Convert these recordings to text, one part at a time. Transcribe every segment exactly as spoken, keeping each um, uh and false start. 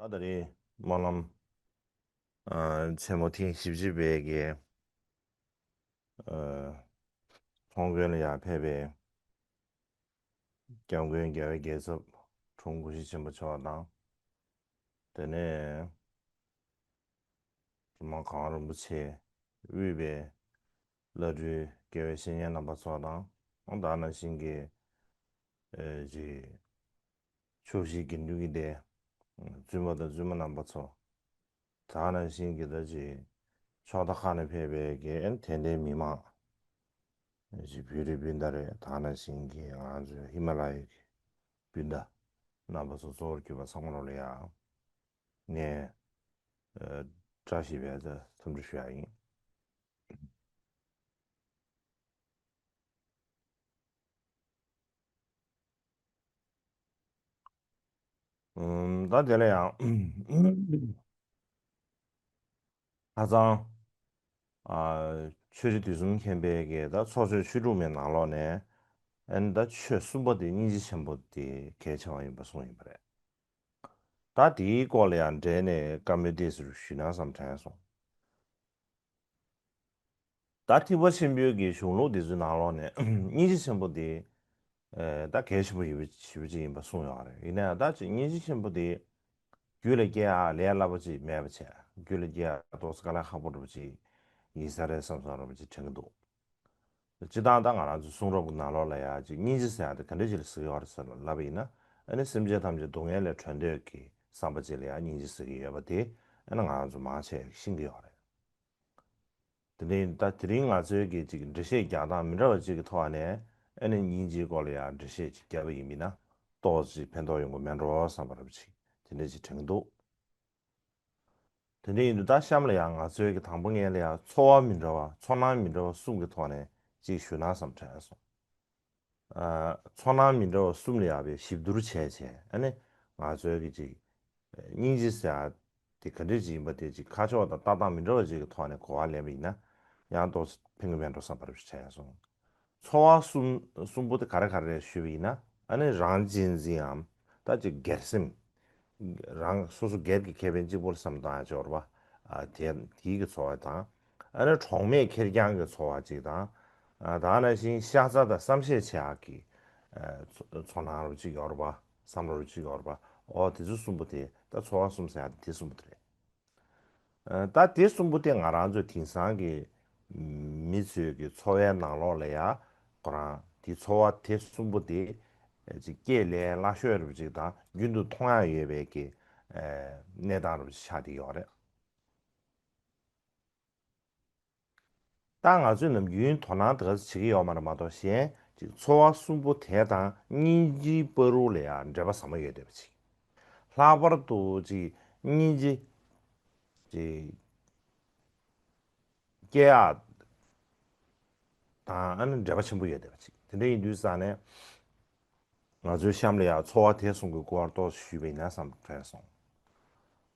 ད་རེས་སྨོན་ལམ་ཨ་ཆེན་མོ་ཐེངས་བཞི་བཅུ་པའི་གི་ཨ་ཚོགས་མགོན་ལ་ཡར་ཕེབས་པའི་སྐྱབས་མགོན་རྒྱལ་བའི་རྒྱལ་ཚབ་དྲུང་སྐུ་ཞབས་ཆེན་པོ་མཆོག་དང་། དེ་ནས་སྒྲོལ་མ་གང་རིན་པོ་ཆེ་དབུས་པའི་བླ་སྤྲུལ་དགེ་བའི་བཤེས་གཉེན་རྣམ་པ་ཚོ་དང་། ད་ག་ནང་བཞིན་གྱི་ཨེ་ཅིག་ཕྱོགས་བཞིའི་དགེ་འདུན་གྱི་སྡེ་བཙུན་མ་དང་བཙུན་མ་རྣམ་པ་ཚོ། ད་ག་ནང་བཞིན་གྱི་ད་ཅིག་ཕྱོགས་མཐའ་ཁག་ནས་ཕེབས་པའི་གི་དད་ལྡན་མི་མང་། ཅིག་བོད་རིགས་སྤུན་ཟླ་རེད། ད་ག་ནང་བཞིན་གྱི་ང་ཚོའི་ཧི་མ་ལ་ཡའི་གི་སྤུན་ཟླ་རྣམ་པ་ཚོ་གཙོ་བོར་གྱུར་པ་ཚང་མ་ལོ་ལ་ཡ་ངས་ཨ་བཀྲ་ཤིས་པའི་འཚམས་འདྲི་ཞུ་ཡ་ཡིན། ཨུམ། ད་དེ་ལ་ཡང་ཧ་ཅང་ཨ་ཆོས་རྗེ་དུས་གསུམ་མཁྱེན་པའི་གི་ད་ཚོགས་ཆོས་ཆོས་དྲུག་མའི་ནང་ལོགས་ནས་ཨ་ནི་ད་ཆོས་གསུམ་པོ་དེ་སྙིང་རྗེ་ཆེན་པོ་དེ་གལ་ཆེ་བ་ཡིན་པ་གསུངས་ཡིན་པ་རེད། ད་དེའི་སྐོར་ལ་ཡང་འགྲེལ་ནས་བཀའ་མོལ་ཏོག་ཙམ་ཞུས་ན་བསམ་དྲན་སོང་། ད་ཐེག་པ་ཆེན་པོའི་གི་གཞུང་ལུགས་འདི་ཚོའི་ནང་ལོགས་ནས་སྙིང་རྗེ་ཆེན་པོ་དེ་ཨེ་ད་གལ་ཆེན་པོ་ཡིན་པ་ཞེ་པོ་ཅིག་ཡིན་པ་གསུངས་ཡོད་རེད། ཡིན་ན་ཡང་ད་ཅིག་སྙིང་རྗེ་ཆེན་པོ་དེ་རྒྱུད་ལ་སྐྱེ་ཡག་ལས་སླ་པོ་ཅིག་མེད་པ་བྱས། རྒྱུད་ལ་སྐྱེ་ཡག་ཏོག་ཙམ་དཀའ་ལས་ཁག་པོ་འདྲ་པོ་ཅིག་ཡིན་ས་རེད་བསམ་བསམ་འདྲ་པོ་ཅིག་དྲན་གྱི་འདུག་སྤྱིར་བཏང་ད་ང་རང་ཚོའི་གསུང་རབ་ཀྱི་ནང་ལོགས་ལ་ཡ་ཅིག་སྙིང་རྗེ་ཟེར་ཡག་དེ་ག་འདྲ་ཅིག་ལ་ཟེར་གྱི་ཡོད་རེད་ཟེར་ལབ་པ་ཡིན་ན། ཨ་ནི་སེམས་ཅན་ཐམས་ཅད་སྡུག་བསྔལ་ལས་གྲོལ་འདོད་ཀྱི་བསམ་པ་ཅིག་ལ་ཡ་སྙིང་རྗེ་ཟེར་གྱི་ཡོད་པ་དེ་ཨ་ནི་ང་རང་ཚོ་མང་ཆེ་ཤེས་ཀྱི་ཡོད་རེད། དེ་འདྲ་ཡིན་ད་དེ་རིང་ང་ཚོའི་གི་ཅིག་འགྲེལ་བཤད་རྒྱག་སྟངས་མི་འདྲ་བ་ཅིག་གི་ཐོག་ནས་ཨ་ནི་སྙིང་རྗེའི་སྐོར་ལ་ཡ་འགྲེལ་བཤད་ཅིག་བརྒྱབ་པ་ཡིན་མིན་ན་ཏོག་ཙམ་ཕན་ཐོགས་ཡོང་གི་མེད་འགྲོ་བསམ་པ་རབ་ཅིག་དེ་འདྲ་ཅིག་དྲན་གྱི་འདུག་དེ་འདྲ་ཡིན་དུས་ད་གཤམ་ལ་ཡང་ང་ཚོའི་གི་དང་པོ་ངས་ལ་ཡང་ཚོར་བ་མི་འདྲ་བ་ཚོར་སྣང་མི་འདྲ་བ་གསུམ་གྱི་ཐོག་ནས་ཅིག་ཞུ་ན་བསམ་དྲན་སོང་། ཨ་ཚོར་སྣང་མི་འདྲ་བ་གསུམ་ལ་ཡང་བའི་ཞིབ་བསྡུར་བྱས་བྱས་ཨ་ནི་ང་ཚོའི་གི་ཅིག་སྙིང་རྗེ་ཟེར་ཡ་དེ་ག་འདྲ་ཅིག་ཡིན་པ་དེ་ཅིག་ཁ་ཕྱོགས་དང་ལྟ་སྟངས་མི་འདྲ་བ་ཅིག་གི་ཐོག་ནས་གོ་བ་ལེན་པ་ཡིན་ན་ཡང་ཏོག་ཙམ་ཕན་གྱི་མེད་འགྲོ་བསམ་པ་རེ་ཞིག་དྲན་སོང་། ཚོར་བ་གསུམ་གསུམ་པོ་དེ་ག་རེ་ག་རེ་རེད་ཞུས་པ་ཡིན་ན་ཨ་ནི་རང་གཅེས་འཛིན་འམ་ད་ཅིག་སྒེར་སེམས། རང་སོ་སོ་སྒེར་གྱི་ཁེ་ཕན་གཅིག་པོར་བསམ་བཏང་ཡ་ཅིག་ཡོད་རེད་པ། ཨ་དེ་དེའི་གི་ཚོར་བ་དང་། ཨ་ནི་གྲོགས་མེད་ཁེར་རྐྱང་གི་ཚོར་བ་ཅིག་དང་། ཨ་ད་ག་ནང་བཞིན་ཤ་ཚ་དང་བསམ་ཤེས་བྱེད་ཡག་གི་ཨ་ཚོ་ཚོར་སྣང་རུ་ཅིག་ཡོད་རེད་པ། བསམ་བློ་རུ་ཅིག་ཡོད་རེད་པ། ཨོ་དེ་ཚོ་གསུམ་པོ་དེ་ད་ཚོར་བ་གསུམ་ཟེར་ཡ་དེ་གསུམ་པོ་དེ་རེད། ཨ་ད་དེ་གསུམ་པོ་དེ་ང་རང་ཚོས་དེང་སང་གི་མི་ཚོའི་གི་འཚོ་བའི་ནང་ལོགས་ལ་ཡ་ཁོ་རང་དེ་ཚོར་བ་དེ་གསུམ་པོ་དེ་ཅིག་སྐྱེས་ལས་སླ་ཤོས་རུ་ཅིག་དང་རྒྱུན་དུ་མཐོང་ཡ་ཡོད་པའི་གི་ཨ་གནས་སྟངས་རུ་ཆགས་བསྡད་ཡོད་རེད། ད་ང་ཚོས་ནམ་རྒྱུན་དོ་སྣང་དེ་ག་ཚོད་བྱེད་ཀྱི་ཡོད་མ་རེད་མ་གཏོགས་གཞན་ཅིག་ཚོར་བ་གསུམ་པོ་དེ་དང་སྙིང་རྗེའི་བར་དུ་ལ་ཡང་འབྲེལ་བ་ཟབ་མོ་ཡོད་བསྡད་པ་ཅིག་ལྷག་པར་དུ་ཅིག་སྙིང་རྗེ་ཅིག་སྐྱེ་ཡག་དང་ཨ་ནི་འབྲེལ་བ་ཆེན་པོ་ཡོད་བསྡད་པ་ཅིག་དེ་འདྲ་ཡིན་དུས་ཙང་ནས། ང་ཚོའི་གཤམ་ལ་ཡང་ཚོར་བ་དེ་གསུམ་གྱི་སྐོར་ཏོག་ཙམ་ཞུས་པ་ཡིན་ན་བསམ་དྲན་སོང་།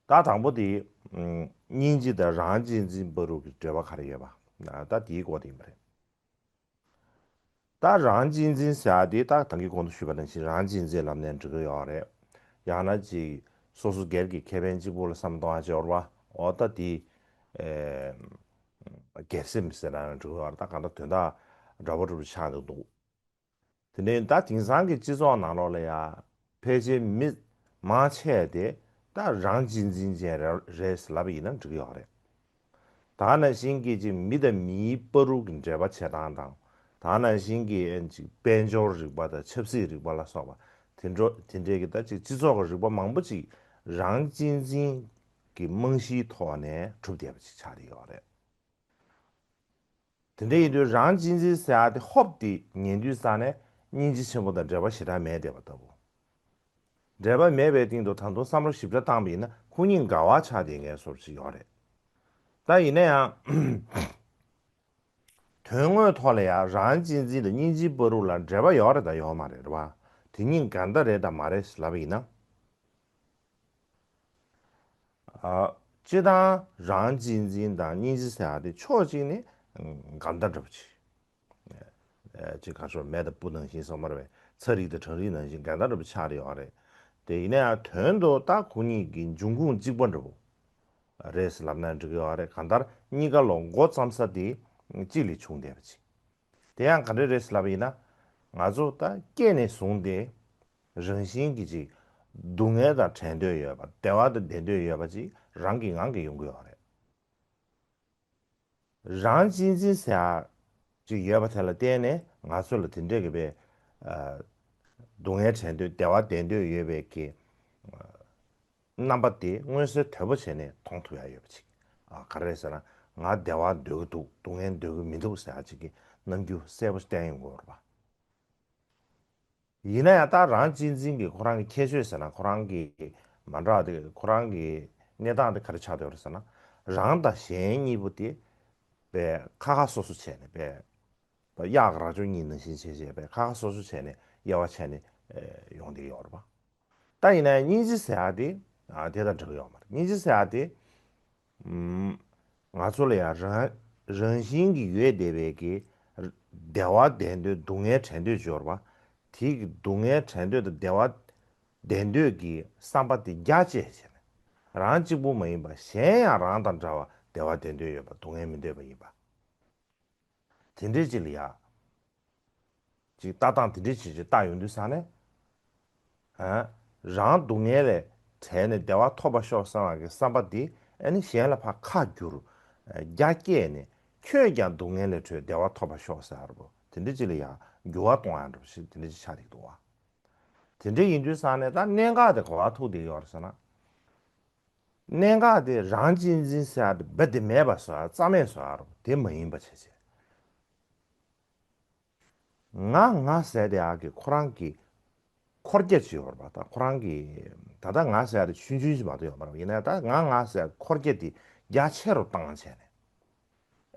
ད་དང་པོ་དེ། ཨམ། སྙིང་རྗེ་དང་རང་གཅེས་འཛིན་བར་དུ་གི་འབྲེལ་བ་ག་རེ་ཡོད་པ། ད་དེའི་སྐོར་དེ་ཡིན་པ་རེད། ད་རང་གཅེས་འཛིན་ཟེར་ཡ་དེ་ད་ད་གིན་གོང་དུ་ཞུས་པ་ནང་བཞིན་རང་གཅེས་འཛིན་ལབ་ནས་འགྲིག་གི་ཡོད་རེད། ཡང་ན་ཅིག་སོ་སོ་སྒེར་གྱི་ཁེ་ཕན་གཅིག་པུ་ལ་བསམ་གཏོང་ཡ་ཅིག་ཡོད་རེད་པ། འོ་ད་དེ། ཨེ། སྒེར་སེམས་ཟེར་ན་འགྲིག་གི་ཡོད་རེད། ད་གང་ལྟར་དོན་དག་འདྲ་པོ་འདྲ་པོ་ཆགས་འདུག་འདུག་དེ་ནས་ད་དེང་སང་གི་སྤྱི་ཚོགས་ནང་ལོགས་ལ་ཡ་ཕལ་ཆེར་མི་མང་ཆེ་དེ་ད་རང་གཅེས་འཛིན་ཅན་རེད་རེད་ལབ་པ་ཡིན་ན་འགྲིག་གི་ཡོད་རེད། ད་ག་ནང་བཞིན་གྱི་ཅིག་མི་དང་མིའི་བར་དུ་གི་འབྲེལ་བ་བྱེད་སྟངས་དང་། ད་ག་ནང་བཞིན་གྱི་ཅིག་དཔལ་འབྱོར་རིག་པ་དང་ཆབ་སྲིད་རིག་པ་ལ་སོགས་པ་དེ་འདྲ་དེ་འདྲའི་གི་ད་ཅིག་སྤྱི་ཚོགས་ཀྱི་རིག་པ་མང་པོ་ཅིག་རང་གཅེས་འཛིན་གྱི་རྨང་གཞིའི་ཐོག་ནས་གྲུབ་བསྡད་པ་ཅིག་ཆགས་བསྡད་ཡོད་རེད། དེ་འདྲ་ཡིན་དུས་རང་གཅེས་འཛིན་ཟེར་ཡ་དེ་ཧོབ་སྟེ་ཉན་དུས་ཙང་ནས་སྙིང་རྗེ་ཆེན་པོ་དང་འབྲེལ་བ་ཞེ་དྲག་མེད་བསྡད་པ་ལྟ་བུ། འབྲེལ་བ་མེད་པའི་སྟེང་དུ་ད་དུང་བསམ་བློ་ཞིབ་ཕྲ་བཏང་པ་ཡིན་ན་ཁོ་གཉིས་འགལ་བ་ཆགས་བསྡད་མཁན་བཟོ་འདྲ་ཅིག་ཡོད་རེད། ད་ཡིན་ན་ཡང་། དོན་དངོས་ཐོག་ལ་ཡང་རང་གཅེས་འཛིན་དང་སྙིང་རྗེའི་བར་དུ་ལ་འབྲེལ་བ་ཡོད་རེད་དང་ཡོད་མ་རེད་རེད་བ། དེ་གཉིས་འགལ་ཟླ་རེད་དང་མ་རེད་ལབ་པ་ཡིན་ན། ཨ། སྤྱིར་བཏང་རང་གཅེས་འཛིན་དང་སྙིང་རྗེ་ཟེར་ཡ་དེ་ཕྱོགས་གཅིག་ནས་འགལ་ཟླ་འདྲ་པོ་ཅིག་ཨ། ཅིག་ག་ཤོར་མེ་དང་སྤུ་ནང་བཞིན་སོང་མ་རེད་པས། ཚ་རིགས་དང་གྲང་རིགས་ནང་བཞིན་འགལ་ཟླ་འདྲ་པོ་ཆགས་རེ་ཡོད་རེད། དེ་ཡིན་ན་ཡང་དོན་དུ་ད་ཁོ་གཉིས་ཀྱི་འབྱུང་ཁུངས་གཅིག་པ་འདྲ་པོ་རེད་ལབ་ན་འགྲིག་གི་ཡོད་རེད། གང་ལྟར་གཉིས་ཀ་ལོ་མགོ་བརྩམས་ས་དེ་གཅིག་ལས་བྱུང་བསྡད་པ་ཅིག་དེ་ཡང་ག་འདྲ་རེད་ལབ་པ་ཡིན་ན། ང་ཚོ་ད་སྐྱེས་ནས་བཟུང་སྟེ་རང་བཞིན་གྱིས་ཅིག་སྡུག་བསྔལ་དང་བྲལ་འདོད་ཡོད་པ། བདེ་བ་དང་ལྡན་འདོད་ཡོད་པ་ཅིག་རང་གིས་ངང་གིས་ཡོང་གི་ཡོད་རེད། རང་གཅེས་འཛིན་ཟེར་ཡ་ཅིག་ཡོད་པ་དེ་ལ་བརྟེན་ནས་ང་ཚོ་ལ་དེ་འདྲས་ཀྱི་པའི་ཨ་སྡུག་བསྔལ་བྲལ་འདོད། བདེ་བ་ལྡན་འདོད་ཡོད་པའི་གི་ཨ་རྣམ་པ་དེ་མངོན་གསལ་དོད་པོ་བྱས་ནས་མཐོང་ཐུབ་ཡ་ཡོད་པ་ཅིག་ཨ་ག་རེ་ཟེར་ན། ང་བདེ་བ་འདོད་ཀྱི་འདུག་སྡུག་བསྔལ་འདོད་ཀྱི་མི་འདུག་ཟེར་ཡ་ཅིག་གི་རྣམ་འགྱུར་གསལ་པོ་བསྟན་ཡོང་གི་ཡོད་རེད་པ། ཡིན་ན་ཡང་ད་རང་གཅེས་འཛིན་གྱི་ཁོ་རང་གི་ཁྱད་ཆོས་ཟེར་ན། ཁོ་རང་གི་མ་འདྲ་བ་དེ། ཁོ་རང་གི་གནས་སྟངས་དེ་ག་རེ་ཆགས་བསྡད་ཡོད་རེད་ཟེར་ན། རང་དང་གཞན་གཉིས་པོ་དེ་པའི་ཁ་ཁ་སོ་སོ་བྱས་ནས། པའི་གཡག་རྭ་ཅོ་གཉིས་ནང་བཞིན་བྱས་བྱས་པའི་ཁ་ཁ་སོ་སོ་བྱས་ནས་དབྱེ་བ་ཕྱེ་ནས་ཨེ་ཡོང་བསྡད་ཡོད་རེད་པ། ད་ཡིན་ན་ཡང་སྙིང་རྗེ་ཟེར་ཡ་དེ་ཨ་དེ་དང་འདྲ་གི་ཡོད་མ་རེད། སྙིང་རྗེ་ཟེར་ཡ་དེ་ཨམ། ང་ཚོ་ལ་ཡང་རང་རང་བཞིན་གྱིས་ཡོད་བསྡད་པའི་གི་བདེ་བ་ལྡན་འདོད་སྡུག་བསྔལ་བྲལ་འདོད་སྦྱོར་བ། དེ་གི་སྡུག་བསྔལ་བྲལ་འདོད་དང་བདེ་བ་ལྡན་འདོད་ཀྱི་བསམ་པ་དེ་རྒྱ་བསྐྱེད་བྱས་ནས། རང་གཅིག་པུ་མ་ཡིན་པ་གཞན་ཡང་རང་དང་འདྲ་བ་བདེ་བ་ལྡན་འདོད་ཡོད་པ། སྡུག་བསྔལ་མི་འདོད་པ་ཡིན་པ། དེ་འདྲའི་ཅིག་ལ་ཡ། ཅིག་ལྟ་སྟངས་དེ་འདྲའི་ཅིག་ཅིག་བལྟ་ཡོང་དུས་ཙང་ནས། ཨ། རང་སྡུག་བསྔལ་ལས་བྲལ་ནས་བདེ་བ་ཐོབ་པར་ཤོག་བསམ་པ་གི་བསམ་པ་འདི་ཨ་ནི་གཞན་ལ་ཕར་ཁ་བསྒྱུར། རྒྱ་བསྐྱེད་ནས། ཁྱོད་ཀྱང་སྡུག་བསྔལ་ལས་གྲོལ། བདེ་བ་ཐོབ་པར་ཤོག་ཟེར་བ་དེ་འདྲ་ཅིག་ལ་ཡང་འགྱུར་བ་གཏོང་ཡ་འདྲ་པོ་ཞིག་དེ་འདྲ་ཅིག་ཆགས་བསྡད་འདུག་བ། དེ་འདྲ་ཡིན་དུས་ཙང་ནས་ད་གནད་འགག་དེ་ག་པར་ཐུག་བསྡད་ཡོད་རེད་ཟེར་ན། གནད་འགག་དེ་རང་གཅེས་འཛིན་ཟེར་ཡ་དེ་རྦད་དེ་མེད་པ་བཟོ་ཡ། རྩ་མེད་བཟོ་ཡ་རེད། དེ་མ་ཡིན་པ་བྱས་བྱས། ང་ང་ཟེར་དེ་ཡག་གི་ཁོ་རང་གི་འཁོར་རྒྱ་ཅིག་ཡོད་རེད་པ། ད་ཁོ་རང་གི་ད་ལྟ་ང་ཟེར་དེ་ཆུང་ཆུང་ཞིག་མ་གཏོགས་ཡོད་མ་རེད། ཡིན་ན་ད་ང་ང་ཟེར་འཁོར་རྒྱ་དེ་རྒྱ་ཆེ་རུ་བཏང་བྱས་ནས།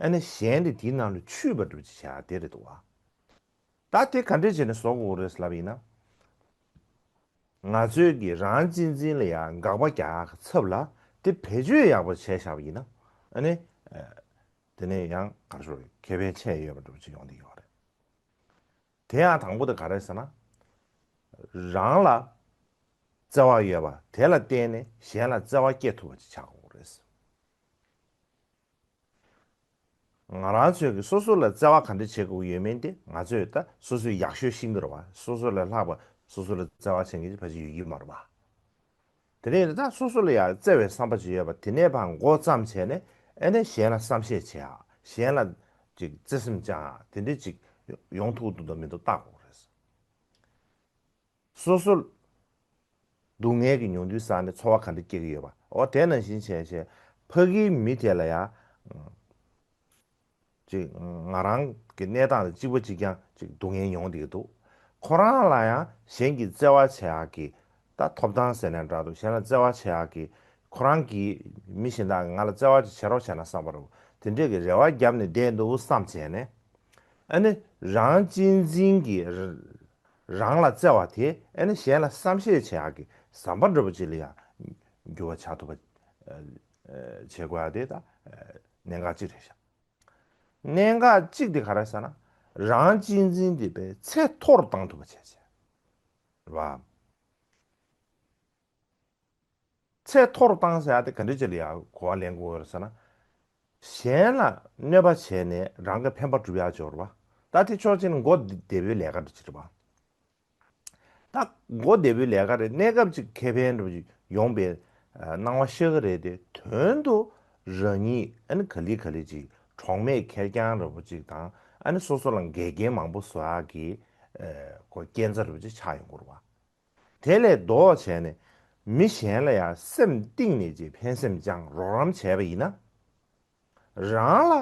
ཨ་ནི་གཞན་དེ་དེའི་ནང་ལ་ཆུད་པ་འདྲ་ཅིག་བྱས་དེ་རེད་འདུག་བ། ད་དེ་ག་འདྲས་བྱས་ནས་བཟོ་དགོས་རེད་ལབ་ཡིན་ན། ང་ཚོའི་གི་རང་གཅེས་འཛིན་ལ་ཡང་དགག་པ་རྒྱག་ཡག་གི་ཚབ་ལ་དེ་བེད་སྤྱོད་ཡག་པོ་བྱས་བཞག་པ་ཡིན་ན། ཨ་ནི། དེ་ནས་ཡང་གར་ཤོར་ཁེ་ཕན་ཆེ་ཡོད་པ་འདྲ་པོ་ཅིག་ཡོང་གི་ཡོད་རེད། དེ་ཡང་དང་པོ་དེ་ག་རེ་ཟེར་ན། རང་ལ་བརྩེ་བ་ཡོད་པ་དེ་ལ་བརྟེན་ནས་གཞན་ལ་བརྩེ་བ་སྐྱེ་ཐུབ་པ་ཅིག་ཆགས་དགོས་རེད། ང་རང་ཚོས་ཀྱི་སོ་སོ་ལ་བརྩེ་བ་ག་འདྲ་བྱེད་དགོས་ཡོད་མེད་དེ་ང་ཚོས་ད་སོ་སོས་ཡག་ཤོས་ཤེས་ཀྱི་རེད་བ། སོ་སོ་ལས་ལྷག་པ་སོ་སོ་ལ་བརྩེ་བ་བྱེད་མཁན་ཅིག་ཕལ་ཆེར་ཡོད་ཀྱི་མ་རེད་བ། དེ་ནས་ད་སོ་སོ་ལ་ཡང་བརྩེ་བའི་བསམ་པ་ཅིག་ཡོད་པ་དེ་ནས་ཕར་མགོ་བརྩམས་བྱས་ནས་ཨ་ནི་གཞན་ལ་བསམ་ཤེས་བྱེད་ཡག་གཞན་ལ་ཅིག་བརྩེ་སེམས་བཅངས་ཡག་དེ་འདྲ་ཅིག་ཡོང་ཐུབ་འདུག་དང་མི་འདུག་བལྟ་དགོས་རེད། སོ་སོ་སྡུག་བསྔལ་གྱི་མྱོང་དུས་ཙང་ནས་ཚོར་བ་ག་འདྲ་སྐྱེ་གི་ཡོད་པ། འོ་དེ་ནང་བཞིན་བྱས་བྱས་ཕ་གིའི་མི་དེ་ལ་ཡང་ཅིག་ང་རང་གི་གནས་སྟངས་དང་གཅིག་པ་གཅིག་རྐྱང་ཅིག་སྡུག་བསྔལ་མྱོང་བསྡད་ཀྱི་འདུག་ཁོ་རང་ལ་ཡང་གཞན་གྱིས་བརྩེ་བ་བྱེད་ཡག་གི་ད་ཐོབ་ཐང་ཟེར་ན་འདྲ་འདུག་གཞན་ལ་བརྩེ་བ་བྱེད་ཡག་གི་ཁོ་རང་གིས་མི་གཞན་དག་གིས་ང་ལ་བརྩེ་བ་ཅིག་བྱེད་རོགས་བྱས་ན་བསམ་པ་རེད། དེ་འདྲས་ཀྱི་རེ་བ་བརྒྱབ་ནས་བསྡད་འདུག་བསམ་བྱས་ནས། ཨ་ནི་རང་གཅེས་འཛིན་གྱི་རང་ལ་བརྩེ་བ་དེ་ཨ་ནི་གཞན་ལ་བསམ་ཤེས་བྱེད་ཡག་གི་ཟམ་པ་འདྲ་པོ་ཅིག་ལ་ཡང་འགྱུར་བ་ཆགས་ཐུབ་པ་བྱེད་དགོས་ཡ་དེ་ད་གནད་འགག་ཅིག་རེད་ཤག་གནད་འགག་གཅིག་དེ་ག་རེ་ཟེར་ན། རང་གཅེས་འཛིན་དེ་པའི་ཚད་མཐོ་རུ་བཏང་ཐུབ་པ་བྱས་བྱས་རེད་བ། ཚད་མཐོ་རུ་བཏང་ཟེར་ཡ་དེ་ག་འདྲ་ཅིག་ལ་ཡང་གོ་བ་ལེན་དགོས་རེད་ཟེར་ན། གཞན་ལ་གནོད་པ་བྱས་ནས་རང་གི་ཕན་པ་སྒྲུབ་ཡག་ཅིག་ཡོད་རེད་བ། ད་དེ་ཕྱོགས་གཅིག་ནས་མགོ་བདེ་པོའི་ལས་ཀ་འདྲ་ཅིག་རེད་བ། ད་མགོ་བདེ་པོའི་ལས་ཀ་རེད། གནས་སྐབས་ཅིག་ཁེ་ཕན་འདྲ་པོ་ཅིག་ཡོང་པའི་སྣང་བ་ཤར་གི་རེད་དེ། དོན་དུ་རང་ཉིད་ཨ་ནི་ག་ལེ་ག་ལེ་ཅིག་གྲོགས་མེད་ཁེར་རྐྱང་འདྲ་པོ་ཅིག་དང་། ཨ་ནི་སོ་སོ་ལ་འགལ་རྐྱེན་མང་པོ་བཟོ་ཡག་གི་ཁོ་རྐྱེན་རྩ་འདྲ་པོ་ཅིག་ཆགས་ཡོང་གི་རེད་བ། དེ་ལས་ལྡོག་བྱས་ནས་མི་གཞན་ལ་ཡང་སེམས་གཏིང་ནས་ཅིག་ཕན་སེམས་བཅངས་རོགས་རམ་བྱས་པ་ཡིན་ན། རང་ལ་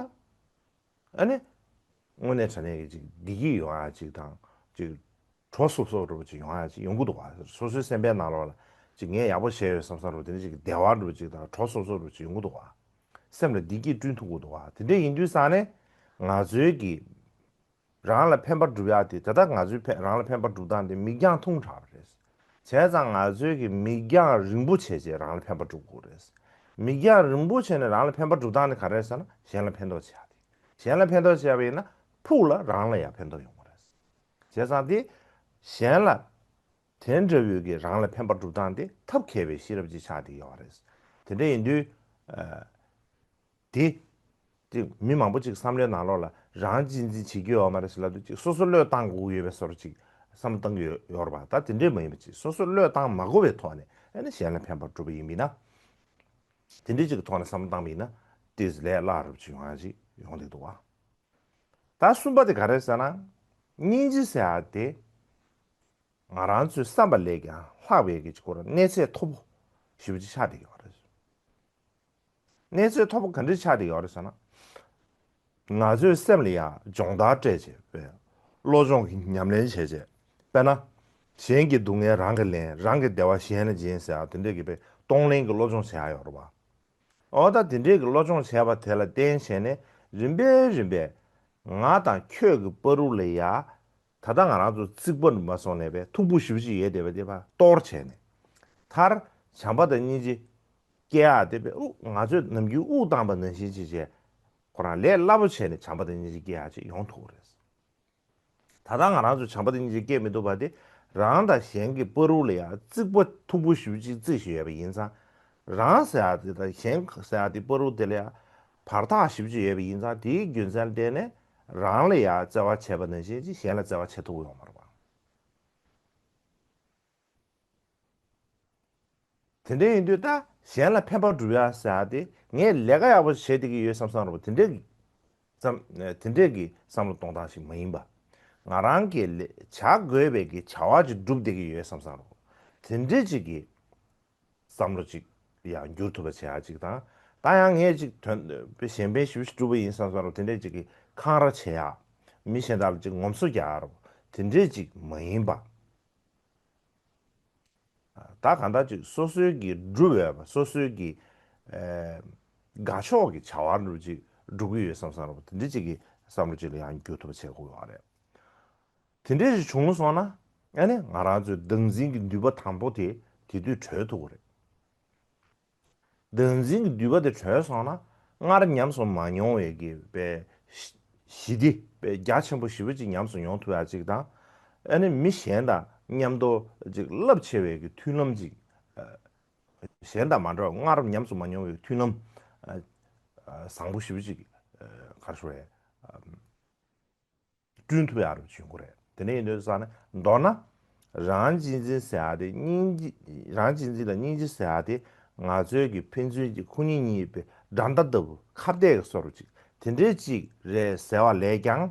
ཨ་ནི་དངོས་གནས་དྲང་གནས་ཀྱི་ཅིག་བདེ་སྐྱིད་ཡོང་ཡ་ཅིག་དང་། ཅིག་གྲོགས་སོབ་སོབ་འདྲ་པོ་ཅིག་ཡོང་ཡ་ཅིག་ཡོང་གི་འདུག་བ། སོ་སོའི་སེམས་པའི་ནང་ལོགས་ལ་ཅིག་ངས་ཡག་པོ་བྱས་ཡོད་བསམ་བསམ་འདྲ་པོ་དེ་འདྲ་ཅིག་བདེ་བ་འདྲ་པོ་ཅིག་དང་གྲོགས་སོབ་སོབ་འདྲ་པོ་ཅིག་ཡོང་གི་འདུག་བ། སེམས་ལ་བདེ་སྐྱིད་བསྐྲུན་ཐུབ་ཀྱི་འདུག་བ། དེ་འདྲ་ཡིན་དུས་ཙང་ནས་ང་ཚོའི་གི་རང་ལ་ཕན་པ་སྒྲུབ་ཡག་དེ། ད་ལྟ་ང་ཚོའི་ཕན་རང་ལ་ཕན་པ་སྒྲུབ་སྟངས་དེ་མིག་རྒྱང་ཐུང་དྲགས་པ་རེད། བྱས་ཙང་ང་ཚོའི་གི་མིག་རྒྱང་རིང་པོ་བྱས་བྱས་རང་ལ་ཕན་པ་སྒྲུབ་དགོས་རེད། མིག་རྒྱང་རིང་པོ་བྱས་ནས་རང་ལ་ཕན་པ་སྒྲུབ་སྟངས་དེ་ག་རེ་རེད་ཟེར་ན། གཞན་ལ་ཕན་ཐོགས་བྱེད་ཡག་དེ། གཞན་ལ་ཕན་ཐོགས་བྱས་པ་ཡིན་ན་ཕུགས་ལ་རང་ལ་ཡང་ཕན་ཐོགས་ཡོང་གི་རེད། བྱས་ཙང་དེ་གཞན་ལ་ དེ་འདྲ་བོའི་གི་རང་ལ་ཕན་པ་སྒྲུབ་སྟངས་དེ་ཐབས་མཁས་པའི་ཤེས་རབ་ཅིག་ཆགས་བསྡད་ཡོད་རེད། དེ་འདྲ་ཡིན་དུས། དེ། དེ་མི་མང་པོ་ཅིག་བསམ་བློའི་ནང་ལོགས་ལ་རང་གཅེས་འཛིན་བྱེད་རྒྱུ་ཡོད་མ་རེད་ཟེར་ལབ་དུས་ཅིག་སོ་སོ་བློས་བཏང་དགོས་ཀྱི་ཡོད་པའི་བཟོ་འདྲ་ཅིག་བསམ་བློ་བཏང་གི་ཡོད་ཡོད་རེད་པ། ད་དེ་འདྲས་མ་ཡིན་པ་ཅིག་སོ་སོ་བློས་བཏང་མ་དགོས་པའི་ཐོག་ནས་ཨ་ནི་གཞན་ལ་ཕན་པ་སྒྲུབ་པ་ཡིན་པ་ཡིན་ན། དེ་འདྲས་ཅིག་གི་ཐོག་ནས་བསམ་བློ་བཏང་པ་ཡིན་ན་ཏོག་ཙམ་ལས་སླ་རུ་ཅིག་ཡོང་ཡ་ཅིག་ཡོང་བསྡད་འདུག་བ། ད་གསུམ་པ་དེ་ག་རེ་ཟེར་ན། སྙིང་རྗེ་ཟེར་ཡ་དེ་ང་རང་ཚོའི་བསམ་པ་ལས་ཀྱང་ལྷག་པའི་གི་ཅིག་ཁོ་རང་གནས་ཚད་མཐོ་པོ་ཞེ་པོ་ཅིག་ཆགས་བསྡད་ཡོད་རེད། གནས་ཚད་མཐོ་པོ་ག་འདྲ་ཆགས་བསྡད་ཡོད་རེད་ཟེར་ན། ང་ཚོའི་སེམས་ལ་ཡང་སྦྱོང་བརྡར་སྤྲད་བྱས་པས། བློ་སྦྱོང་གི་ཉམས་ལེན་བྱས་བྱས། དཔེར་ན། གཞན་གྱི་སྡུག་བསྔལ་རང་གིས་ལེན། རང་གི་བདེ་བ་གཞན་ལ་སྦྱིན་ཟེར་ཡ་དེ་འདྲས་ཀྱི་དཔེ་གཏོང་ལེན་གྱི་བློ་སྦྱོང་བྱེད་ཡ་ཡོད་རེད་བ། འོ་ད་དེ་འདྲས་ཀྱི་བློ་སྦྱོང་བྱས་པ་དེ་ལ་བརྟེན་བྱས་ནས་རིམ་པས་རིམ་པས་ང་དང་ཁྱོད་ཀྱི་བར་དུ་ལ་ཡ། ད་ལྟ་ང་རང་ཚོ་རྩིག་པ་འདྲ་མ་སོང་ནས་པས་མཐུག་པོ་ཞེ་པོ་ཅིག་ཡོད་བསྡད་པ་དེ་ཕར་གཏོར་བྱས་ནས། མཐར་བྱམས་པ་དང་སྙིང་རྗེ་སྐྱེ་ཡག་དེ་པས་དབུགས་ང་ཚོས་ནམ་རྒྱུན་དབུགས་བཏང་པ་ནང་བཞིན་ཅིག་བྱས། ཁོ་རང་ལས་སླ་པོ་བྱས་ནས་བྱམས་པ་དང་སྙིང་རྗེ་སྐྱེ་ཡག་ཅིག་ཡོང་ཐུབ་ཀྱི་རེད། ད་ལྟ་ང་རང་ཚོས་བྱམས་པ་དང་སྙིང་རྗེ་སྐྱེ་མི་ཐུབ་པ་དེ། རང་དང་གཞན་གྱི་བར་དུ་ལ་ཡང་རྩིག་པ་མཐུག་པོ་ཞེ་པོ་ཅིག་བརྩིགས་བཞག་ཡོད་པ་ཡིན་ཙང་། རང་ཟེར་ཡག་དེ་དང་གཞན་ཟེར་ཡག་དེ་བར་དུ་དེ་ལ་ཡང་བར་ཐག་ཞེ་པོ་ཅིག་ཡོད་པ་ཡིན་ཙང་དེའི་རྒྱུ་མཚན་ལ་བརྟེན་ནས་རང་ལ་ཡང་བརྩེ་བ་བྱས་པ་ནང་བཞིན་ཅིག་གཞན་ལ་བརྩེ་བ་བྱེད་ཐུབ་ཀྱི་ཡོད་མ་རེད་པ། དེ་འདྲ་ཡིན་དུས་ད་གཞན་ལ་ཕན་པ་སྒྲུབ་ཡ་ཟེར་ཡ་དེ་ངས་ལས་ཀ་ཡག་པོ་བྱེད་བསྡད་ཀྱི་ཡོད་བསམ་བསམ་རེད་པ། དེ་འདྲའི་གི་བསམ་དེ་འདྲའི་གི་བསམ་བློ་གཏོང་སྟངས་ཤིག་མ་ཡིན་པ། ང་རང་གི་ལས་བྱ་དགོས་པའི་གི་བྱ་བ་ཅིག་སྒྲུབ་བསྡད་ཀྱི་ཡོད་བསམ་བསམ་རེད་པ། དེ་འདྲའི་ཅིག་གི་བསམ་བློ་ཅིག་ཡང་འགྱུར་ཐུབ་པ་བྱེད་ཡ་ཅིག་དང་། ད་ཡང་ངས་ཅིག་དོན་གཞན་ཕན་ཞེ་པོ་ཞིག་སྒྲུབ་པ་ཡིན་བསམ་བསམ་རེད་པ། དེ་འདྲའི་ཅིག་གི་འཁང་ར་བྱེད་ཡ། མི་གཞན་དག་ལ་ཅིག་ངོམ་སོ་རྒྱག་ཡ་རེད་པ། དེ་འདྲའི་ཅིག་མ་ཡིན་པ། ད་གང་ལྟར་ཅིག་སོ་སོའི་གི་སྒྲུབ་འོས་པ་སོ་སོའི་གི་ཨེ་དགའ་ཕྱོགས་ཀྱི་བྱ་བ་འདྲ་ཅིག་སྒྲུབ་ཀྱི་ཡོད་བསམ་བསམ་རེད་པ། དེ་འདྲ་ཅིག་གི་བསམ་བློ་ཅིག་ལ་ཡང་འགྱུར་ཐུབ་པ་བྱེད་དགོས་པ་རེད། དེ་འདྲ་ཞིག་བྱུང་སོང་ན་ཨ་ནི་ང་རང་ཚོའི་བདག་འཛིན་གྱི་ནུས་པ་དང་པོ་དེ་དེ་དུས་གྲོལ་ཐུབ་ཀྱི་རེད། བདག་འཛིན་གྱི་མདུད་པ་དེ་གྲོལ་སོང་ན་སྔར་ཉམས་སུ་མ་མྱོང་བའི་གི་པའི་ཞི་ཞི་བདེ་པའི་རྒྱ་ཆེན་པོ་ཞེ་པོ་ཅིག་ཉམས་སུ་མྱོང་ཐུབ་ཡ་ཅིག་དང་། ཨ་ནི་མི་གཞན་དང་མཉམ་དུ་ཅིག་རླབས་ཆེ་བའི་གི་མཐུན་ལམ་ཅིག་ཨ་གཞན་དང་མ་འདྲ་བ་སྔར་ཉམས་སུ་མ་མྱོང་བའི་མཐུན་ལམ་ཨ་ཨ་བཟང་པོ་ཞེ་པོ་ཅིག་ཨ་ག་རེ་ཞུ་དགོས་རེད། བསྐྲུན་ཐུབ་ཡག་རུ་བྱུང་གི་རེད། དེ་ནས་ཡིན་དུས་ཙང་ནས་མདོར་ན། རང་གཅེས་འཛིན་ཟེར་ཡག་དེ་སྙིང་རྗེ། རང་གཅེས་འཛིན་ལ་སྙིང་རྗེ་ཟེར་ཡག་དེ་ང་ཚོའི་གི་ཕན་ཚུན་གྱི་ཁོ་གཉིས་གཉིས་པའི་འགྲན་ཟླ་ལྟ་བུ་ཁ་གཏད་ཀྱི་བཟོ་འདྲ་ཅིག་དེ་འདྲའི་ཅིག་རེད་ཟེར་བ་ལས་ཀྱང་།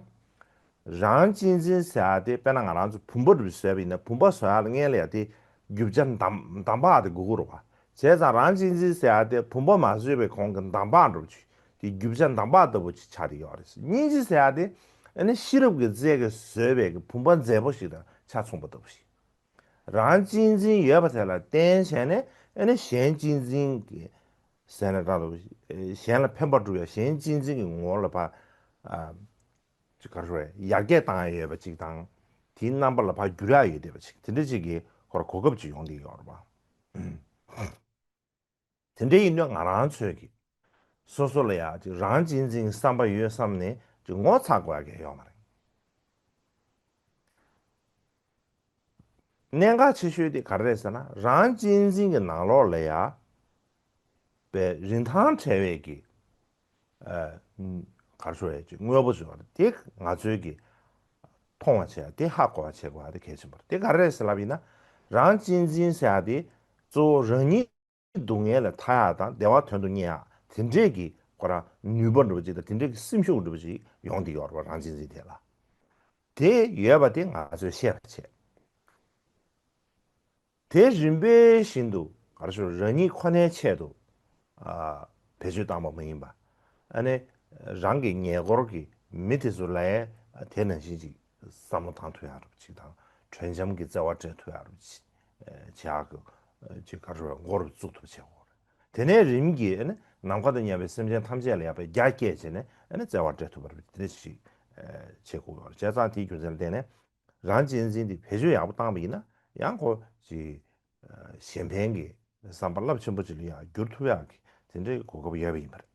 རང་གཅེས་འཛིན་ཟེར་ཡག་དེ་དཔེར་ན་ང་རང་ཚོ་བུམ་པ་འདྲ་བཟོས་པ་ཡིན་ན་བུམ་པ་བཟོ་ཡག་ལ་སྔོན་ལ་ཡ་དེ་རྒྱུ་ཆ་འདམ་འདམ་བག་དེ་དགོས་ཀྱི་རེད་པ། བྱས་ཙང་རང་གཅེས་འཛིན་ཟེར་ཡག་དེ་བུམ་པ་མ་བཟོས་པའི་གོང་གི་འདམ་བག་འདྲ་བོ་ཅིག་དེ་རྒྱུ་ཆ་འདམ་བག་ལྟ་བུ་ཅིག་ཆགས་བསྡད་ཡོད་རེད། སྙིང་རྗེ་ཟེར་ཡག་དེ་ཨ་ནི་ཤེས་རབ་ཀྱི་རྩལ་གྱིས་བཟོས་པའི་གི་བུམ་པ་མཛེས་པོ་ཞིག་དང་ཆ་མཚུངས་པ་ལྟ་བུ་ཞིག་རང་གཅེས་འཛིན་ཡོད་པ་དེ་ལ་བརྟེན་བྱས་ནས་ཨ་ནི་གཞན་གཅེས་འཛིན་གྱི་ཟེར་ན་འདྲ་འདུག་གཞན་ལ་ཕན་པ་སྒྲུབ་ཡ་གཞན་གཅེས་འཛིན་གྱི་ངོ་བོ་ལ་ཕར་ཨ་ཅིག་ག་རེ་ཞུ་དགོས་རེད། ཡར་རྒྱས་བཏང་ཡ་ཡོད་པ་ཅིག་དང་། དེའི་རྣམ་པ་ལ་ཕར་འགྱུར་ཡ་ཡོད་བསྡད་པ་ཅིག་དེ་འདྲ་ཅིག་གི་ཁོ་ར་གོ་སྐབས་ཅིག་ཡོང་བསྡད་ཡོད་རེད་པ། དེ་འདྲ་ཡིན་དུས་ང་རང་ཚོས་ཀྱི་སོ་སོ་ལ་ཡ་ཅིག་རང་གཅེས་འཛིན་གྱི་བསམ་པ་ཡོད་བསམ་ནས་ཅིག་ངོ་ཚ་དགོས་ཡ་གང་ཡང་ཡོད་མ་རེད། གནད་འགག་ཆེ་ཤོས་དེ་ག་རེ་རེད་ཟེར་ན་རང་གཅེས་འཛིན་གྱི་ནང་ལོགས་ལ་ཡ་པའི་རིན་ཐང་བྲལ་བའི་གི་ཨ་ག་རེ་ཞུ་དགོས་རེད། ཅིག་དངོས་པོ་ཅིག་ཡོད་རེད། དེ་ང་ཚོས་ཀྱི་མཐོང་བ་བྱས་དེ་ཧ་གོ་བ་བྱེད་དགོས་པ་དེ་གལ་ཆེན་པོ་རེད། དེ་ག་རེ་རེད་ཟེར་ལབ་ཡིན་ན་རང་གཅེས་འཛིན་ཟེར་ཡ་དེ་གཙོ་བོ་རང་ཉིད་སྡུག་བསྔལ་ལས་ཐར་ཡག་དང་བདེ་བ་དོན་དུ་གཉེར་ཡག་དེ་འདྲས་ཀྱི་ཁོ་རང་ནུས་པ་འདྲ་བོ་ཅིག་དང་དེ་འདྲས་ཀྱི་སེམས་ཤུགས་འདྲ་བོ་ཅིག་ཡོང་བསྡད་ཡོད་རེད་པ། རང་གཅེས་འཛིན་དེ་ལ་དེ་ཡོད་པ་དེ་ང་ཚོས་ཤེས་པ་བྱས། དེ་རིམ་པས་བཞིན་དུ་ག་རེ་ཞུ་རང་ཉིད་ཁོ་ནའི་ཆེད་དུ་ཨ་བེད་སྤྱོད་བཏང་པ་མ་ཡིན་པ། ཨ་ནི་རང་གི་ཉེ་འཁོར་གྱི་མི་དེ་ཚོ་ལ་ཡང་དེ་ནང་བཞིན་ཅིག་བསམ་བློ་བཏང་ཐུབ་ཡག་རུ་ཅིག་དང་གྲོས་འཆམ་གྱི་བརྩེ་བ་སྤྲད་ཐུབ་ཡག་རུ་ཅིག་བྱེད་ཡག་གི་ཅིག་ག་རེ་ཞུ་འགོ་རུ་བཙུགས་ཐུབ་བྱེད་དགོས་རེད། དེ་ནས་རིམ་གྱིས་ཨ་ནི་ནམ་མཁའ་དང་མཉམ་པའི་སེམས་ཅན་ཐམས་ཅད་ལ་ཡང་པའི་རྒྱ་བསྐྱེད་བྱས་ནས་ཨ་ནི་བརྩེ་བ་སྤྲད་ཐུབ་པ་རུ་དེ་འདྲ་ཅིག་བྱེད་དགོས་རེད། བྱས་ཙང་དེའི་རྒྱུ་མཚན་ལ་བརྟེན་ནས། རང་གཅེས་འཛིན་དེ་བེད་སྤྱོད་ཡག་པོ་བཏང་བ་ཡིན་ན་ཡང་ཁོ་ཅིག་གཞན་ཕན་གྱི་བསམ་པ་རླབས་ཆེན་པོ་ཅིག་ལ་ཡང་འགྱུར་ཐུབ་ཡག་གི་དེ་འདྲའི་གོ་སྐབས་ཡོད་པ་ཡིན་པ་རེད།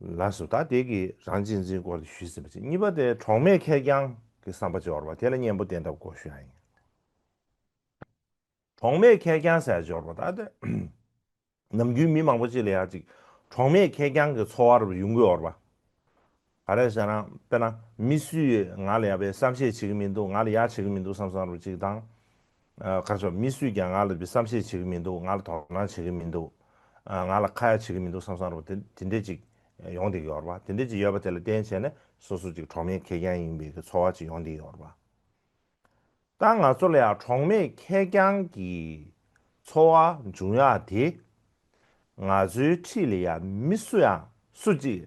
ལགས་སོ། ད་དེ་གི་རང་གཅེས་འཛིན་སྐོར་དེ་ཞུས་ཟིན་པ་ཅིག་གཉིས་པ་དེ་གྲོགས་མེད་ཁེར་རྐྱང་གི་བསམ་པ་ཅིག་ཡོད་རེད་པ། དེ་ལ་སྙན་པོ་བསྟན་ཐབས་སྐོར་ཞུ་ཡག་ཡིན། གྲོགས་མེད་ཁེར་རྐྱང་ཟེར་ཡ་ཅིག་ཡོད་རེད་པ། ད་དེ་ནམ་རྒྱུན་མི་མང་པོ་ཅིག་ལ་ཡ་ཅིག་གྲོགས་མེད་ཁེར་རྐྱང་གི་ཚོར་བ་རུ་ཡོང་གི་ཡོད་རེད་པ། ག་རེ་ཟེར་ན་དཔེར་ན་མི་སུས་ང་ལ་ཡ་བའི་བསམ་ཤེས་བྱེད་ཀྱི་མི་འདུག་ང་ལ་ཡ་བྱེད་ཀྱི་མི་འདུག་བསམ་བསམ་རུ་ཅིག་དང་། ཨ། ག་རེ་ཟེར། མི་སུས་ཀྱང་ང་ལ་བསམ་ཤེས་བྱེད་ཀྱི་མི་འདུག་ང་ལ་དོ་སྣང་བྱེད་ཀྱི་མི་འདུག་ཨ། ང་ལ་ཁ་ཡ་བྱེད་ཀྱི་མི་འདུག་བསམ་བསམ་རུ་དེ་དེ་འདྲས་ཅིག་ཡོང་བསྡད་ཀྱི་ཡོད་རེད་པ། དེ་འདྲས་ཅིག་ཡོད་པ་དེ་ལ་བརྟེན་བྱས་ནས་སོ་སོ་ཅིག་གྲོགས་མེད་ཁེར་རྐྱང་ཡིན་པའི་གི་ཚོར་བ་ཅིག་ཡོང་བསྡད་ཀྱི་ཡོད་རེད་པ། ད་ང་ཚོ་ལ་ཡང་གྲོགས་མེད་ཁེར་རྐྱང་གི་ཚོར་བ་འབྱུང་ཡག་དེ། ང་ཚོའི་འཁྲིས་ལ་ཡང་མི་སུ་ཡང་སུ་གཅིག་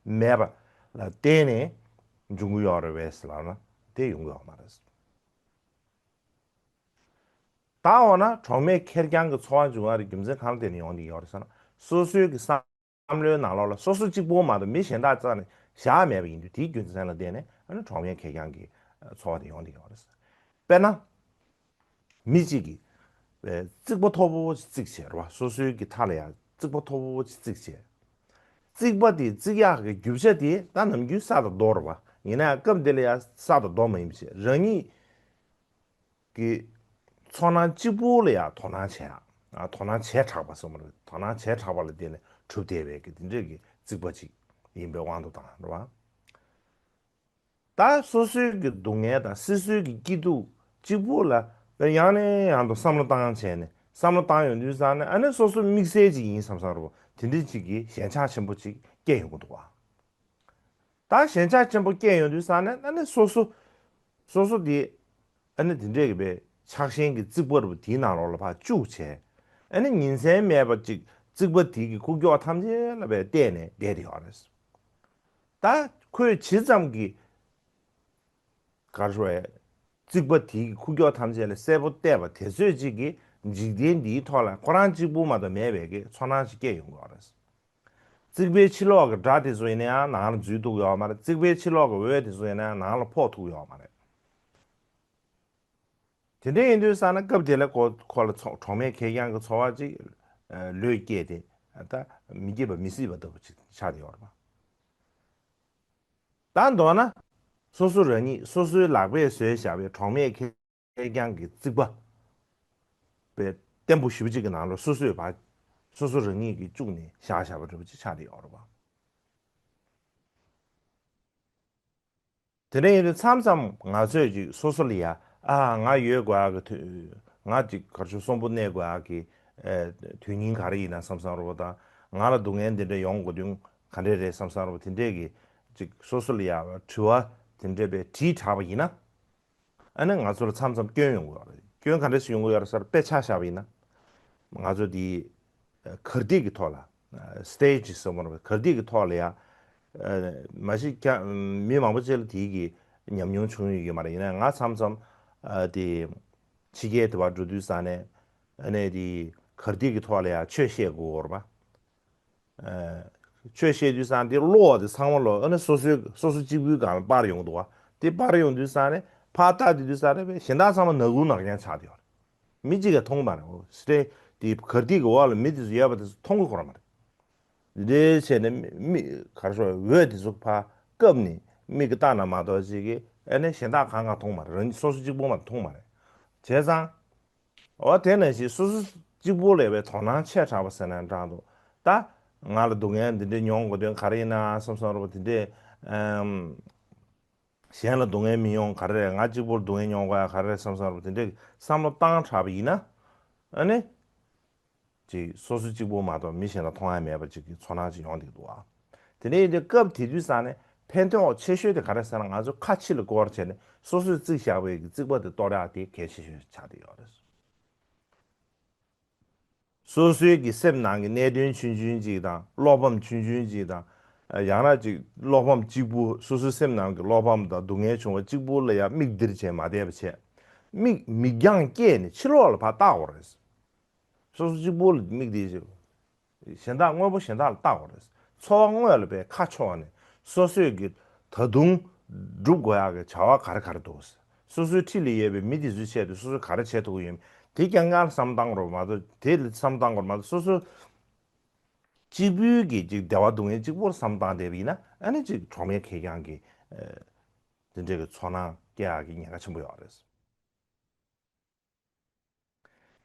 མེད་པ་ལ་བརྟེན་ནས་འབྱུང་གི་ཡོད་རེད་པས་ལབ་ན་དེ་ཡོང་གི་ཡོད་མ་རེད། ད་འོ་ན་གྲོགས་མེད་ཁེར་རྐྱང་གི་ཚོར་བ་འབྱུང་བ་རེད། རྒྱུ་མཚན་གང་ལ་བརྟེན་ནས་ཡོང་གི་ཡོད་རེད་ཟེར་ན། སོ་སོའི་གི་བསམ་བསམ་བློའི་ནང་ལོགས་ལ་སོ་སོ་གཅིག་པོ་མ་གཏོགས་མི་གཞན་དག་རྩ་ནས་བཞག་མེད་པ་ཡིན་དུས། དེའི་རྒྱུ་མཚན་ལ་བརྟེན་ནས་ཨ་ནི་གྲོགས་མེད་ཁེར་རྐྱང་གི་ཚོར་བ་དེ་ཡོང་བསྡད་ཡོད་རེད། དཔེར་ན། མི་གཅིག་གིས་རྩིག་པ་མཐོ་པོ་ཅིག་བརྩིགས་བྱས་རེད་པ། སོ་སོའི་གི་མཐའ་ལ་ཡང་རྩིག་པ་མཐོ་པོ་ཅིག་བརྩིགས་བྱས། རྩིག་པ་དེ་བརྩིག་ཡག་གི་རྒྱུ་ཆ་དེ་ད་ནམ་རྒྱུན་ས་དང་རྡོ་རེད་པ། ཡིན་ན་ཡང་སྐབས་འདི་ལ་ཡང་ས་དང་རྡོ་མ་ཡིན་པ་བྱས། རང་ཉིད་གི་ཚོར་སྣང་གཅིག་པུ་ལ་ཡང་དོ་སྣང་བྱས་ཡག་ཨ། དོ་སྣང་བྱས་དྲགས་པ་སོང་བ་རེད། དོ་སྣང་བྱས་དྲགས་པ་ལ་བརྟེན་ནས་གྲུབ་བསྡད་པའི་གི་དེ་འདྲས་ཀྱི་རྩིག་པ་ཅིག་ཡིན་པའི་དབང་དུ་བཏང་རེད་པ། ད་སོ་སོའི་གི་སྡུག་བསྔལ་དང་སོ་སོའི་གི་སྐྱིད་སྡུག་གཅིག་པུ་ལ་ཡང་ནས་ཡང་དུ་བསམ་བློ་བཏང་བྱས་ནས། བསམ་བློ་བཏང་ཡོང་དུས་ཙང་ནས་ཨ་ནི་སོ་སོ་དམིགས་བསལ་ཅིག་ཡིན་བསམ་བསམ་རུ་དེ་འདྲས་ཅིག་གི་ཞེན་ཆགས་ཆེན་པོ་ཅིག་སྐྱེ་ཡོང་གི་འདུག་པ། ད་ཞེན་ཆགས་ཆེན་པོ་སྐྱེ་ཡོང་དུས་ཙང་ནས་ཨ་ནི་སོ་སོ། སོ་སོ་དེ་ཨ་ནི་དེ་འདྲས་ཀྱི་པའི་ཆགས་ཞེན་གྱི་རྩིག་པ་རུ་དེའི་ནང་ལོགས་ལ་ཕར་བཅུག་བྱས། ཨ་ནི་ཉིན་མཚན་མེད་པ་ཅིག་རྩིག་པ་དེ་གི་ཁུག་ཀྱོག་ཐམས་ཅད་ལ་པའི་བལྟས་ནས་བསྡད་དེ་ཡོད་རེད། ད་ཁོས་ཇི་ཙམ་གྱིས་ག་རེ་ཟེར། རྩིག་པ་དེའི་ཁུག་ཀྱོག་ཐམས་ཅད་ལ་གསལ་པོ་བལྟས་པ་དེ་ཚོད་ཅིག་གིས་འཇིག་རྟེན་འདིའི་ཐོག་ལ་ཁོ་རང་གཅིག་པུ་མ་གཏོགས་མེད་པའི་གི་ཚོར་སྣང་ཞིག་སྐྱེ་ཡོང་གི་ཡོད་རེད། རྩིག་པའི་ཕྱི་ལོགས་ཀྱི་སྒྲ་དེ་ཚོ་ཡིན་ན་ཡང་ནང་ལ་འཛུལ་ཐུབ་ཀྱི་ཡོད་མ་རེད། རྩིག་པའི་ཕྱི་ལོགས་ཀྱི་འོད་དེ་ཚོ་ཡིན་ན་ཡང་ནང་ལ་ཕོག་ཐུབ་ཀྱི་ཡོད་མ་རེད། དེ་འདྲ་ཡིན་དུས་ཙང་ནས་སྐབས་དེ་ལ་ཁོ་ཁོ་ལ་ཚོ་གྲོགས་མེད་ཁེར་རྐྱང་གི་ཚོར་བ་ཅིག་ལོས་སྐྱེས་ཏེ། ད་མི་སྐྱིད་པ་མི་སྲིད་པ་ལྟ་བུ་ཅིག་ཆགས་ཏེ་ཡོད་རེད་པ། ད་མདོར་ན། སོ་སོ་རང་ཉིད་སོ་སོའི་ལག་པས་བཟོས་བཞག་པའི་གྲོགས་མེད་ཁེར་རྐྱང་གི་རྩིག་པ་པའི་བརྟན་པོ་ཞེ་པོ་ཅིག་གི་ནང་ལ་སོ་སོས་ཕར། སོ་སོ་རང་ཉིད་ཀྱིས་བཅུག་ནས་བཞག་བཞག་པ་འདྲ་པོ་ཅིག་ཆགས་ཏེ་ཡོད་རེད་པ། དེ་འདྲ་ཡིན་དུས་མཚམས་མཚམས་ང་ཚོས་ཅིག་སོ་སོ་ལ་ཡ། ཨ། ང་ཡོད་དགོས་ཡག་གི་དུས། ང་ཅིག་ག་རེ་ཟེར། གསོན་པོ་གནས་དགོས་ཡག་གི་ཨེ་དོན་སྙིང་ག་རེ་ཡིན་ན་བསམ་བསམ་རུ་དང་། ང་ལ་སྡུག་བསྔལ་འདི་འདྲ་ཡོང་དགོས་དོན་ག་འདྲས་རེད་བསམ་བསམ་རུ། དེ་འདྲས་ཀྱི་ཅིག་སོ་སོ་ལ་ཡ་དྲི་བ་དེ་འདྲས་པའི་དྲིས་དྲགས་པ་ཡིན་ན། ཨ་ནི་ང་ཚོ་ལ་མཚམས་མཚམས་སྐྱོན་ཡོང་གི་ཡོད་རེད། སྐྱོན་ག་འདྲས་ཤིག་ཡོང་གི་ཡོད་རེད་ཟེར། དཔེ་ཆ་བཞག་པ་ཡིན་ན། ང་ཚོ་འདི་གར་སྟེགས་ཀྱི་ཐོག་ལ། སི་ཊེ་ཇི་ཟེར་བ་རེད། གར་སྟེགས་ཀྱི་ཐོག་ལ་ཡ། མ་གཞི་ཀྱང་མི་མང་པོ་ཅིག་ལ་དེའི་གི་ཉམས་མྱོང་བྱུང་ཡོད་ཀྱི་མ་རེད། ཡིན་ན་ང་མཚམས་མཚམས་ཨ་དེ་ཕྱི་རྒྱལ་དུ་བ་འགྲོ་དུས་ཙང་ནས་ཨ་ནི་དེ་གར་སྟེགས་ཀྱི་ཐོག་ལ་ཡ་ཆོས་བཤད་དགོས་རེད་པ། ཆོས་བཤད་དུས་ཙང་དེ་གློག་དེ་ཚང་མ་ལོ་ཨ་ནི་སོ་སོའི་སོ་སོ་གཅིག་པུའི་སྒང་ལ་སྤར་ཡོང་འདུག་པ། དེ་སྤར་ཡོང་དུས་ཙང་ནས་ཕར་ལྟ་དུས་དུས་ཙང་ནས་གཞན་དག་ཚང་མ་ནག་ཁུང་ནག་རྐྱང་ཆགས་བསྡད་ཡོད་རེད། མི་གཅིག་གིས་མཐོང་གི་མ་རེད། འོ་སི་ཊེ་ཇི་དེ་གར་སྟེགས་ཀྱི་འོག་ལ་མི་དེ་ཚོ་ཡོད་པ་དེ་ཚོ་མཐོང་གི་ཁོ་རང་མ་རེད། འདི་འདྲའི་བྱས་ནས་མི་མི་ག་རེ་ཟེར། འོད་དེ་ཚོ་ཕར་བཀབ་ནས་མིག་གིས་བལྟས་ན་མ་གཏོགས་ཅིག་གིས་ཨ་ནི་གཞན་དག་གང་གང་མཐོང་མ་རེད། རང་ཉིད་སོ་སོ་གཅིག་པོ་མ་གཏོགས་མཐོང་མ་རེད། བྱས་ཙང་། འོ་དེ་ནང་བཞིན་སོ་སོ་གཅིག་པོ་ལ་བའི་དོ་སྣང་ཆེ་དྲགས་པ་ཟེར་ན་འདྲ་འདུག་ད་ང་ལ་སྡུག་བསྔལ་འདི་འདྲའི་མྱོང་དགོས་དོན་ག་རེ་ཡིན་ན་བསམ་བསམ་རུ་དེ་འདྲས། ཨམ། གཞན་ལ་སྡུག་བསྔལ་མི་ཡོང་ག་རེ་རེད། ང་གཅིག་པོར་སྡུག་བསྔལ་མྱོང་དགོས་ཡ་ག་རེ་རེད་བསམ་བསམ་རུ་དེ་འདྲས་བསམ་བློ་བཏང་དྲགས་པ་ཡིན་ན། ཨ་ནི། ཅིག་སོ་སོ་གཅིག་པོ་མ་གཏོགས་མི་གཞན་ལ་མཐོང་ཡ་མེད་པ་ཅིག་གི་ཚོར་སྣང་ཅིག་ཡོང་བསྡད་འདུག་ཨ། དེ་ནས་ཡིན་དུས་སྐབས་དེ་དུས་ཙང་ནས་ཕན་ཐོགས་ཆེ་ཤོས་དེ་ག་རེ་ཟེར་ན། ང་ཚོ་ཁ་ཕྱི་ལ་སྐོར་བྱས་ནས་སོ་སོས་བརྩིགས་བཞག་པའི་གི་རྩིག་པ་དེ་གཏོར་ཡག་དེ་གལ་ཆེ་ཤོས་ཆགས་བསྡད་ཡོད་རེད། སོ་སོའི་གི་སེམས་ནང་གི་གནད་དོན་ཆུང་ཆུང་ཅིག་དང་བློ་ཕམ་ཆུང་ཆུང་ཅིག་དང་། ཡང་ན་ཅིག་བློ་ཕམ་གཅིག་པུ། སོ་སོའི་སེམས་ནང་གི་བློ་ཕམ་དང་སྡུག་བསྔལ་བྱུང་བ་གཅིག་པུ་ལ་ཡང་མིག་སྟེར་བྱས་མ་བསྡད་པ་བྱས། མིག་མིག་རྒྱང་བསྐྱེད་ནས་ཕྱི་ལོགས་ལ་ཕར་བལྟ་དགོས་རེད། སོ་སོ་གཅིག་པུ་ལ་མིག་དེ་གཞན་དག་དངོས་པོ་གཞན་དག་ལ་བལྟ་དགོས་རེད། འཚོ་བ་དངོས་ལ་པའི་ཁ་ཕྱོགས་ནས་སོ་སོས་ཀྱི་ད་དུང་སྒྲུབ་དགོས་ཡག་གི་བྱ་བ་ག་རེ་ག་རེ་འདུག་སོ་སོའི་འཁྲིས་ལ་ཡོད་པའི་མི་དེ་ཚོའི་ཆེད་དུ་སོ་སོས་ག་རེ་བྱེད་ཐུབ་ཀྱི་ཡོད་མེད་དེ་རྐྱང་རྐྱང་ལ་བསམ་བཏང་དགོས་རེད་མ་གཏོགས། དེ་ལ་བསམ་བཏང་དགོས་རེད་མ་གཏོགས། སོ་སོ་གཅིག་པུའི་གི་ཅིག་བདེ་བ་སྡུག་བསྔལ་གཅིག་པོར་བསམ་བཏང་བསྡད་པ་ཡིན་ན། ཨ་ནི་ཅིག་གྲོགས་མེད་ཁེར་རྐྱང་གི་དེ་འདྲའི་གི་ཚོར་སྣང་སྐྱེ་ཡག་གི་ཉེན་ཁ་ཆེན་པོ་ཡོད་རེད།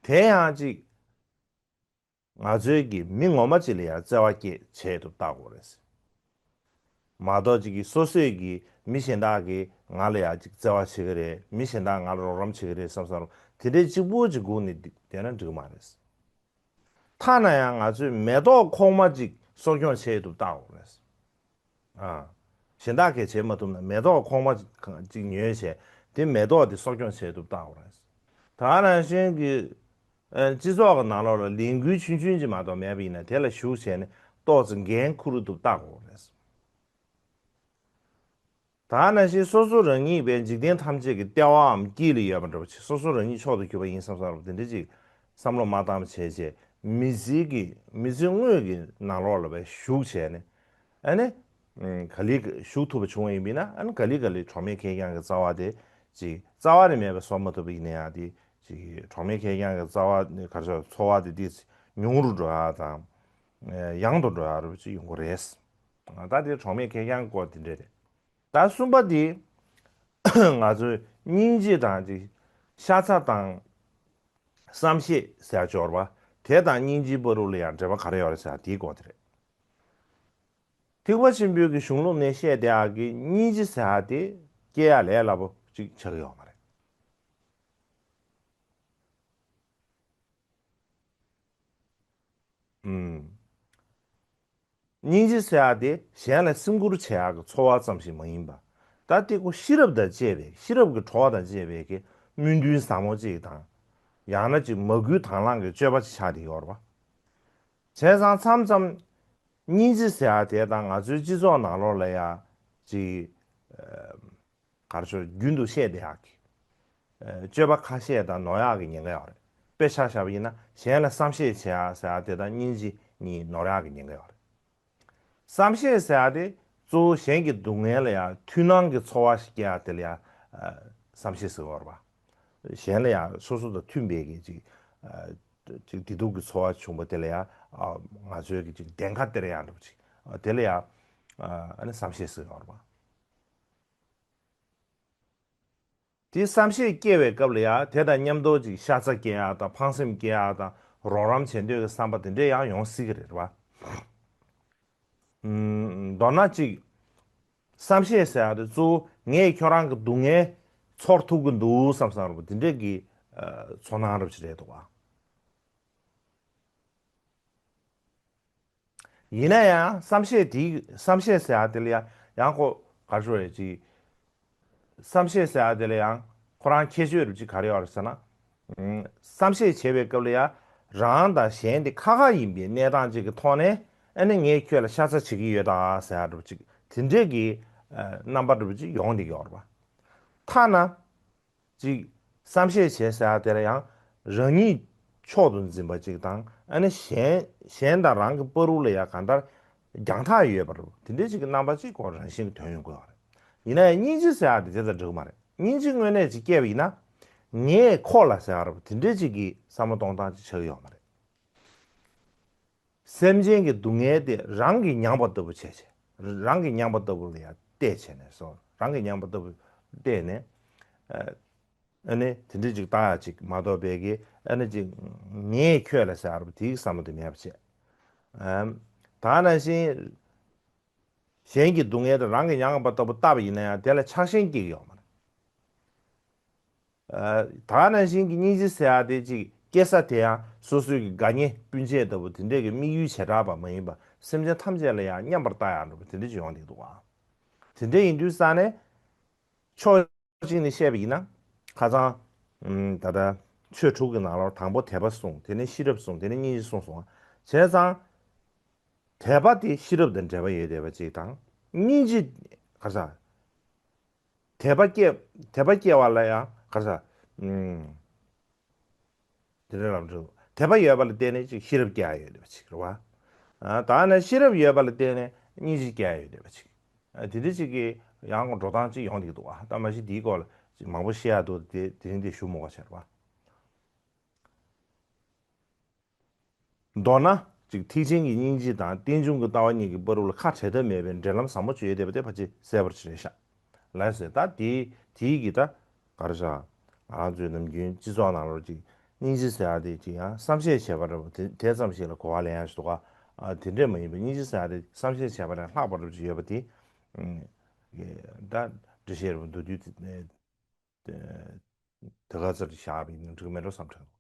དེ་ཡང་ཅིག་ང་ཚོའི་གི་མི་ངོ་མ་ཅིག་ལ་ཡང་བརྩེ་བ་སྐྱེ་བྱས་འདུག་བལྟ་དགོས་རེད། མ་གཏོགས་ཅིག་གི་སོ་སོས་གི་མི་གཞན་དག་གིས་ང་ལ་ཡང་ཅིག་བརྩེ་བ་བྱེད་ཀྱི་རེད། མི་གཞན་དག་ང་ལ་རོགས་རམ་བྱེད་ཀྱི་རེད་བསམ་བསམ་དེ་འདྲའི་གཅིག་པུ་ཅིག་སྒུག་ནས་བསྡད་ན་འགྲིག་གི་མ་རེད། ཐ་ན་ཡང་ང་ཚོས་མེ་ཏོག་ཁོག་མ་ཅིག་གསོ་སྐྱོང་བྱས་འདུག་བལྟ་དགོས་རེད། ཨ། གཞན་དག་གིས་བྱེད་མ་ཐུབ་ན་མེ་ཏོག་ཁོག་མ་ཅིག་ཉོས་བྱས་དེ་མེ་ཏོག་དེ་གསོ་སྐྱོང་བྱས་འདུག་བལྟ་དགོས་རེད། ད་ནང་བཞིན་གྱི་ཨ་སྤྱི་ཚོགས་ཀྱི་ནང་ལོགས་ལ་ལས་འགུལ་ཆུང་ཆུང་ཅིག་མ་གཏོགས་མེད་པ་ཡིན་ན་དེ་ལ་ཞུགས་བྱས་ནས་ཏོག་ཙམ་འགན་འཁུར་འདུག་བལྟ་དགོས་རེད། ད་ནང་བཞིན་སོ་སོ་རང་ཉིད་པའི་འཇིག་རྟེན་ཐམས་ཅད་ཀྱི་ལྟེ་བའམ་དཀྱིལ་ལ་ཡོད་པ་འདྲ་བོ་ཅིག་སོ་སོ་རང་ཉིད་མཆོག་ཏུ་གྱུར་པ་ཡིན་བསམ་བསམ་རུ་དེ་འདྲ་ཅིག་བསམ་བློ་མ་བཏང་བ་བྱས་རྗེས་མི་ཚེ་གི་མི་ཚེ་དངོས་ཀྱི་ནང་ལོགས་ལ་བས་ཞུགས་བྱས་ནས་ཨ་ནི་ག་ལེ་ཞུགས་ཐུབ་པ་བྱུང་བ་ཡིན་པས་ན་ཨ་ནི་ག་ལེ་ག་ལེ་གྲོགས་མེད་ཁེར་རྐྱང་གི་རྩ་བ་དེ་ཅིག་རྩ་བ་ནས་མེད་པ་བཟོ་མ་ཐུབ་པ་ཡིན་ན་ཡང་དེ་ཅིག་གྲོགས་མེད་ཁེར་རྐྱང་གི་རྩ་བ་ནས་ག་རེ་ཟེར་འཚོ་བ་དེ་དེ་ཉུང་རུ་འགྲོ་ཡག་དང་ཡང་དུ་འགྲོ་ཡག་རུ་ཅིག་ཡོང་གི་རེད། ད་དེ་གྲོགས་མེད་ཁེར་རྐྱང་སྐོར་དེ་འདྲ་རེད། ད་གསུམ་པ་དེ་ང་ཚོའི་སྙིང་རྗེ་དང་དེ་ཤ་ཚ་དང་བསམ་ཤེས་ཟེར་ཡག་འབྱོར་བ་དེ་དང་སྙིང་རྗེའི་བར་དུ་ལ་ཡང་འབྲེལ་བ་ག་རེ་ཡོད་རེད་ཟེར་ཡག་དེའི་སྐོར་དེ་རེད། ཐེག་པ་ཆེན་པོའི་གི་གཞུང་ལུགས་ནས་བཤད་བསྡད་ཡག་གི་སྙིང་རྗེ་ཟེར་ཡག་དེ་སྐྱེ་ཡག་ལས་སླ་པོ་ཅིག་ཆགས་ཀྱི་ཡོད་མ་རེད། ཨུམ། སྙིང་རྗེ་ཟེར་ཡག་དེ་གཞན་ལ་སེམས་ཁུར་བྱེད་ཡག་གི་ཚོར་བ་ཙམ་ཞིག་མ་ཡིན་པ། ད་དེ་ཁོ་ཤེས་རབ་དང་བཅས་པའི་ཤེས་རབ་ཀྱི་གྲོགས་དང་བཅས་པའི་གི་སྨོན་འདུན་ཟབ་མོ་ཅིག་དང་། ཡང་ན་ཅིག་མ་བསྐུལ་དང་བླངས་ཀྱི་སྤྱོད་པ་ཅིག་ཆགས་བསྡད་ཡོད་རེད་པ། བྱས་ཙང་མཚམས་མཚམས་སྙིང་རྗེ་ཟེར་ཡག་དེ་དང་ང་ཚོའི་སྤྱི་ཚོགས་ནང་ལོགས་ལ་ཡ་ཅིག་ག་རེ་ཟེར་རྒྱུན་དུ་བཤད་བསྡད་ཡག་གི་སྤྱོད་པ་ཁ་ཤས་དང་ནོར་ཡག་གི་ཉེན་ཁ་ཡོད་རེད། དཔེ་ཆ་བཞག་པ་ཡིན་ན་གཞན་ལ་བསམ་ཤེས་བྱེད་ཡག་ཟེར་ཡག་དེ་དང་སྙིང་རྗེ་གཉིས་ནོར་ཡག་གི་ཉེན་ཁ་ཡོད་རེད། བསམ་ཤེས་ཟེར་ཡག་དེ་གཙོ་བོ་གཞན་གྱི་སྡུག་བསྔལ་ལ་ཡང་ཐུགས་སྣང་གི་ཚོར་བ་ཞིག་སྐྱེ་ཡག་དེ་ལ་ཡང་བསམ་ཤེས་ཟེར་བ་རེད་པ། གཞན་ལ་ཡང་སོ་སོ་དང་མཐུན་པའི་གི་ཅིག་ཅིག་བདེ་སྡུག་གི་ཚོར་བ་བྱུང་བ་དེ་ལ་ཡང་ང་ཚོའི་གི་ཅིག་བདེན་ཁ་སྟེར་ཡག་འདྲ་པོ་ཅིག་དེ་ལ་ཡང་ཨ་ནི་བསམ་ཤེས་ཟེར་བ་རེད་པ། དེ་བསམ་ཤེས་སྐྱེ་བའི་སྐབས་ལ་ཡང་དེ་དང་མཉམ་དུ་ཅིག་ཤ་ཚ་སྐྱེ་ཡག་དང་ཕངས་སེམས་སྐྱེ་ཡག་དང་རོགས་རམ་བྱེད་འདོད་ཀྱི་བསམ་པ་དེ་འདྲས་ཡང་ཡོང་སྲིད་ཀྱི་རེད་པ། ཨུམ། མདོར་ན་ཅིག་བསམ་ཤེས་ཟེར་ཡག་དེ་གཙོ་བོ་ངས་ཁྱོད་རང་གི་སྡུག་བསྔལ་ཚོར་ཐུབ་ཀྱི་འདུག་བསམ་བསམ་རེད་པ་དེ་འདྲས་ཀྱི་ཚོར་སྣང་རབ་ཅིག་རེད་འདུག་པ། ཡིན་ན་ཡང་བསམ་ཤེས་དེའི་བསམ་ཤེས་ཟེར་ཡག་དེ་ལ་ཡང་ཡང་ཁོ་ག་རེ་ཟེར་དགོས་རེད་ཅིག་བསམ་ཤེས་ཟེར་ཡག་དེ་ལ་ཡང་ཁོ་རང་ཁྱད་ཆོས་རུ་ཅིག་ག་རེ་ཡོད་རེད་ཟེར་ན། བསམ་ཤེས་བྱེད་པའི་སྐབས་ལ་ཡང་རང་དང་གཞན་དེ་ཁ་ཁ་ཡིན་པའི་གནས་སྟངས་ཅིག་གི་ཐོག་ནས་ཨ་ནི་ངས་ཁྱོད་ལ་ཤ་ཚ་བྱེད་ཀྱི་ཡོད་ད་ཟེར་ཡག་འདྲ་པོ་ཅིག་དེ་འདྲས་ཀྱི་རྣམ་པ་འདྲ་པོ་ཅིག་ཡོང་བསྡད་ཀྱི་ཡོད་རེད་པ། ཐ་ན། གཅིག་བསམ་ཤེས་བྱེད་ཟེར་ཡག་དེ་ལ་ཡང་རང་ཉིད་མཆོག་ཏུ་འཛིན་པ་གཅིག་དང་ཨ་ནི་གཞན་གཞན་དང་རང་གི་བར་དུ་ལ་ཡང་གང་ལྟར་རྒྱང་ཐག་ཡོད་པ་རེད། དེ་འདྲའི་གཅིག་གི་རྣམ་པ་གཅིག་ཁོ་རང་བཞིན་གྱི་དོན་ཡོང་དགོས་པ་རེད། ཡིན་ན་ཡང་སྙིང་རྗེ་ཟེར་ཡག་དེ་དེ་དང་འགྲིག་གི་མ་རེད། སྙིང་རྗེ་དངོས་གནས་ཅིག་སྐྱེས་པ་ཡིན་ན་ངས་ཁོ་ལ་ཟེར་ཡག་རེད་པ་དེ་འདྲའི་གཅིག་གི་བསམ་བློ་གཏོང་སྟངས་ཅིག་ཆགས་ཀྱི་ཡོད་མ་རེད། སེམས་ཅན་གྱི་སྡུག་བསྔལ་དེ་རང་གིས་མྱངས་པ་ལྟ་བུ་བྱས་བྱས། རང་གིས་མྱངས་པ་ལྟ་བུ་ལ་ཡང་བལྟས་བྱས་ནས་སོ། རང་གིས་མྱངས་པ་ལྟ་བུ་བལྟས་ནས། ཨ་ནི་དེ་འདྲ་ཅིག་ལྟ་ཡག་ཅིག་མ་གཏོགས་པའི་གི་ཨ་ནི་ཅིག་ངས་ཁྱོད་ལ་ཟེར་བ་དེའི་བསམ་བློ་དེ་མེད་པ་བྱས། ཨམ། ད་ནང་བཞིན། གཞན་གྱི་སྡུག་བསྔལ་དེ་རང་གིས་མྱངས་པ་ལྟ་བུ་བལྟས་པ་ཡིན་ན་ཡང་དེ་ལ་ཆགས་ཞེན་སྐྱེ་གི་ཡོད་མ་རེད། ད་ནང་བཞིན་གྱི་སྙིང་རྗེ་ཟེར་ཡག་དེ་ཅིག་སྐྱེ་ས་དེ་ཡང་སོ་སོའི་གི་དགའ་ཉེ་སྤུན་མཆེད་ལྟ་བུ་དེ་འདྲས་ཀྱི་དམིགས་ཡུལ་བྱེ་བྲག་པ་མ་ཡིན་པ་སེམས་ཅན་ཐམས་ཅད་ལ་ཡང་མཉམ་པར་ལྟ་ཡག་འདྲ་བོ་དེ་འདྲས་ཅིག་ཡོང་བསྡད་འདུག་ག་དེ་འདྲས་ཡིན་དུས་ཙང་ནས་ཕྱོགས་གཅིག་ནས་བཤད་པ་ཡིན་ན་ཁ་སང་ད་ལྟ་ཆོས་དྲུག་གི་ནང་ལོགས་དང་པོ་དད་པ་གསུངས། དེ་ནས་ཤེས་རབ་གསུངས། དེ་ནས་སྙིང་རྗེ་གསུངས་སོང་བ། བྱས་ཙང་དད་པ་དེ་ཤེས་རབ་དང་འབྲེལ་བ་ཡོད་བསྡད་པ་ཅིག་དང་སྙིང་རྗེ་ག་ས། དད་པ་སྐྱེ་དད་པ་སྐྱེ་བ་ལ་ཡང་ག་ས། ཨུམ། དེ་འདྲ་ལབ་འགྲོ། དད་པ་ཡོད་པ་ལ་བརྟེན་ནས་ཅིག་ཤེས་རབ་སྐྱེ་ཡ་ཡོད་བསྡད་པ་ཅིག་རེད་བ། ཨ། ད་ནི་ཤེས་རབ་ཡོད་པ་ལ་བརྟེན་ནས་སྙིང་རྗེ་སྐྱེ་ཡ་ཡོད་བསྡད་པ་ཅིག་ཨ། དེ་འདྲ་ཅིག་གི་ཡང་འགྲོ་སྟངས་ཅིག་ཡོང་བསྡད་ཀྱི་འདུག་བ། ད་མ་གཞི་དེའི་སྐོར་ལ་ཅིག་མང་པོ་བཤད་ཡ་འདུག་དེ་དེ་རིང་དེ་ཞུ་མི་དགོས་བྱས་རེད་བ། མདོར་ན་ཅིག་ཐེག་ཆེན་གྱི་སྙིང་རྗེ་དང་རྟེན་འབྱུང་གི་ལྟ་བ་གཉིས་ཀྱི་བར་དུ་ལ་ཁ་བྲལ་ཐབས་མེད་པའི་འབྲེལ་ལམ་ཟབ་མོ་ཅིག་ཡོད་བསྡད་པ་དེ་ཕལ་ཆེར་གསལ་པོ་ཅིག་རེད་ཤག་ལགས་སོ། ད་དེའི་དེའི་གི་ད་ག་རེ་ཟེར། ང་རང་ཚོའི་ནམ་རྒྱུན་སྤྱི་ཚོགས་ནང་ལོགས་ཅིག་ སྙིང་རྗེ་ཟེར་ཡ་དེ་ཅིག་ཡང་བསམ་ཤེས་བྱས་པ་འདྲ་པོ་དེ་དེ་ཙམ་ཞིག་ལ་གོ་བ་ལེན་ཡ་ཞིག་འདུག་ག་ཨ། དེ་འདྲས་མ་ཡིན་པ་སྙིང་རྗེ་ཟེར་ཡ་དེ་བསམ་ཤེས་བྱས་པ་ལས་ལྷག་པ་འདྲ་པོ་ཅིག་ཡོད་པ་དེ། ཨ། ད་འགྲེལ་བཤད་རེ་མདོར་བསྡུས་དེ་དེ་ག་ཚོད་བཞག་པ་ཡིན་ན་འགྲིག་མེད་འགྲོ་བསམ་དྲན།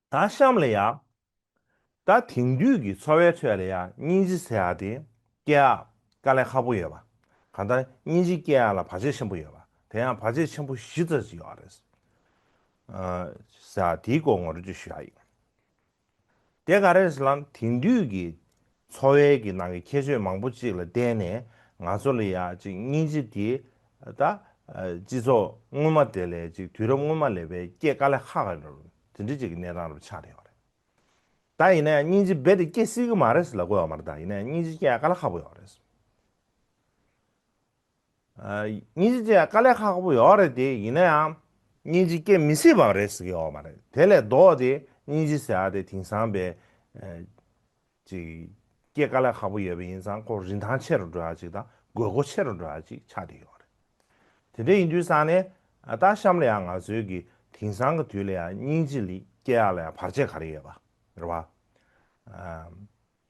ད་གཤམ་ལ་ཡ། ད་དེང་དུས་ཀྱི་འཚོ་བའི་ཁྲོད་ལ་ཡ་སྙིང་རྗེ་ཟེར་ཡ་དེ་སྐྱེ་ཡག་དཀའ་ལས་ཁག་པོ་ཡོད་པ། གང་ལྟར་སྙིང་རྗེ་སྐྱེ་ཡག་ལ་བར་ཆད་ཆེན་པོ་ཡོད་པ། དེ་ཡང་བར་ཆད་ཆེན་པོ་བཞི་ཙམ་ཞིག་ཡོད་རེད། ཨ། ཟེར་ཡ་དེའི་སྐོར་ངོ་སྤྲོད་ཅིག་ཞུ་ཡ་ཡིན། དེ་ག་རེ་རེད་ཟེར་ན་དེང་དུས་ཀྱི་འཚོ་བའི་གི་ནང་གི་ཁྱད་ཆོས་མང་པོ་ཅིག་ལ་བརྟེན་ནས་ང་ཚོ་ལ་ཡ་ཅིག་སྙིང་རྗེ་དེ་ད་སྤྱི་ཚོགས་སྔོན་མ་དེ་ལས་ཅིག་དུས་རབས་སྔོན་མ་ལས་པའི་སྐྱེ་དཀའ་ལས་ཁག་ག་འགྲོ་དེ་འདྲ་ཅིག་གི་གནས་སྟངས་རུ་ཆགས་བསྡད་ཡོད་རེད། ད་ཡིན་ན་ཡང་སྙིང་རྗེ་རྦད་དེ་སྐྱེ་སྲིད་ཀྱི་མ་རེད་ཟེར་ལབ་དགོས་ཡོད་མ་རེད། ད་ཡིན་ན་ཡང་སྙིང་རྗེ་སྐྱེ་ཡ་དཀའ་ལས་ཁག་པོ་ཡོད་རེད། ཨ། སྙིང་རྗེ་སྐྱེ་ཡ་དཀའ་ལས་ཁག་པོ་ཡོད་རེད་དེ་ཡིན་ན་ཡང་སྙིང་རྗེ་སྐྱེ་མི་སྲིད་པ་རེད་ཟེར་གྱི་ཡོད་མ་རེད། དེ་ལས་ལྡོག་སྟེ་སྙིང་རྗེ་ཟེར་ཡ་དེ་དེང་སང་པའི་ཨ། ཅིག་སྐྱེ་དཀའ་ལས་ཁག་པོ་ཡོད་པ་ཡིན་ཙང་ཁོ་རིན་ཐང་ཆེ་རུ་འགྲོ་ཡ་ཅིག་དང་དགོས་མཁོ་ཆེ་རུ་འགྲོ་ཡ་ཅིག་ཆགས་བསྡད་ཡོད་རེད། དེ་འདྲ་ཡིན་དུས་ཙང་ནས་ཨ། ད་གཤམ་ལ་ཡང་ང་ཚོའི་གི་དེང་སང་གི་དུས་ལ་ཡང་སྙིང་རྗེ་ལ་སྐྱེ་ཡག་ལ་ཡང་བར་ཆད་ག་རེ་ཡོད་པ་རེད་བ།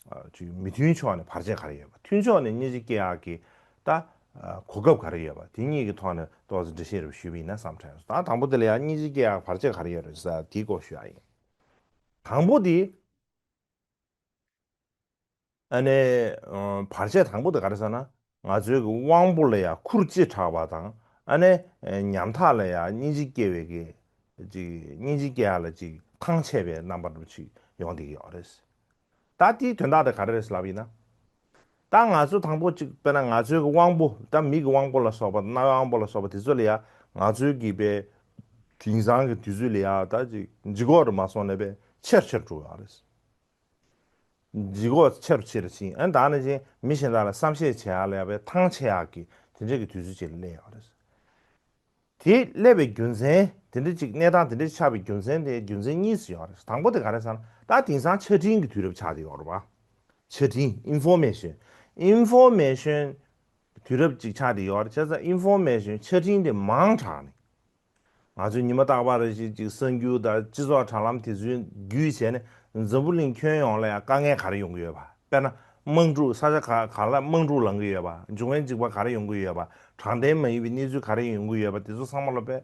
ཨ། ཅིག་མི་མཐུན་ཕྱོགས་ནས་བར་ཆད་ག་རེ་ཡོད་པ། མཐུན་ཕྱོགས་ནས་སྙིང་རྗེ་སྐྱེ་ཡག་གི་ད་ཨ། གོ་སྐབས་ག་རེ་ཡོད་པ། དེ་གཉིས་ཀྱི་ཐོག་ནས་ཏོག་ཙམ་འགྲེལ་བཤད་རེ་ཞུས་པ་ཡིན་ན་བསམ་དྲན་སོང་། ད་དང་པོ་དེ་ལ་ཡང་སྙིང་རྗེ་སྐྱེ་ཡག་བར་ཆད་ག་རེ་ཡོད་རེད་ཟེར་དེའི་སྐོར་ཞུ་ཡག་ཡིན། དང་པོ་དེ། ཨ་ནི། ཨ། བར་ཆད་དང་པོ་དེ་ག་རེ་ཟེར་ན། ང་ཚོའི་གི་དབང་པོ་ལ་ཡང་ཁུར་ལྕེ་དྲག་པ་དང་། ཨ་ནི། ཉམ་ཐག་ལ་ཡང་སྙིང་རྗེ་སྐྱེ་བའི་གི། ཅིག་སྙིང་རྗེ་སྐྱེ་ཡག་ལ་ཅིག་ཐང་ཆད་པའི་རྣམ་པ་འདྲ་པོ་ཅིག་ཡོང་བསྡད་ཀྱི་ཡོད་རེད། ད་དེའི་དོན་དག་དེ་ག་རེ་རེད་ལབ་ཡིན་ན། ད་ང་ཚོ་དང་པོ་གཅིག་དཔེར་ན་ང་ཚོའི་གི་དབང་པོ། ད་མིག་གི་དབང་པོ་ལ་སོགས་པ་རྣ་བའི་དབང་པོ་ལ་སོགས་པ་དེ་ཚོ་ལ་ཡ་ང་ཚོའི་གི་པའི་དེང་སང་གི་དུས་ཚོད་ལ་ཡ་ད་ཅིག་ལྗིད་ཁོག་རུ་མ་སོང་ནས་པའི་ཆེར་ཆེར་འགྲོ་ཡོད་རེད། ལྗིད་ཁོག་ཆེ་རུ་ཆེ་རུ་ཕྱིན། ཨ་ནི་ད་ནི་ཅིག་མི་གཞན་དག་ལ་བསམ་ཤེས་བྱེད་ཡག་ལ་ཡ་པའི་ཐང་ཆད་ཡག་གི་དེ་འདྲའི་གི་དུས་ཚོད་ཅིག་ལ་སླེབས་ཡོད་རེད། དེ་སླེབས་པའི་རྒྱུ་མཚན། དེ་འདྲ་ཅིག་གནས་སྟངས་དེ་འདྲ་ཆགས་པའི་རྒྱུ་མཚན་དེ་རྒྱུ་མཚན་གཉིས་སུ་ཡོད་རེད། དང་པོ་དེ་ག་རེ་ཟེར་ན། ད་དེང་སང་ཆ་འཕྲིན་གྱི་དུས་རབས་ཆགས་བསྡད་ཡོད་རེད་པ། ཆ་འཕྲིན། ཨིན་ཕོར་མེ་ཤོན། ཨིན་ཕོར་མེ་ཤོན་དུས་རབས་ཅིག་ཆགས་བསྡད་ཡོད་རེད། བྱས་ཙང་ཨིན་ཕོར་མེ་ཤོན་ཆ་འཕྲིན་དེ་མང་དྲགས་ནས། ང་ཚོས་ཉི་མ་རྟག་པར་རེ་བཞིན་ཅིག་གསར་འགྱུར་དང་སྤྱི་ཚོགས་དྲ་ལམ་དེ་ཚོའི་བརྒྱུད་བྱས་ནས་འཛམ་བུ་གླིང་ཁྱོན་ཡོངས་ལ་ཡང་དཀའ་ངལ་ག་རེ་ཡོང་གི་ཡོད་པ། དཔེར་ན་དམག་འཁྲུག། ས་ཆ་ག་ག་ལ་དམག་འཁྲུག་ལངས་ཀྱི་ཡོད་པ། འབྱུང་བའི་འཇིགས་པ་ག་རེ་ཡོང་གི་ཡོད་པ། དྲང་བདེན་མ་ཡིན་པའི་གནས་ཚུལ་ག་རེ་ཡོང་གི་ཡོད་པ། དེ་ཚོ་ཚང་མ་ལ་པའི་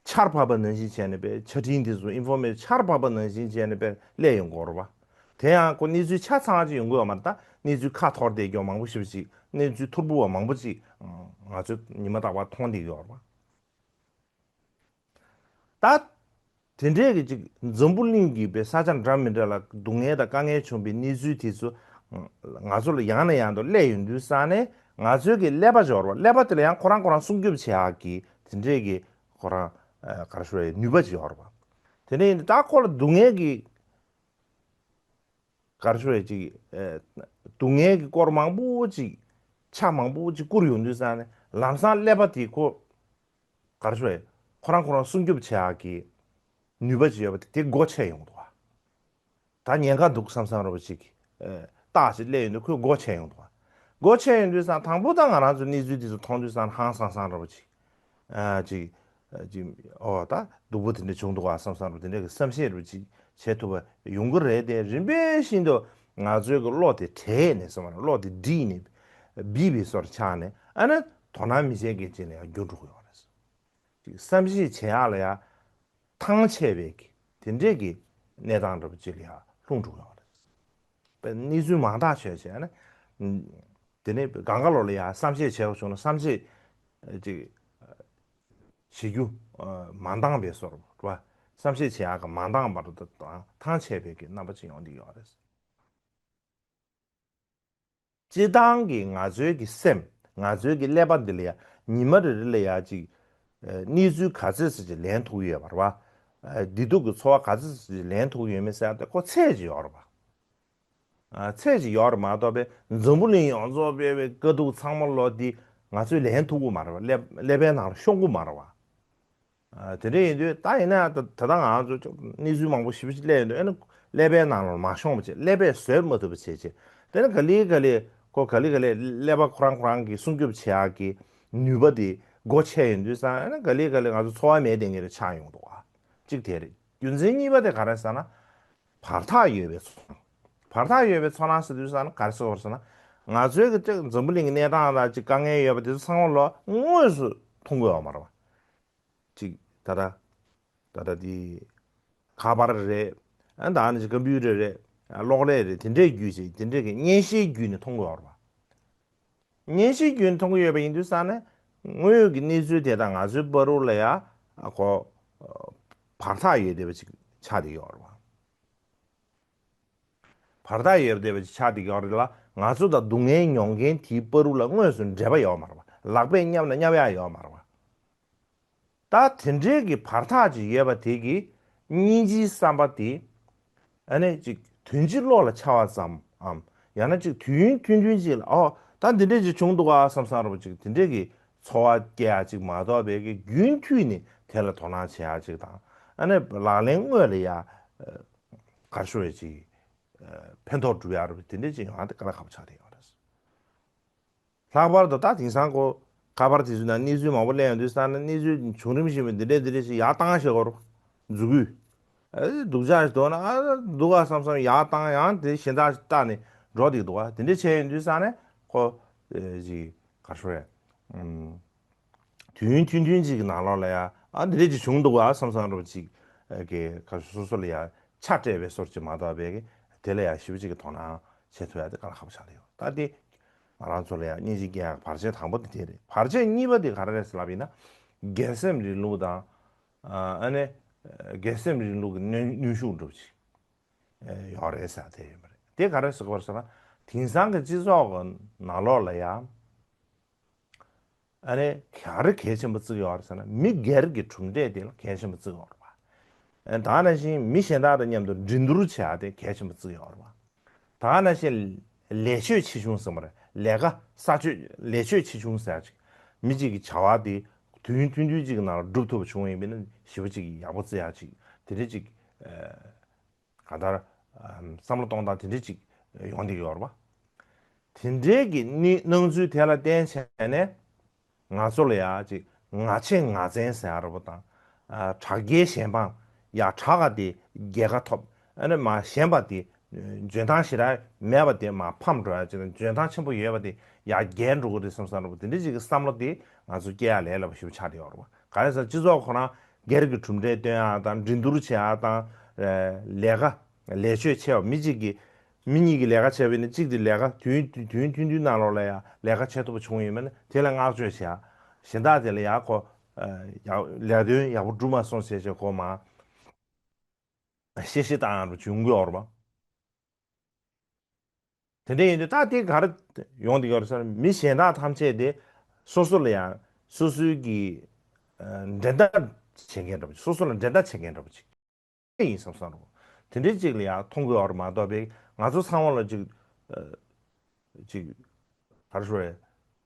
ཆར་ཕབ་པ་ནང་བཞིན་བྱས་ནས་པའི་ཆ་འཕྲིན་དེ་ཚོ། ཨིན་ཕོར་མེ་ཤོན་ཆར་ཕབ་པ་ནང་བཞིན་བྱས་ནས་པའི་སླེབས་ཡོང་གི་ཡོད་རེད་པ། དེ་ཡང་ཁོ་གནས་ཚུལ་ཆ་ཚང་ཅིག་ཡོང་གི་ཡོད་མ་རེད། ད་གནས་ཚུལ་ཁ་འཐོར་བསྡད་ཀྱོག་མང་པོ་ཞེ་པོ་ཅིག་གནས་ཚུལ་ཐོར་བུ་བ་མང་པོ་ཅིག་ང་ཚོས་ཉི་མ་རྟག་པར་མཐོང་བསྡད་ཀྱི་ཡོད་རེད་པ། ད་དེ་འདྲའི་གི་ཅིག་འཛམ་བུ་གླིང་གི་པའི་ས་ཆ་འདྲ་མི་འདྲ་ལ་སྡུག་བསྔལ་དང་དཀའ་ངལ་བྱུང་བའི་གནས་ཚུལ་དེ་ཚོ་ང་ཚོ་ལ་ཡང་ནས་ཡང་དུ་སླེབས་ཡོང་དུས་ཙང་ནས། ང་ཚོའི་གི་ཀླད་པ་འབྱོར་བ། ཀླད་པ་དེ་ལ་ཡང་ཁོ་རང་ཁོ་རང་སྲུང་སྐྱོབ་བྱེད་ཡག་གི་དེ་འདྲའི་གི་ཁོ་རང་ཨ་ག་རེ་ཞུ་དགོས་རེད། ནུས་པ་ཅིག་ཡོད་རེད་པ། དེ་ནས་ད་ཁོ་ལ་སྡུག་བསྔལ་གི་ག་རེ་ཞུ་དགོས་རེད། ཅིག་ཨ་སྡུག་བསྔལ་གི་སྐོར་མང་པོ་ཅིག་ཆ་མང་པོ་ཅིག་བསྐུར་ཡོང་དུས་ཙང་ནས་ལམ་སང་ཀླད་པ་དེ་ཁོ་ག་རེ་ཞུ་དགོས་རེད། ཁོ་རང་ཁོ་རང་སྲུང་སྐྱོབ་བྱེད་ཡག་གི་ནུས་པ་ཅིག་ཡོད་པ་དེ་དེ་སྒོ་ཕྱེ་ཡོང་འདུག་བ། ད་ཉེན་ཁ་འདུག་བསམ་བསམ་འདྲ་པོ་ཅིག་ཨ་རྟགས་ཅིག་སླེབས་ཡོང་དུས་ཁོས་སྒོ་ཕྱེ་ཡོང་འདུག་བ། སྒོ་ཕྱེ་ཡོང་དུས་ཙང་དང་པོ་ད་ང་རང་ཚོ་གནས་ཚུལ་དེ་ཚོ་མཐོང་དུས་ཙང་ཧང་སང་སང་འདྲ་པོ་ཅིག་ཨ་ཅིག་ཅིག་ཨོ་ད་སྡུག་པོ་དེ་འདྲ་བྱུང་འདུག་བ་བསམ་བསམ་འདྲ་པོ་དེ་འདྲ་གི་བསམ་ཤེས་འདྲ་པོ་ཅིག་བྱེད་ཐུབ་པ་ཡོང་གི་རེད་དེ། རིམ་པས་བཞིན་དུ་ང་ཚོའི་གི་བློ་དེ་བྲེགས་ནས་སོང་བ། བློ་དེ་བསྒྲིལ་ནས་སྦས་པའི་བཟོ་འདྲ་ཆགས་ནས། ཨ་ནི་དོ་སྣང་མི་བྱེད་མཁན་ཅིག་ལ་ཡང་འགྱུར་འགྲོ་གི་ཡོད་རེད། ཅིག་བསམ་གཞིག་བྱེད་ཡག་ལ་ཡ་ཐང་ཆད་པའི་གི་དེ་འདྲས་ཀྱི་གནས་སྟངས་འདྲ་པོ་ཅིག་ལ་ཡ་ལྷུང་འགྲོ་གི་ཡོད་རེད། པའི་གནས་ཚུལ་མང་དག་བྱས་བྱས་ནས། དེ་ནས་སྒང་ག་ལོག་ལ་ཡ་བསམ་ཤེས་བྱས་པ་བྱུང་ན་བསམ་ཤེས་ཅིག་བྱེད་རྒྱུ་མ་འདང་བའི་བཟོ་འདྲ་པོ་རེད་བ། བསམ་ཤེས་བྱེད་ཡག་གི་མ་འདང་བ་དང་ཐང་ཆད་པའི་གི་རྣམ་པ་ཅིག་ཡོང་བསྡད་ཡོད་རེད། སྤྱིར་བཏང་གི་ང་ཚོའི་གི་སེམས། ང་ཚོའི་གི་ཀླད་པ་འདི་ལ་ཡ་ཉི་མ་རེ་རེ་ལ་ཡ་ཅིག་ཨ་གནས་ཚུལ་ག་ཚོད་ཙམ་ཅིག་ལེན་ཐུབ་ཀྱི་ཡོད་པ་རེད་བ། ཨ་བདེ་སྡུག་གི་ཚོར་བ་ག་ཚོད་ཙམ་ཅིག་ལེན་ཐུབ་ཀྱི་ཡོད་མེད་ཟེར་ཡ་དེ་ཁོ་ཚད་ཅིག་ཡོད་རེད་བ། ཨ་ཚད་ཅིག་ཡོད་རེད་མ་གཏོགས་པའི་འཛམ་བུ་གླིང་ཡོངས་རྫོགས་སྤེལ་བའི་དཀའ་སྡུག་ཚང་མ་ལོ་འདི་ང་ཚོས་ལེན་ཐུབ་ཀྱི་མ་རེད་བ། ཀླད་ཀླད་པའི་ནང་ལ་ཤོང་གི་མ་རེད་བ། ཨ་དེ་འདྲ་ཡིན་དུས་ད་ཡིན་ན་ད་ད་ལྟ་ང་ཚོ་ཅིག་གནས་ཚུལ་མང་པོ་ཞེ་པོ་ཅིག་སླེབས་ཡོང་དུས། ཨ་ནི་ཀླད་པའི་ནང་ལ་མ་ཤོང་བ་བྱས། ཀླད་པས་བཟོད་མ་ཐུབ་པ་བྱས་བྱས། དེ་ནི་ག་ལེ་ག་ལེ་ཁོ་ག་ལེ་ག་ལེ་ཀླད་པ་ཁོ་རང་ཁོ་རང་གི་སྲུང་སྐྱོབ་བྱེད་ཡག་གི་ནུས་པ་དེ་སྒོ་ཕྱེ་ཡོང་དུས་ཙང་། ཨ་ནི་ག་ལེ་ག་ལེ་ང་ཚོ་འཚོ་བ་མེད་བསྡད་མཁན་རེ་ཆགས་ཡོང་འདུག་ཨ། གཅིག་དེ་རེད། རྒྱུ་མཚན་གཉིས་པ་དེ་ག་རེ་ཟེར་ན། བར་ཐག་ཡོད་པའི་ཚོར་སྣང་། བར་ཐག་ཡོད་པའི་ཚོར་སྣང་ཟེར་དུས་ཙང་ན་ག་རེ་ཟེར་དགོས་ཟེར་ན། ང་ཚོའི་གི་ཅིག་འཛམ་བུ་གླིང་གི་གནས་སྟངས་དང་ཅིག་དཀའ་ངལ་ཡོད་པ་དེ་ཚོ་ཚང་མ་ལོ་དངོས་སུ་མཐོང་གི་ཡོད་མ་རེད་བ། ཅིག་ད་ལྟ་ད་ལྟ་དེ་ཁ་པར་རེད། ཨ་ད་ནི་ཅིག་ཀམ་པུ་ཊར་རེད། ཨ་གློག་ཀླད་རེད། དེ་འདྲའི་བརྒྱུད་ཅིག་དེ་འདྲའི་གི་བརྙན་ཤེལ་བརྒྱུད་ནས་མཐོང་གི་ཡོད་རེད་བ། བརྙན་ཤེལ་བརྒྱུད་ནས་མཐོང་གི་ཡོད་པ་ཡིན་དུས་ཙང་ནས་དངོས་ཡོད་ཀྱི་གནས་ཚུལ་དེ་དང་ང་ཚོའི་བར་དུ་ལ་ཡ་ཨ་ཁོ་བར་ཐག་ཡོད་བསྡད་པ་ཅིག་ཆགས་བསྡད་ཡོད་རེད་བ། བར་ཐག་ཡོད་བསྡད་པ་ཅིག་ཆགས་བསྡད་ཡོད་རེད་ལ། ང་ཚོ་དང་སྡུག་བསྔལ་མྱོང་མཁན་དེའི་བར་དུ་ལ་དངོས་སུ་འབྲེལ་བ་ཡོད་མ་རེད་བ། ལག་པས་བསྙབས་ན་བསྙབས་ཡག་ཡོད་མ་རེད་བ། ད་དེ་འདྲའི་གི་བར་ཐག་ཅིག་ཡོད་པ་དེ་གི་སྙིང་རྗེའི་བསམ་པ་དེ་ཨ་ནི་ཅིག་དོན་སྤྱི་བློ་ལ་འཆར་བ་ཙམ་འམ། ཡང་ན་ཅིག་དུས་ཡུན་ཐུང་ཐུང་ཅིག་ལ་ཨོ་ད་འདི་འདྲས་ཅིག་བྱུང་འདུག་ག་བསམ་བསམ་རེ་བ་ཅིག་དེ་འདྲས་གི་ཚོར་བ་སྐྱེ་ཡ་ཅིག་མ་གཏོགས་པའི་གི་རྒྱུན་མཐུད་ནས་དེ་ལ་དོ་སྣང་བྱེད་ཡ་ཅིག་དང་། ཨ་ནི་ལག་ལེན་དངོས་ལ་ཡ་གར་ཤོར་བའི་ཅིག་ཕན་ཐོགས་སྒྲུབ་ཡ་རེ་བ་དེ་འདྲས་ཅིག་ཡོང་ཡ་དེ་དཀའ་ལས་ཁག་པོ་ཆགས་བསྡད་ཡོད་རེད། ལྷག་པར་དུ་ད་དེང་སང་ཁོ་ཁ་པར་དེ་ཚོའི་ནང་གནས་ཚུལ་མང་པོ་གླེང་ཡོང་དུས་ཙང་ན། གནས་ཚུལ་བྱུང་རིམ་ཞིག་མིན་འདི་འདྲས་འདི་འདྲས་ཞིག་ཡར་བཏང་བྱེད་དགོས་རེད། མཛུབ་གུས། ཨ་སྡུག་ཅག་ཞིག་འདུག་ན་ཨ་སྡུག་ག་བསམ་བསམ་ཡར་བཏང་། ཡང་དེ་གཞན་དག་ཞིག་བཏང་ནས་འགྲོ་བསྡད་འདུག་ག་དེ་འདྲས་བྱས་ཡོང་དུས་ཙང་ནས་ཁོ་ཨེ་ཅིག་ག་རེ་ཞུ་དགོས་རེད། ཨུམ། དུས་ཡུན་ཐུང་ཐུང་ཅིག་གི་ནང་ལོགས་ལ་ཡ་ཨ་འདི་འདྲས་ཅིག་བྱུང་འདུག་ག་བསམ་བསམ་རེ་བ་ཅིག་ཨེ་གི་ག་སོ་སོ་ལ་ཡ་ཆ་སྤྲད་པའི་བཟོ་ཅིག་མ་གཏོགས་པའི་གི་དེ་ལ་ཡ་ཞེ་པོ་ཅིག་གི་དོ་སྣང་བྱེད་ཐུབ་ཡ་དེ་དཀའ་ལས་ཁག་པོ་ཆགས་བསྡད་ཡོད། ད་དེ་ང་རང་ཚོ་ལ་ཡང་སྙིང་རྗེ་སྐྱེ་ཡག་བར་ཆད་དང་པོ་དེ་དེ་རེད། བར་ཆད་གཉིས་པ་དེ་ག་རེ་རེད་ཟེར་ལབ་ཡིན་ན། སྒེར་སེམས་རིང་ལུགས་དང་། ཨ་ནི་སྒེར་སེམས་རིང་ལུགས་ཀྱི་གནོན་གནོན་ཤུགས་འདྲ་པོ་ཅིག་ཡོད་རེད་ཟེར་དེ་ཡིན་པ་རེད། དེ་ག་རེ་ཟེར་དགོས་རེད་ཟེར་ན། དེང་སང་གི་སྤྱི་ཚོགས་ཀྱི་ནང་ལོགས་ལ་ཡང་ཨ་ནི་ག་རེ་གལ་ཆེན་པོ་བརྩི་གི་ཡོད་རེད་ཟེར་ན། མི་སྒེར་གྱི་གྲུབ་འབྲས་དེ་ལ་གལ་ཆེན་པོ་བརྩི་གི་ཡོད་རེད་པ། ཨ་ད་ག་ནང་བཞིན་མི་གཞན་དག་དང་མཉམ་དུ་འགྲན་བསྡུར་བྱེད་ཡ་དེ་གལ་ཆེན་པོ་བརྩི་གི་ཡོད་རེད་པ། ད་ག་ནང་བཞིན་ལས་ཆོད་ཆེ་ཆུང་ཟེར་བ་རེད། ལས་ཀ་ས་ཆོད་ལས་ཆོད་ཆེ་ཆུང་ཟེར་ཡ་ཅིག་མི་གཅིག་གི་བྱ་བ་དེ་དུས་ཡུན་ཐུང་ཐུང་ཅིག་གི་ནང་ལ་སྒྲུབ་ཐུབ་པ་བྱུང་བ་ཡིན་པ་ཡིན་ན་ཞེ་པོ་ཅིག་ཡག་པོ་བརྩི་ཡ་ཅིག་དེ་འདྲ་ཅིག་ཨ། གང་ལྟར་ཨམ་བསམ་བློ་གཏོང་སྟངས་དེ་འདྲ་ཅིག་ཡོང་བསྡད་ཡོད་རེད་པ། དེ་འདྲའི་གི་གནས་སྣང་ཚུལ་དེ་ལ་བརྟེན་བྱས་ནས་ང་ཚོ་ལ་ཡ་ཅིག་ང་ཆེ་ང་བཙན་ཟེར་ཡ་རེད་པ་དང་། ཨ་དྲག་རྒྱལ་གཞན་དཔང་། ཡ་དྲག་ག་དེ་རྒྱལ་ཁ་ཐོབ། ཨ་ནི་མ་ཞན་པ་དེ་འཇོན་ཐང་ཞེ་དྲག་མེད་པ་དེ་མ་ཕམ་འགྲོ་ཡ་ཅིག་དང་། འཇོན་ཐང་ཆེན་པོ་ཡོད་པ་དེ་ཡ་རྒྱལ་འགྲོ་གི་རེད་བསམ་བསམ་རེད་པ། དེ་འདྲ་ཅིག་གི་བསམ་བློ་དེ་ང་ཚོ་སྐྱེ་ཡ་ལས་སླ་པོ་ཞེ་པོ་ཆགས་བསྡད་ཡོད་རེད་པ། ག་རེ་ཟེར་སྤྱི་ཚོགས་ཁོ་རང་སྒེར་གྱི་གྲུབ་འབྲས་སྟོན་ཡག་དང་། འགྲན་བསྡུར་བྱེད་ཡག་དང་། ལས་ཀ་ལས་ཆོད་ཆེ་བ། མི་གཅིག་གིས་མི་གཉིས་ཀྱིས་ལས་ཀ་བྱས་པ་ཡིན་ན། གཅིག་དེ་ལས་ཀ་དུས་ཡུན་དུས་ཡུན་ཐུང་ཐུང་ནང་ལོགས་ལ་ཡ་ལས་ཀ་བྱེད་ཐུབ་པ་བྱུང་ཡོད་མེད་ན་དེ་ལ་བསྔགས་བརྗོད་བྱེད་ཡག་གཞན་དག་དེ་ལ་ཡ་ཁོ་ཡག་ལས་དོན་ཡག་པོ་འགྲུབ་མ་སོང་ཟེར་བྱས་ཁོ་མ་གཤེ་གཤེ་བཏང་ཡག་འདྲ་བྱུང་གི་ཡོད་རེད་པ། དེ་འདྲ་ཡིན་དུས་ད་དེ་ག་རེ་ཡོང་བསྡད་ཡོད་རེད་ཟེར་ན། མི་གཞན་དག་ཐམས་ཅད་དེ་སོ་སོ་ལ་ཡང་སོ་སོའི་གི་ཨ་འགྲན་ཟླ་བྱེད་མཁན་འདྲ་པོ་ཅིག་སོ་སོ་ལ་འགྲན་ཟླ་བྱེད་མཁན་འདྲ་པོ་ཅིག་ཡིན་བསམ་བསམ་རེད། དེ་འདྲའི་ཅིག་ལ་ཡང་མཐོང་གི་ཡོད་རེད་མ་གཏོགས་པའི་ང་ཚོ་ཚང་མ་ལ་ཅིག་ཨ་ཅིག་ག་རེ་ཞུ་དགོས་རེད།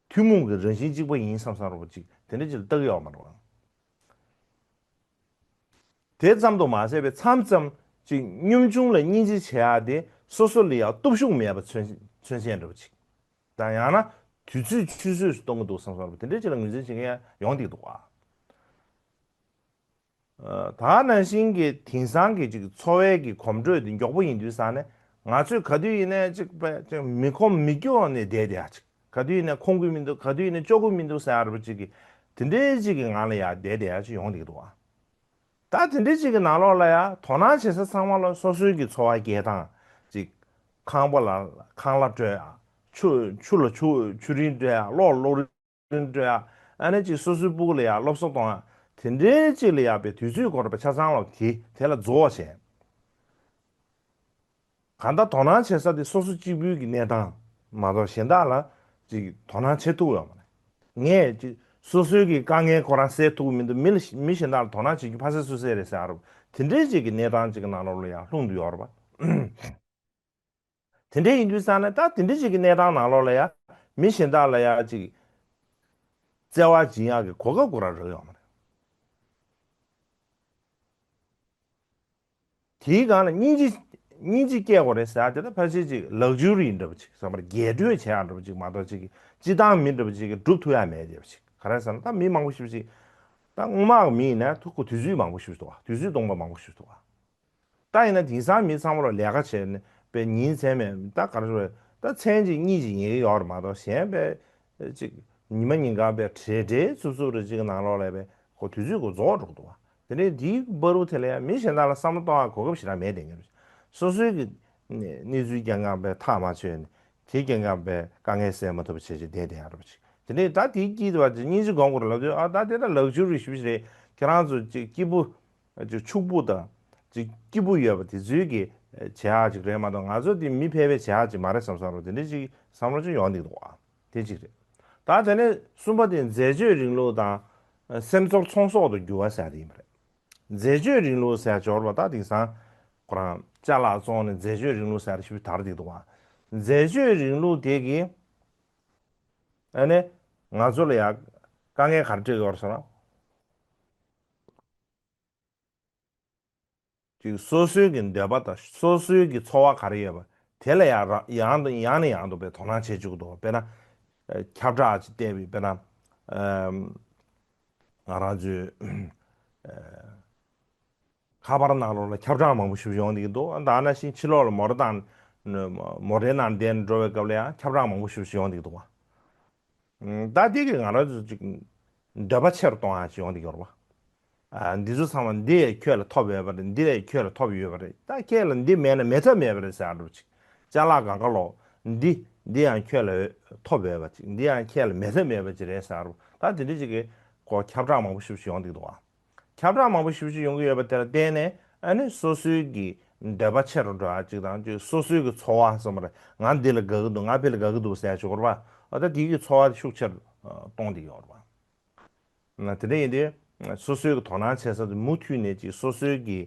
ཐུན་མོང་གི་རང་བཞིན་གཅིག་པ་ཡིན་བསམ་བསམ་རེད་པ། ཅིག་དེ་འདྲ་ཅིག་ལ་ལྟ་གི་ཡོད་མ་རེད་པ། དེ་ཙམ་དུ་མ་ཟད་པའི་མཚམས་མཚམས་ཅིག་གཉོམ་ཆུང་ལ་སྙིང་རྗེ་བྱེད་ཡག་དེ་སོ་སོ་ལ་ཡང་སྟོབས་ཤུགས་མེད་པ་མཚོན་མཚོན་བྱེད་འདྲ་པོ་ཅིག་དང་། ཡང་ན་དུས་ཚོད་ཆུད་ཟོས་སུ་གཏོང་གི་འདུག་བསམ་བསམ་རེད་པ། དེ་འདྲའི་ཅིག་ལ་ངོས་འཛིན་བྱེད་མཁན་ཡང་ཡོང་བསྡད་འདུག་ག་ད་ག་ནང་བཞིན་གྱི་དེང་སང་གི་ཅིག་འཚོ་བའི་གི་གོམ་བགྲོད་འདི་མགྱོགས་པོ་ཡིན་དུས་ཙང་ནས་ང་ཚོས་ག་དུས་ཡིན་ནའི་ཅིག་པ་ཅིག་མི་ཁོམ་མི་སྐྱོ་ནས་བསྡད་བསྡད་ཡ་ཅིག་ག་དུས་ཡིན་ནའི་ཁོམ་གི་མི་འདུག་ག་དུས་ཡིན་ནའི་སྐྱོ་གི་མི་འདུག་ཟེར་ཡ་རེད་པ། ཅིག་གི་དེ་འདྲའི་ཅིག་གི་ངང་ལ་ཡ་བསྡད་བསྡད་ཡ་ཅིག་ཡོང་བསྡད་ཀྱི་འདུག་ག་ད་དེ་འདྲའི་ཅིག་གི་ནང་ལོགས་ལ་ཡ་དོ་སྣང་བྱེད་ས་ཚང་མ་ལ་སོ་སོའི་གི་འཚོ་བ་སྐྱེལ་སྟངས། ཅིག་ཁང་པ་ལ་ཁང་གླ་སྤྲོད་ཡ། ཆུ་ཆུ་ལ་ཆུ་ཆུ་རིན་སྤྲོད་ཡ། གློག་གློག་རིན་སྤྲོད་ཡ། ཨ་ནི་ཅིག་སོ་སོའི་སྤུ་གུ་ལ་ཡ་སློབ་གསོ་གཏོང་ཡ། དེ་འདྲའི་ཅིག་ལ་ཡ་པའི་དུས་ཚོད་དགོས་རེད་པ། ཆ་ཚང་ལ་གི་དེ་ལ་རྫོགས་བྱས། གང་ལྟར་དོ་སྣང་བྱེད་ས་དེ་སོ་སོ་གཅིག་པུའི་གི་གནས་སྟངས་མ་གཏོགས་གཞན་དག་ལ་ཅིག་དོ་སྣང་བྱེད་ཐུབ་ཡོད་མ་རེད། ངས་ཅིག་སོ་སོའི་གི་དཀའ་ངལ་ཁོ་རང་སེལ་ཐུབ་ཀྱི་མི་འདུག་མི་ལ་མི་གཞན་དག་ལ་དོ་སྣང་བྱེད་རྒྱུ་ཕ་སེ་སུ་སེ་རེད་ཟེར་ཡ་རེད། དེ་འདྲའི་ཅིག་གི་གནས་སྟངས་ཅིག་གི་ནང་ལོགས་ལ་ཡང་ལྷུང་དུ་ཡོད་རེད་པ། དེ་འདྲ་ཡིན་དུས་ཙང་ནས་ད་དེ་འདྲ་ཅིག་གི་གནས་སྟངས་ནང་ལོགས་ལ་ཡ་མི་གཞན་དག་ལ་ཡ་ཅིག་བརྩེ་བ་སྦྱིན་ཡག་གི་གོ་སྐབས་ཁོ་རང་རག་ཡོད་མ་རེད། དེའི་སྒང་ལ་སྙིང་རྗེ་སྙིང་རྗེ་སྐྱེ་དགོས་རེད་ཟེར་ཡ་དེ་ད་ཕལ་ཆེར་ཅིག་ལག་འཇུ་རིགས་འདྲ་པོ་ཅིག་བསམ་པར་རྒྱས་སྤྲོས་བྱེད་ཡག་འདྲ་པོ་ཅིག་མ་གཏོགས་ཅིག་སྤྱི་བཏང་མི་འདྲ་པོ་ཅིག་གིས་སྒྲུབ་ཐུབ་ཡག་མེད་འདྲ་པོ་ཅིག་ག་རེ་ཟེར་ན་ད་མི་མང་པོ་ཞེ་པོ་ཅིག་ ད་སྔོན་མ་གི་མི་ཡིན་ན་ཐུག་གོ་དུས་ཚོད་མང་པོ་ཞིག་འདུག་བ། དུས་ཚོད་སྟོང་པ་མང་པོ་ཞིག་འདུག་བ། ད་ཡིན་ན་དེང་སང་མི་ཚང་མ་ལ་ལས་ཀ་བྱས་ནས་པའི་ཉིན་མཚན་མེད་ད་ག་རེ་ཞུ་དགོས་རེད། ད་མཚན་གཅིག་གཉིས་གཅིག་ཉལ་གི་ཡོད་རེད་མ་གཏོགས་གཞན་པའི་ཅིག་ཉི་མ་ཉིན་གང་པའི་བྲེལ་བྲེལ་འཚུབ་འཚུབ་རེ་ཅིག་གི་ནང་ལོགས་ལ་པའི་ཁོ་དུས་ཚོད་ཁོ་རྫོགས་འགྲོ་གི་འདུག་བ། དེ་ནས་དེའི་བར་དུ་དེ་ལ་ཡང་མི་གཞན་དག་ལ་བསམ་བློ་གཏོང་ཡག་གོ་སྐབས་ཞེ་དྲག་མེད་བསྡད་ཀྱི་རེད། སོ་སོའི་གི་གནས་ཚུལ་རྐྱང་རྐྱང་པའི་ཐག་མ་ཆོད་ནས་དེ་རྐྱང་རྐྱང་པའི་དཀའ་ངལ་སེལ་མ་ཐུབ་པ་བྱས་བྱས་བསྡད་བསྡད་ཡག་རེད་པ་ཅིག་དེ་ནས་ད་དེའི་དཀྱིལ་དུ་བ་ཅིག་སྙིང་རྗེ་སྒོམ་དགོས་རེད་ལབ་དུས་ཨ་ད་དེ་ད་ལག་ཆུ་རིགས་ཞིབ་ཞིབ་རེད། ཁྱེད་རང་ཚོ་ཅིག་སྐྱིད་པོ་ཅིག་ཕྱུག་པོ་དང་ཅིག་སྐྱིད་པོ་ཡོད་པ་དེ་ཚོའི་གི་བྱེད་ཡག་ཅིག་རེད་མ་གཏོགས་ང་ཚོ་དེ་མི་ཕལ་པའི་བྱེད་ཡག་ཅིག་མ་རེད་བསམ་བསམ་རོགས་དེ་འདྲ་ཅིག་བསམ་བློ་ཅིག་ཡོང་བསྡད་འདུག་ཨ། དེ་གཅིག་རེད། ད་དེ་ནས་གསུམ་པ་དེ་འཛད་སྤྱོད་རིང་ལུགས་དང་སེམས་ཚོར་ཚོང་ཟོག་ཏུ་འགྱུར་བ་ཟེར་ཡ་དེ་ཡིན་པ་རེད། འཛད་སྤྱོད་རིང་ལུགས་ཟེར་ཡ་འབྱོར་བ་ད་དེང་སང་ཁོ་རང་ཅ་ལག་བཙོང་ནས་འཛད་སྤྱོད་རིང་ལུགས་ཟེར་ཡ་ཞིག་དར་བསྡད་འདུག་ཨ། འཛད་སྤྱོད་རིང་ལུགས་དེ་གིས་ཨ་ནི་ང་ཚོ་ལ་ཡ་དཀའ་ངལ་ག་རེ་སྤྲད་ཀྱི་ཡོད་རེད་ཟེར་ན། ཅིག་སོ་སོའི་གི་འདོད་པ་དང་སོ་སོའི་གི་ཚོར་བ་ག་རེ་ཡོད་པ་དེ་ལ་ཡང་ར་ཡང་དང་ཡང་ནས་ཡང་དུ་པའི་དོ་སྣང་བྱེད་བཅུག་འདུག་དཔེར་ན་ཨ་ཁྱབ་བསྒྲགས་ཅིག་བལྟས་པའི་དཔེར་ན་ཨ་ང་རང་ཚོའི་ཨ་ཁ་པར་ནང་ལོགས་ལ་ཁྱབ་བསྒྲགས་མང་པོ་ཞིག་ཡོང་བསྡད་ཀྱི་འདུག་ད་ནང་བཞིན་ཕྱི་ལོགས་ལ་མོ་ཊ་བཏང་མོ་ཊའི་ནང་བསྡད་ནས་འགྲོ་བའི་སྐབས་ལ་ཡང་ཁྱབ་བསྒྲགས་མང་པོ་ཞིག་ཡོང་བསྡད་ཀྱི་འདུག་བ། ད་འདི་གིས་ང་རང་ཚོ་ཅིག་འདོད་པ་ཆེ་རུ་གཏོང་ཡག་ཅིག་ཡོང་བསྡད་ཀྱི་ཡོད་རེད་བ། ཨ་འདི་ཚོ་ཚང་མ་འདི་ཡང་ཁྱོད་ལ་ཐོབ་ཡོད་པ་རེད། འདི་ལས་ཁྱོད་ལ་ཐོབ་ཡོད་པ་རེད། ད་ཁྱེད་ལ་འདི་མེད་ན་མེད་ཐབས་མེད་པ་རེད་ཟེར་ཡག་འདྲ་པོ་ཅིག་ཅ་ལག་གང་ག་ལོ་འདི་འདི་ཡང་ཁྱོད་ལ་ཐོབ་ཡོད་པ་ཅིག་འདི་ཡང་ཁྱེད་ལ་མེད་ཐབས་མེད་པ་ཅིག་རེད་ཟེར་ཡག་འདྲ་པོ་ད་དེ་འདྲ་ཅིག་གི་ཁོ་ཁྱབ་བསྒྲགས་མང་པོ་ཞེ་པོ་ཅིག་ཡོང་བསྡད་ཀྱི་འདུག་བ། ཁྱབ་བསྒྲགས་མང་པོ་ཞེ་པོ་ཅིག་ཡོང་གི་ཡོད་པ་དེ་ལ་བརྟེན་ནས་ཨ་ནི་སོ་སོའི་གི་འདོད་པ་ཆེ་རུ་འགྲོ་ཡག་ཅིག་དང་ཅིག་སོ་སོའི་གི་ཚོར་བ་གསུངས་པ་རེད། ང་འདི་ལ་དགའ་གི་འདུག་ང་ཕ་ལ་དགའ་གི་འདུག་ཟེར་ཡག་ཅིག་ཡོད་རེད་བ། ཨ་ད་དེ་གི་ཚོར་བ་དེ་ཤུགས་ཆེ་རུ་གཏོང་བསྡད་ཀྱི་ཡོད་རེད་བ། ན་དེ་འདྲ་ཡིན་དུས་སོ་སོའི་གི་དོ་སྣང་བྱེད་ས་དེ་མུ་མཐུད་ནས་ཅིག་སོ་སོའི་གི་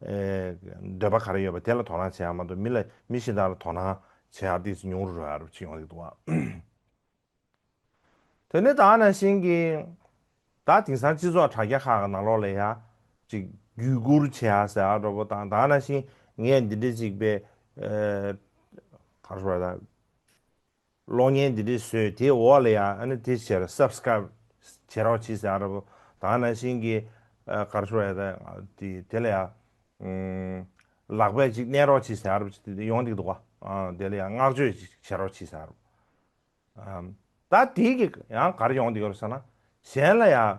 ཨེ་འདོད་པ་ག་རེ་ཡོད་པ་དེ་ལ་དོ་སྣང་བྱེད་ཡག་མ་གཏོགས་མི་ལ་མི་གཞན་དག་ལ་དོ་སྣང་བྱེད་ཡག་དེ་ཉུང་རུ་འགྲོ་ཡག་རུ་ཅིག་ཡོང་གི་འདུག་བ། དེ་ནས་ད་ནང་བཞིན་གྱི་ད་དེང་སང་སྤྱི་ཚོགས་དྲ་རྒྱ་ཁག་གི་ནང་ལོགས་ལ་ཡ་ཅིག་བརྒྱུད་བསྐུར་བྱེད་ཡག་ཟེར་ཡག་འདྲ་པོ་དང་ད་ནང་བཞིན་ངས་འདི་འདྲ་ཅིག་པའི་ཨེ་ག་རེ་ཟེར་དགོས་རེད་ད། གློག་བརྙན་འདི་འདྲ་བཟོས་དེའི་འོག་ལ་ཡ་ཨ་ནི་དེ་བྱས་ར་སབ་སི་ཀ་རབ་བྱེད་རོགས་གྱིས་ཟེར་ཡག་འདྲ་པོ་ད་ནང་བཞིན་གྱི་ཨ་ག་རེ་ཟེར་དགོས་རེད་ད། དེ་དེ་ལ་ཡ་ཨུམ་ལག་པས་ཅིག་མནན་རོགས་གྱིས་ཟེར་ཡག་འདྲ་པོ་ཅིག་དེ་ཡོང་བསྡད་ཀྱི་འདུག་ག་ཨ་དེ་ལ་ཡ་བསྔགས་བརྗོད་ཅིག་བྱེད་རོགས་གྱིས་ཟེར་ཡག་འདྲ་པོ། ཨམ། ད་དེ་གི་ཡང་ག་རེ་ཡོང་བསྡད་ཡོད་རེད་ཟེར་ན། གཞན་ལ་ཡང་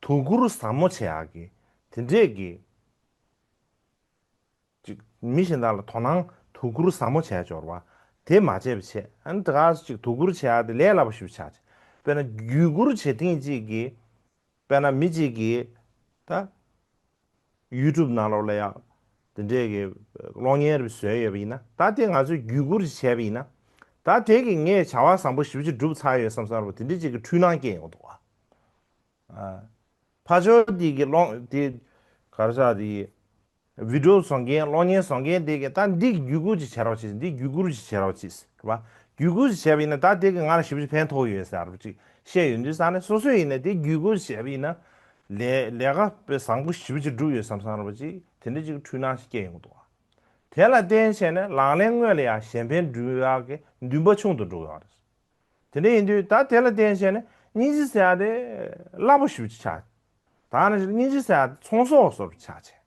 དོ་ཁུར་ཟབ་མོ་བྱེད་ཡག་གི་དེ་འདྲས་ཀྱི་ཅིག་མི་གཞན་དག་ལ་དོ་སྣང་དོ་ཁུར་ཟབ་མོ་བྱས་འབྱོར་བ་དེ་མ་བྱས་པ་བྱས་ཨ་ནི་དེ་ག་ཅིག་དོ་ཁུར་བྱེད་ཡག་དེ་ལས་སླ་པོ་ཞིག་ཆགས་ཅིག་དཔེར་ན་བརྒྱུད་བསྐུར་བྱེད་ཐེངས་གཅིག་གི་དཔེར་ན་མི་གཅིག་གིས་ད་ཡུ་ཊུབ་ནང་ལོགས་ལ་ཡང་དེ་འདྲས་ཀྱི་གློག་བརྙན་རེ་བཟོས་ཡོད་པ་ཡིན་ན་ད་དེ་ང་ཚོས་བརྒྱུད་བསྐུར་ཞིག་བྱས་པ་ཡིན་ན་ད་དེ་གི་ངས་བྱ་བ་བཟང་པོ་ཞེ་པོ་ཅིག་བསྒྲུབས་ཚར་ཡོད་བསམ་བསམ་རེད་པ་དེ་འདྲས་ཅིག་གི་འཁྲུལ་སྣང་སྐྱེ་ཡོང་འདུག་ཨ། ཕར་ཕྱོགས་དེ་གི་གློག་དེ་ག་རེ་ཟེར་དེ་བི་ཌི་ཡོ་བཟོ་མཁན་གློག་བརྙན་བཟོ་མཁན་དེ་གི་ད་འདི་བརྒྱུད་བསྐུར་ཅིག་བྱེད་རོགས་བྱེད་འདི་བརྒྱུད་བསྐུར་ཅིག་བྱེད་རོགས་བྱེད་རེད་པ། བརྒྱུད་བསྐུར་ཅིག་བྱས་པ་ཡིན་ན་ད་དེ་གི་ང་ལ་ཞེ་པོ་ཅིག་ཕན་ཐོགས་ཡོད་ཟེར་བ་ཅིག་བཤད་ཡོང་དུས་ཙང་ནས་སོ་སོ་ཡིན་ན་དེ་བརྒྱུད་བསྐུར་བྱས་པ་ཡིན་ན་ལས་ལས་ཀ་དཔེ་བཟང་པོ་ཞེ་པོ་ཅིག་བསྒྲུབས་ཡོད་བསམ་བསམ་རེད་པ་ཅིག་དེ་འདྲ་ཅིག་འཁྲུལ་སྣང་ཞིག་སྐྱེ་ཡོང་གི་འདུག་བ། དེ་ལ་བརྟེན་བྱས་ནས་ལག་ལེན་དངོས་ལ་ཡང་གཞན་ཕན་སྒྲུབ་ཡག་གི་འདུན་པ་ཆུང་དུ་འགྲོ་གི་ཡོད་རེད། དེ་འདྲ་ཡིན་དུས་ད་དེ་ལ་བརྟེན་བྱས་ནས་སྙིང་རྗེ་ཟེར་ཡག་དེ་སླ་པོ་ཞེ་པོ་ཅིག་ཆགས། ད་ནི་སྙིང་རྗེ་ཟེར་ཡག་དེ་ཚོང་ཟོག་བཟོ་འདྲ་ཆགས་བྱས།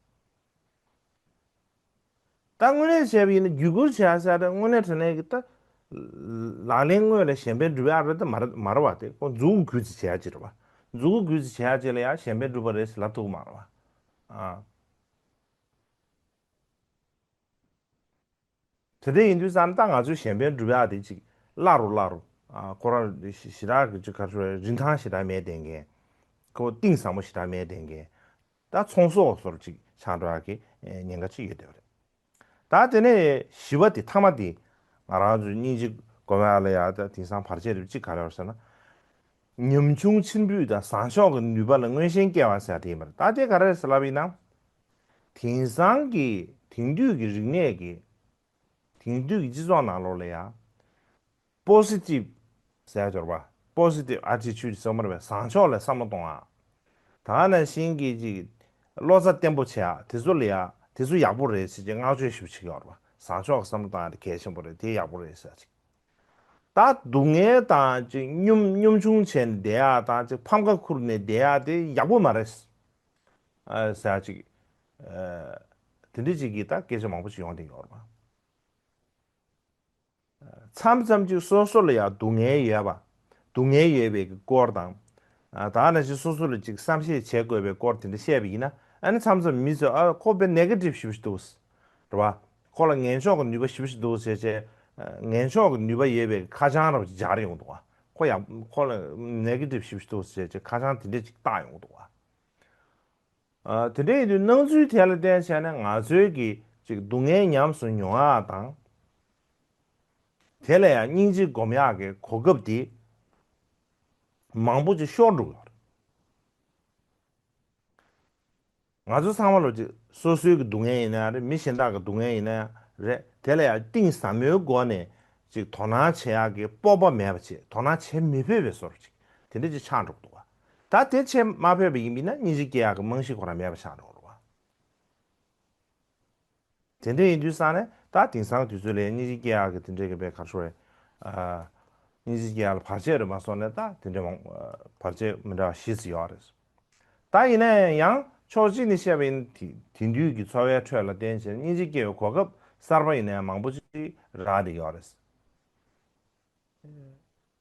ད་དངོས་གནས་བྱས་པ་ཡིན་ན་བརྒྱུད་བསྐུར་བྱེད་ཡག་ཟེར་ཡག་དེ་དངོས་གནས་དྲང་གནས་ཀྱི་ད་ལག་ལེན་དངོས་ལ་གཞན་ཕན་སྒྲུབ་ཡག་རེད་ད་མ་རེད་མ་རེད་བ། དེ་ཁོ་མཛུབ་གུ་རྒྱུད་ཅིག་བྱེད་ཡག་ཅིག་རེད་བ། མཛུབ་གུ་རྒྱུད་ཅིག་བྱེད་ཡག་ཅིག་ལ་ཡང་གཞན་ཕན་སྒྲུབ་པ་རེད་ཟེར་ལབ་ཐུབ་ཀྱི་མ་རེད་བ། ཨ། དེ་འདྲ་ཡིན་དུས་ཙང་ད་ང་ཚོའི་གཞན་ཕན་སྒྲུབ་ཡག་དེ་ཅིག་སླ་རུ་སླ་རུ། ཨ་ཁོ་རང་ཞེ་དྲག་གི་ཅིག་ག་རེ་ཟེར་རིན་ཐང་ཞེ་དྲག་མེད་བསྡད་མཁན། ཁོ་གཏིང་ཟབ་མོ་ཞེ་དྲག་མེད་བསྡད་མཁན། ད་ཚོང་ཟོག་བཟོ་འདྲ་ཅིག་ཆགས་འགྲོ་ཡག་གི་ཉེན་ཁ་ཅིག་ཡོད་བསྡད་པ་རེད། ད་དེ་ནས་བཞི་པ་དེ་ཐ་མ་དེ་ང་རང་ཚོའི་སྙིང་རྗེ་སྒོམ་ཡག་ལ་ཡ་ད་དེང་སང་བར་ཆད་རེ་ཅིག་ག་རེ་ཡོད་ཟེར་ན། ཉམ་ཆུང་ཕྱིར་འབུད་དང་བཟང་ཕྱོགས་ཀྱི་ནུས་པ་ལ་མངོན་ཞེན་སྐྱེ་བ་ཟེར་དེ་ཡིན་པ་རེད། ད་དེ་ག་རེ་རེད་ཟེར་ལབ་པ་ཡིན་ན། དེང་སང་གི་དེང་དུས་ཀྱི་རིག་གནས་ཀྱི་དེང་དུས་ཀྱི་སྤྱི་ཚོགས་ནང་ལོགས་ལ་ཡ། པོ་སི་ཊིབ་ཟེར་ཡག་འབྱོར་པ། པོ་སི་ཊིབ་ཨེ་ཊི་ཅུཌ་ཟེར་བ་རེད་པས། བཟང་ཕྱོགས་ལ་བསམ་བློ་གཏོང་ཡག་ད་ནང་བཞིན་གྱི་ཅིག་བློ་རྩ་བརྟན་པོ་བྱེད་ཡག་དེ་ཚོ་ལ་ཡ་དེ་ཚོ་ཡག་པོ་རེད་ཟེར་གྱི་བསྔགས་བརྗོད་ཞེ་པོ་བྱེད་ཀྱི་ཡོད་རེད་པ། བཟང་ཕྱོགས་ཀྱི་བསམ་བློ་གཏོང་ཡག་དེ་གལ་ཆེན་པོ་རེད། དེ་ཡག་པོ་རེད་ཟེར་ཅིག་ད་སྡུག་བསྔལ་དང་ཅིག་གཉོམ་གཉོམ་ཆུང་བྱས་ནས་བསྡད་ཡག་དང་ཅིག་ཕམ་ཁ་ཁུར་ནས་བསྡད་ཡག་དེ་ཡག་པོ་མ་རེད། ཨ་ཟེར་ཡག་ཅིག་ཨ་དེ་འདྲ་ཅིག་གི་ད་སྐད་ཆ་མང་པོ་ཞིག་ཡོང་བསྡད་ཡོད་རེད་པ། མཚམས་མཚམས་ཅིག་སོ་སོ་ལ་ཡང་སྡུག་བསྔལ་ཡོད་པ། སྡུག་བསྔལ་ཡོད་པའི་གི་སྐོར་དང་། ཨ་ད་ནང་བཞིན་སོ་སོ་ལ་ཅིག་བསམ་ཤེས་བྱེད་དགོས་པའི་སྐོར་དེ་འདྲ་བཤད་པ་ཡིན་ན། ཨ་ནི་མཚམས་མཚམས་མི་ཚོས་ཨ་ཁོ་དཔེ་ནེ་གེ་ཊིབ་ཞེ་པོ་ཞིག་འདུག། རེད་བ། ཁོ་ལ་ངན་ཕྱོགས་ཀྱི་ནུས་པ་ཞེ་པོ་ཞིག་འདུག་ཟེར་བྱས། ངན་ཕྱོགས་ཀྱི་ནུས་པ་ཡོད་པའི་ཁ་བྱང་རབ་ཅིག་སྦྱར་ཡོང་འདུག་བ། ཁོ་ཡང་ཁོ་ལ་ནེ་གེ་ཊིབ་ཞེ་པོ་ཞིག་འདུག་ཟེར་བྱས་ཁ་བྱང་དེ་འདྲ་ཅིག་བཏགས་ཡོང་འདུག་བ། ཨ་དེ་འདྲ་ཡིན་དུས་སྣང་ཚུལ་དེ་ལ་བརྟེན་བྱས་ནས་ང་ཚོའི་གི་ཅིག་སྡུག་བསྔལ་ཉམས་སུ་མྱོང་ཡག་དང་། དེ་ལ་ཡང་སྙིང་རྗེ་སྒོམ་ཡག་གི་གོ་སྐབས་དེ་མང་པོ་ཅིག་ཤོར་འགྲོ་གི་ཡོད་རེད། ང་ཚོ་ཚང་མ་ལོ་ཅིག་སོ་སོའི་གི་སྡུག་བསྔལ་ཡིན་ན་རེད། མི་གཞན་དག་གི་སྡུག་བསྔལ་ཡིན་ན་རེད། དེ་ལ་ཡང་གཏིང་ཟབ་མོའི་སྒོ་ནས་ཅིག་དོ་སྣང་བྱེད་ཡག་གི་སྤོབས་པ་མེད་པ་བྱས། དོ་སྣང་བྱེད་མི་ཕོད་པའི་བཟོ་འདྲ་ཅིག་དེ་འདྲ་ཅིག་ཆགས་འགྲོ་གི་འདུག་བ། ད་དེ་བྱེད་མ་ཕོད་པ་ཡིན་པ་ཡིན་ན་སྙིང་རྗེ་སྐྱེ་ཡག་གི་རྨང་གཞི་ཁོ་རང་མེད་པ་ཆགས་འགྲོ་གི་རེད་བ། དེ་འདྲ་ཡིན་དུས་ཙང་ནས་ད་དེང་སང་དུས་ཚོད་ལ་སྙིང་རྗེ་སྐྱེ་ཡག་གི་དེ་འདྲའི་གི་དཔེ་ག་རེ་ཞུ་རེད། ཨ། སྙིང་རྗེ་སྐྱེ་ཡག་ལ་བར་ཆད་རེད་མ་སོང་ནས་ད་དེ་འདྲའི་མང་བར་ཆད་མི་འདྲ་བ་བཞི་ཙམ་ཡོད་རེད། ད་ཡིན་ན་ཡང་ཕྱོགས་གཅིག་ནས་བཤད་པ་ཡིན་ན་དེ་དེང་དུས་ཀྱི་འཚོ་བའི་ཁྲོད་ལ་བརྟེན་བྱས་སྙིང་རྗེ་སྐྱེ་བའི་གོ་སྐབས་གསར་པ་ཡིན་ན་ཡང་མང་པོ་ཅིག་རག་བསྡད་ཡོད་རེད།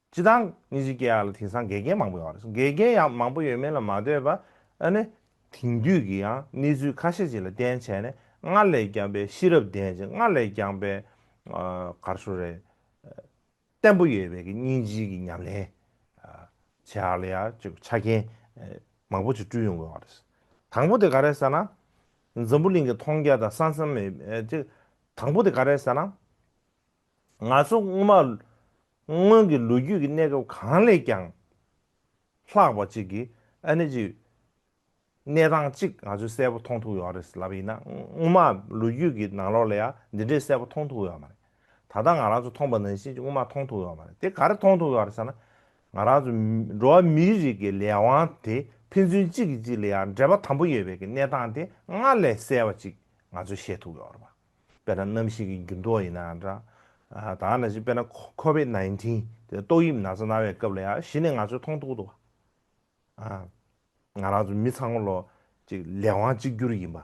སྤྱིར་བཏང་སྙིང་རྗེ་སྐྱེ་ཡག་ལ་དེང་སང་འགལ་རྐྱེན་མང་པོ་ཡོད་རེད། འགལ་རྐྱེན་ཡང་མང་པོ་ཡོད་མིན་ལ་མ་ལྟོས་པ། ཨ་ནི་དེང་དུས་ཀྱི་ཡང་གནས་ཚུལ་ཁ་ཤས་ཅིག་ལ་བརྟེན་བྱས་ནས་སྔར་ལས་ཀྱང་པའི་ཤེས་རབ་ལྡན་ཅིང་སྔར་ལས་ཀྱང་པའི་ཨ་ག་རེ་ཞུ་རེད། བརྟན་པོ་ཡོད་པའི་གི་སྙིང་རྗེ་གི་ཉམས་ལེན་ཨ་བྱེད་ཡག་ལ་ཡང་ཅིག་ཆ་རྐྱེན་ཨ་མང་པོ་ཅིག་བསྐྲུན་ཡོང་གི་ཡོད་རེད། དང་པོ་དེ་ག་རེ་ཟེར་ན། འཛམ་བུ་གླིང་གི་མཐོང་རྒྱ་དང་ས་མཚམས་མེད་ཅིག་དང་པོ་དེ་ག་རེ་ཟེར་ན། ང་ཚོ་སྔོན་མ་སྔོན་གྱི་ལོ་རྒྱུས་ཀྱི་གནས་སྐབས་གང་ལས་ཀྱང་ལྷག་པ་ཅིག་གི་ཨ་ནི་ཅིག་གནས་སྟངས་ཅིག་ང་ཚོས་གསལ་པོ་མཐོང་ཐུབ་ཡོད་རེད་ལབ་ཡིན་ན། སྔོན་མ་ལོ་རྒྱུས་ཀྱི་ནང་ལོགས་ལ་ཡང་འདི་འདྲའི་གསལ་པོ་མཐོང་ཐུབ་ཡོད་མ་རེད། ད་ལྟ་ང་རང་ཚོ་མཐོང་པ་ནང་བཞིན་ཅིག་སྔོན་མ་མཐོང་ཐུབ་ཡོད་མ་རེད། དེ་ག་རེ་མཐོང་ཐུབ་ཡོད་རེད་ཟེར་ན། ང་རང་ཚོ་འགྲོ་བ་མིའི་རིགས་ཀྱི་ལས་དབང་དེ་ཕན་ཚུན་གཅིག་གིས་གཅིག་ལ་ཡང་འབྲེལ་བ་དམ་པོ་ཡོད་པའི་གི་གནས་སྟངས་དེ་སྔར་ལས་གསལ་བ་ཅིག་ང་ཚོས་ཤེས་ཐུབ་ཡོད་རེད་པ། དཔེར་ན་གནམ་གཤིས་ཀྱི་འགྱུར་ལྡོག་ཡིན་ན་འདྲ། ཨ་ད་ག་ནང་བཞིན་དཔེར་ན་ཁོ་ཁོ་བིད་ནའིན་ཊིན་དེ་ཏོག་དབྱིབས་ན་ཚ་ན་བའི་སྐབས་ལ་ཡང་གཞི་ནས་ང་ཚོས་མཐོང་ཐུབ་འདུག་ཨ་ང་རང་ཚོ་མི་ཚང་མ་ལོ་ཅིག་ལས་དབང་གཅིག་གྱུར་ཡིན་པ་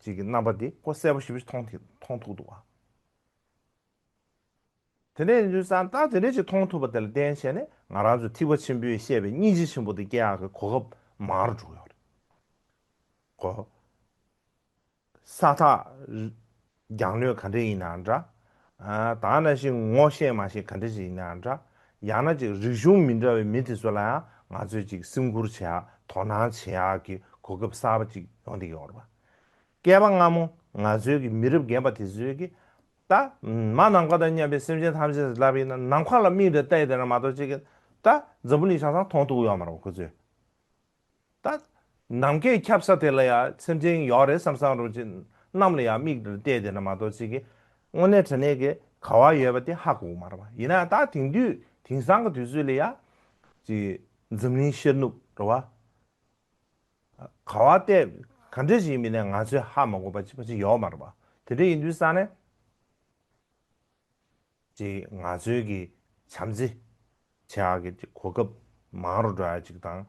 ཅིག་གི་རྣམ་པ་དེ་ཁོ་གསལ་པོ་ཞེ་པོ་ཞིག་མཐོང་ཐུབ་མཐོང་ཐུབ་འདུག་ཨ། དེ་འདྲ་ཡིན་དུས་ཙང་ད་དེ་འདྲ་ཅིག་མཐོང་ཐུབ་པ་དེ་ལ་བརྟེན་བྱས་ནས་ང་རང་ཚོ་ཐེག་པ་ཆེན་པོས་བཤད་པའི་སྙིང་རྗེ་ཆེན་པོ་དེ་སྐྱེ་ཡག་གི་གོ་སྐབས་མང་རུ་འགྲོ་གི་ཡོད་རེད། གོ་ས་ཐག་རྒྱང་ལོས་ག་འདྲ་ཡིན་ན་འདྲ། ཨ་ད་ག་ནང་བཞིན་ངོ་ཤེས་མ་ཤེས་ག་འདྲ་ཞིག་ཡིན་ན་འདྲ། ཡང་ན་ཅིག་རིག་གཞུང་མི་འདྲ་བའི་མི་དེ་ཚོ་ལ་ཡང་ང་ཚོས་ཅིག་སེམས་ཁུར་བྱེད་ཡག་དོ་སྣང་བྱེད་ཡག་གི་གོ་སྐབས་གསར་པ་ཅིག་ཡོང་བསྡད་ཡོད་རེད་པ། བསྐལ་པ་སྔ་མོ་ང་ཚོའི་གི་མི་རབས་རྒན་པ་དེ་ཚོའི་གི་ད་མ་ནམ་མཁའ་དང་མཉམ་པའི་སེམས་ཅན་ཐམས་ཅད་ལབ་ཡིན་ན་ནམ་མཁའ་ལ་མིག་འདྲ་བལྟས་བསྡད་ན་མ་གཏོགས་ཅིག་གི་ད་འཛམ་བུ་གླིང་ཆ་ཚང་མཐོང་ཐུབ་ཡོད་མ་རེད་པ་ཁོ་ཚོས། ད་ནམ་མཁའི་ཁྱབ་ས་དེ་ལ་ཡང་སེམས་ཅན་ཡོད་རེད་བསམ་བསམ་རུ་ཅིག་གནམ་ལ་ཡང་མིག་འདྲ་བལྟས་བསྡད་ན་མ་གཏོགས་ཅིག་གི་དངོས་གནས་དྲང་གནས་ཀྱི་ག་བ་ཡོད་པ་དེ་ཧ་གོ་གི་མ་རེད་པ། ཡིན་ན་ད་དེང་དུས་དེང་སང་གི་དུས་ཚོད་ལ་ཡང་ཅིག་འཛམ་གླིང་ཤར་ནུབ་རེད་པ། ག་བ་བལྟས་ག་འདྲ་ཞིག་ཡིན་མིན་ནས་ང་ཚོས་ཧ་མ་གོ་བ་ཅིག་པ་ཅིག་ཡོད་མ་རེད་པ། དེ་འདྲ་ཡིན་དུས་ཙང་ནས་ཅིག་ང་ཚོའི་གི་བྱམས་བརྩེ་བྱེད་ཡག་གི་ཅིག་གོ་སྐབས་མང་རུ་འགྲོ་ཡག་ཅིག་དང་།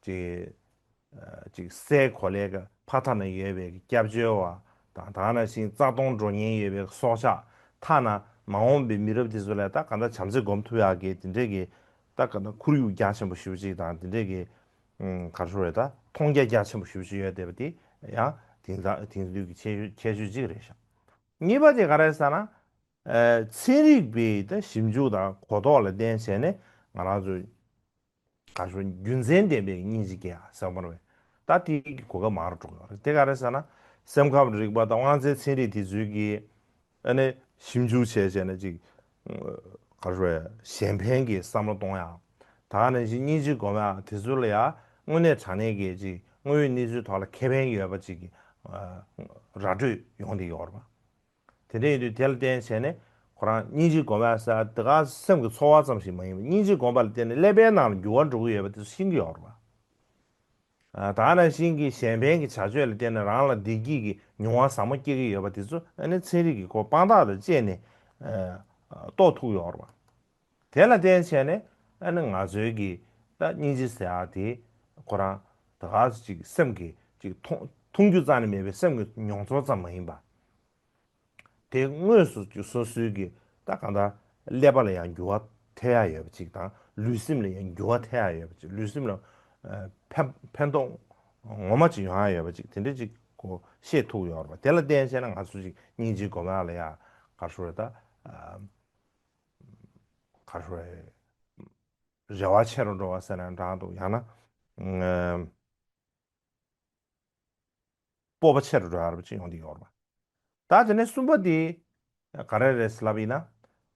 ཅིག་ཨ་ཅིག་སའི་གོ་ལའི་གི་ཕ་མཐའ་ན་ཡོད་པའི་གི་སྐྱབས་བཅོལ་བ་དང་། ད་ག་ནང་བཞིན་རྩ་སྟོང་འགྲོ་ཉེན་ཡོད་པའི་སྲོག་ཆགས། ཐ་ན་མ་འོངས་པའི་མི་རབས་དེ་ཚོ་ལ་ད་གང་ལྟར་བྱམས་བརྩེ་སྒོམ་ཐུབ་ཡག་གི་དེ་འདྲའི་གི་ད་གང་ལྟར་ཁོར་ཡུག་རྒྱ་ཆེན་པོ་ཞེ་པོ་ཅིག་དང་། དེ་འདྲའི་གི་ཨུམ་ག་རེ་ཞུ་རེད། ད་མཐོང་རྒྱ་རྒྱ་ཆེན་པོ་ཞེ་པོ་ཅིག་ཡོད་བསྡད་པ་དེ་ཡང་དེང་སང་དེང་དུས་ཀྱི་ཁྱད་ཆོས་ཁྱད་ཆོས་ཅིག་རེད་ཤག། གཉིས་པ་དེ་ག་རེ་ཟེར་ན། ཨ་ཚན་རིག་པའི་ད་ཞིབ་འཇུག་དང་གོ་རྟོགས་ལ་བརྟེན་བྱས་ནས་ང་རང་ཚོ་ག་རེ་ཞུ་རྒྱུ་མཚན་ལྡན་པའི་སྙིང་རྗེ་སྐྱེ་ཡག་ཟེར་བ་རེད། ད་དེའི་གོ་སྐབས་མང་རུ་འགྲོ་གི་ཡོད་རེད། དེ་ག་རེ་ཟེར་ན། སེམས་ཁམས་རིག་པ་དང་དབང་རྩའི་ཚན་རིག་དེ་ཚོའི་གི་ཨ་ནི་ཞིབ་འཇུག་བྱས་བྱས་ནས་ཅིག་ག་རེ་ཞུ་རེད། གཞན་ཕན་གྱི་བསམ་བློ་གཏོང་ཡག། ད་ག་ནང་བཞིན་སྙིང་རྗེ་སྒོམ་ཡག་དེ་ཚོ་ལ་ཡང་དངོས་གནས་དྲང་གནས་ཀྱི་ཅིག་དངོས་ཡོད་གནས་ཚུལ་ཐོག་ལ་ཁེ་ཕན་ཡོད་པ་ཅིག་གི་ཨ་ར་སྤྲོད་ཡོང་བསྡད་ཡོད་རེད་པ། དེ་འདྲ་ཡིན་དུས་དེ་ལ་བརྟེན་བྱས་ནས་ཁོ་རང་སྙིང་རྗེ་སྒོམ་ཡག་ཟེར་དེ་ག་སེམས་ཀྱི་ཚོར་བ་ཙམ་ཞིག་མ་ཡིན་པར་སྙིང་རྗེ་སྒོམ་པ་ལ་བརྟེན་ནས་ཀླད་པའི་ནང་ལ་འགྱུར་བ་འགྲོ་གི་ཡོད་པ་དེ་ཚོ་ཤེས་ཀྱི་ཡོད་རེད་པ། ཨ་ད་ག་ནང་བཞིན་གྱི་གཞན་ཕན་གྱི་བྱ་སྤྱོད་ལ་བརྟེན་ནས་རང་ལ་བདེ་སྐྱིད་ཀྱི་མྱོང་བ་ཟབ་མོ་སྐྱེ་གི་ཡོད་པ་དེ་ཚོ་ཨ་ནི་ཚན་རིག་གི་གོ་དཔང་རྟགས་དང་བཅས་ནས་ཨ་རྟོགས་ཐུབ་ཡོད་རེད་པ། དེ་ལ་བརྟེན་བྱས་ནས་ཨ་ནི་ང་ཚོའི་གི་ད་སྙིང་རྗེ་ཟེར་ཡག་དེ་ཁོ་རང་ད་ག་ཅིག་སེམས་ཀྱི་ཅིག་མཐོང་མཐོང་རྒྱུ་རྩ་ནས་མེད་པའི་སེམས་ཀྱི་མྱོང་ཚོར་ཙམ་མ་ཡིན་པ། དེ་དངོས་སུ་སོ་སོའི་གི་ད་གང་ལྟར་ཀླད་པ་ལ་ཡང་འགྱུར་བ་ཐེབས་ཡག་ཡོད་པ་ཅིག་དང་ལུས་སེམས་ལ་ཡང་འགྱུར་བ་ཐེབས་ཡག་ཡོད་པ་ཅིག་ལུས་སེམས་ལ་ཨ་ཕན་ཕན་ཐོགས་ངོ་མ་ཅིག་ཡོང་ཡག་ཡོད་པ་ཅིག་དེ་འདྲ་ཅིག་གོ་ཤེས་ཐུབ་ཡོད་རེད་པ། དེ་ལ་བརྟེན་བྱས་ན་ང་ཚོ་ཅིག་སྙིང་རྗེའི་སྒོམ་ཡག་ལ་ཡང་ག་རེ་ཟེར་ད་ཨ་ག་རེ་ཟེར་རེ་བ་ཆེ་རུ་འགྲོ་བ་ཟེར་ན་འདྲ་འདུག་ཡང་ན་ཨ། སྤོབས་པ་ཆེ་རུ་འགྲོ་ཡག་རེད་པ་ཅིག་ཡོང་གི་ཡོད་རེད་པ། ད་དེ་ནས་གསུམ་པ་དེ་ག་རེ་རེད་ལབ་ཡིན་ན།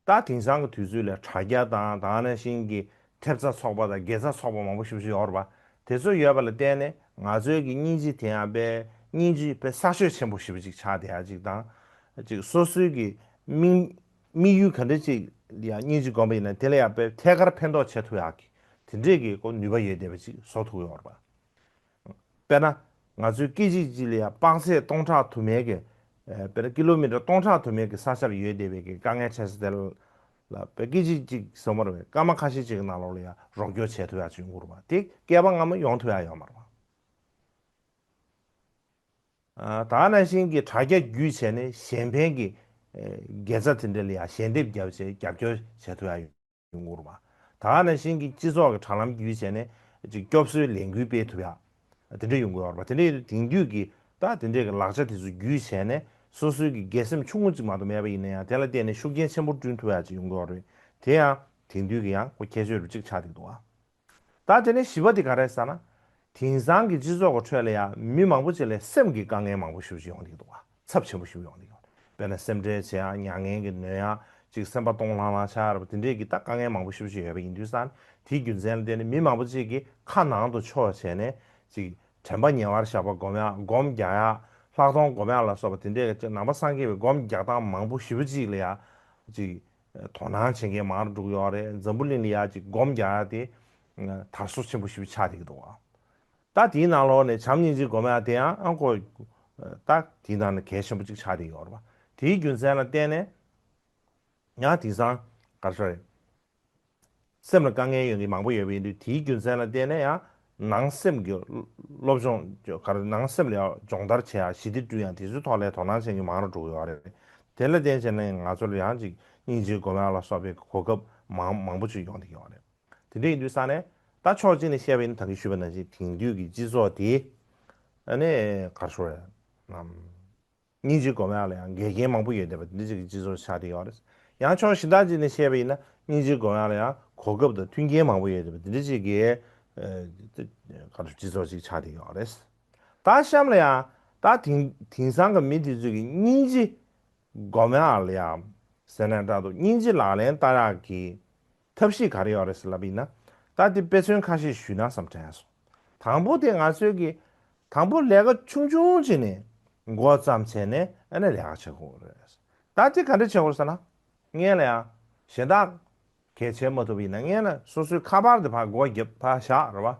ད་དེང་སང་གི་དུས་ཚོད་ལ་དྲ་རྒྱ་དང་ད་ག་ནང་བཞིན་གྱི་ཐེབས་རྩ་ཚོགས་པ་དང་དགེ་རྩ་ཚོགས་པ་མང་པོ་ཞེ་པོ་ཅིག་ཡོད་རེད་པ། དེ་ཚོ་ཡོད་པ་ལ་བརྟེན་ནས་ང་ཚོའི་གི་སྙིང་རྗེ་དེ་ཡང་དཔེ་སྙིང་རྗེ་དཔེ་གསར་ཤོས་ཆེན་པོ་ཞེ་པོ་ཅིག་ཆགས་བསྡད་ཡག་ཅིག་དང་། ཅིག་སོ་སོའི་གི་དམིགས་དམིགས་ཡུལ་ག་འདྲ་ཅིག་ལ་ཡང་སྙིང་རྗེ་སྒོམ་པ་ཡིན་ན་དེ་ལ་ཡང་དཔེ་ཐད་ཀར་ཕན་ཐོགས་བྱེད་ཐུབ་ཡག་གི་དེ་འདྲས་ཀྱི་ཁོ་ནུས་པ་ཡོད་བསྡད་པ་ཅིག་བཟོ་ཐུབ་ཡོད་རེད་པ། དཔེར་ན། ང་ཚོའི་སྐད་ཅིག་གཅིག་ལ་ཡང་དཔག་ཚད་སྟོང་ཕྲག་དུ་མའི་གི། ཨ་དཔེར་ན་ཀི་ལོ་མི་ཊར་སྟོང་ཕྲག་དུ་མའི་གི་ས་ཆར་ཡོད་བསྡད་པའི་གི་དཀའ་ངལ་འཕྲད་ས་དེ་ལ། དཔེ་སྐད་ཅིག་གཅིག་ཟེར་མ་རེད་པས། སྐར་མ་ཁ་ཤས་ཅིག་གི་ནང་ལོགས་ལ་ཡང་རོགས་སྐྱོར་བྱེད་ཐུབ་ཡག་ཅིག་ཡོང་གི་རེད་པ། དེ་བསྐལ་པ་སྔ་མོ་ཡོང་ཐུབ་ཡག་ཡོད་མ་རེད་པ། ཨ་ད་ག་ནང་བཞིན་གྱི་དྲ་རྒྱ་བརྒྱུད་བྱས་ནས་གཞན་ཕན་གྱི་ཨེ་དགེ་རྩ་དེ་འདྲ་ལ་ཡང་ཞལ་འདེབས་བརྒྱབ་བྱས་རྒྱབ་སྐྱོར་བྱེད་ཐུབ་ཡག་ཡོང་གི་རེད་པ། ད་ག་ནང་བཞིན་གྱི་སྤྱི་ཚོགས་ཀྱི་དྲ་ལམ་བརྒྱུད་བྱས་ནས་ཅིག་སྐྱོབ་གསོའི་ལས་འགུལ་སྤེལ་ཐུབ་ཡག་དེ་འདྲ་ཡོང་གི་ཡོད་རེད་པ། དེ་འདྲ་ཡིན་དུས་དེང་དུས་ཀྱི་ད་དེ་འདྲའི་གི་ལག་ཆ་དེ་ཚོ་བརྒྱུད་བྱས་ནས་སོ་སོའི་གི་དགེ་སེམས་ཆུང་ངུ་ཅིག་མ་གཏོགས་མེད་པ་ཡིན་ན་ཡང་དེ་ལ་བརྟེན་ནས་ཤུགས་རྐྱེན་ཆེན་པོ་བསྐྲུན་ཐུབ་ཡག་ཅིག་ཡོང་གི་ཡོད་རེད། དེ་ཡང་དེང་དུས་ཀྱི་ཡང་ཁོ་ཁྱད་ཆོས་རུ་ཅིག་ཆགས་བསྡད་འདུག་ཨ། ད་དེ་ནས་བཞི་པ་དེ་ག་རེ་ཟེར་ན། དེང་སང་གི་སྤྱི་ཚོགས་ཀྱི་ཁྲོད་ལ་ཡང་མི་མང་པོ་ཅིག་ལ་སེམས་ཀྱི་དཀའ་ངལ་མང་པོ་ཞེ་པོ་ཅིག་ཡོང་བསྡད་ཀྱི་འདུག་བ། ཚབས་ཆེན་པོ་ཞེ་པོ་ཡོང་བསྡད་ཀྱི་འདུག་དཔེར་ན་སེམས་ཁྲལ་བྱེད་ཡག་མྱ་ངན་གྱི་ནད་ཡག་ཅིག་སེམས་པ་སྟོང་ལྷང་ལྷང་ཆགས་ཡག་རེད་པ། དེ་འདྲས་ཀྱི་ད་དཀའ་ངལ་མང་པོ་ཞེ་པོ་ཅིག་ཡོད་པ་ཡིན་དུས་ཙང་དེའི་རྒྱུ་མཚན་ལ་བརྟེན་ནས་མི་མང་པོ་ཅིག་གིས་ཁ་ནང་དུ་ཕྱོགས་བྱས་ནས་ཅིག་དྲན་པ་ཉེ་བར་བཞག་པ་སྒོམ་ཡག་སྒོམ་རྒྱག་ཡག་ལྷག་མཐོང་སྒོམ་ཡག་ལ་སོགས་པ་དེ་འདྲས་ཀྱི་ནང་པ་སངས་རྒྱས་པའི་སྒོམ་རྒྱག་སྟངས་མང་པོ་ཞེ་པོ་ཅིག་ལ་ཡང་ཅིག་དོ་སྣང་བྱེད་མཁན་མང་རུ་འགྲོ་གི་ཡོད་རེད། འཛམ་བུ་གླིང་ལ་ཡ་ཅིག་སྒོམ་རྒྱག་ཡ་དེ་དར་སོ་ཆེན་པོ་ཞེ་པོ་ཆགས་བསྡད་ཀྱི་འདུག་བ། ད་དེའི་ནང་ལོགས་ནས་བྱམས་སྙིང་རྗེ་སྒོམ་ཡ་དེ་ཡང་ཨང་ཁོ་ད་དེའི་ནང་ནས་གལ་ཆེན་པོ་ཅིག་ཆགས་བསྡད་ཀྱི་ཡོད་རེད་བ། དེའི་རྒྱུ་མཚན་ལ་བརྟེན་ནས་ཡང་དེང་སང་ག་རེ་ཟེར། སེམས་ལ་དཀའ་ངལ་ཡོད་མཁན་མང་པོ་ཡོད་པ་ཡིན་དུས་དེའི་རྒྱུ་མཚན་ལ་བརྟེན་ནས་ཡང་ནང་སེམས་ཀྱི་སློབ་སྦྱོང་ག་རེ་ནང་སེམས་ལ་ཡང་སྦྱོང་བརྡར་བྱེད་ཡ་ཞི་བདེ་བསྐྲུན་ཡ་དེ་ཚོའི་ཐོག་ལ་དོ་སྣང་བྱེད་མཁན་མང་རུ་འགྲོ་གི་ཡོད་རེད། དེ་ལ་བརྟེན་བྱས་ནས་ང་ཚོ་ལ་ཡང་ཅིག་སྙིང་རྗེ་སྒོམ་ཡ་ལ་སོགས་པའི་གོ་སྐབས་མང་མང་པོ་ཅིག་ཡོང་བསྡད་ཀྱི་ཡོད་རེད། དེ་འདྲ་ཡིན་དུས་ས་ནས་ད་ཕྱོགས་གཅིག་ནས་བཤད་པ་ཡིན་ན་ད་གིན་ཞུས་པ་ནང་བཞིན་དེང་དུས་ཀྱི་སྤྱི་ཚོགས་དེ་ཨ་ནི་ག་རེ་ཟེར་ཡ་ནམ། སྙིང་རྗེ་སྒོམ་ཡག་ལ་ཡང་འགལ་རྐྱེན་མང་པོ་ཡོད་བསྡད་པ་འདི་འདྲ་ཅིག་གི་སྤྱི་ཚོགས་ཆགས་བསྡད་ཡོད་རེད། ཡང་ཕྱོགས་གཞན་དག་ཅིག་ནས་བཤད་པ་ཡིན་ན་སྙིང་རྗེ་སྒོམ་ཡག་ལ་ཡང་གོ་སྐབས་དང་མཐུན་རྐྱེན་མང་པོ་ཡོད་བསྡད་པ་འདི་འདྲ་ཅིག་གི་ཨ་ག་རེ་སྤྱི་ཚོགས་ཅིག་ཆགས་བསྡད་ཡོད་རེད། ད་གཤམ་ལ་ཡང་ད་དེང་དེང་སང་གི་མི་དེ་ཚོ་གི་སྙིང་རྗེ་སྒོམ་ཡག་ལ་ཡང་ཟེར་ན་འདྲ་འདུག་སྙིང་རྗེ་ལག་ལེན་བསྟར་ཡག་གི་ཐབས་ཤེས་ག་རེ་ཡོད་རེད་ཟེར་ལབ་པ་ཡིན་ན། ད་དེ་དཔེ་མཚོན་ཁ་ཤས་ཞུས་ན་བསམ་དྲན་སོང་། དང་པོ་དེ་ང་ཚོའི་གི་དང་པོ་ལས་ཀ་ཆུང་ཆུང་ཅིག་ནས་འགོ་བརྩམས་བྱས་ནས་ཨ་ནི་ལས་ཀ་བྱེད་དགོས་རེད། ད་དེ་ག་འདྲ་བྱེད་དགོས་ཟེར་ན། སྔོན་ལ་ཡང་གཞན་དག་གལ་ཆེ་མ་ཐུབ་པ་ཡིན་ན་སྔོན་ལ་སོ་སོའི་ཁ་པར་དེ་ཕར་སྒོ་བརྒྱབ་ཕར་བཞག་རེད་བ།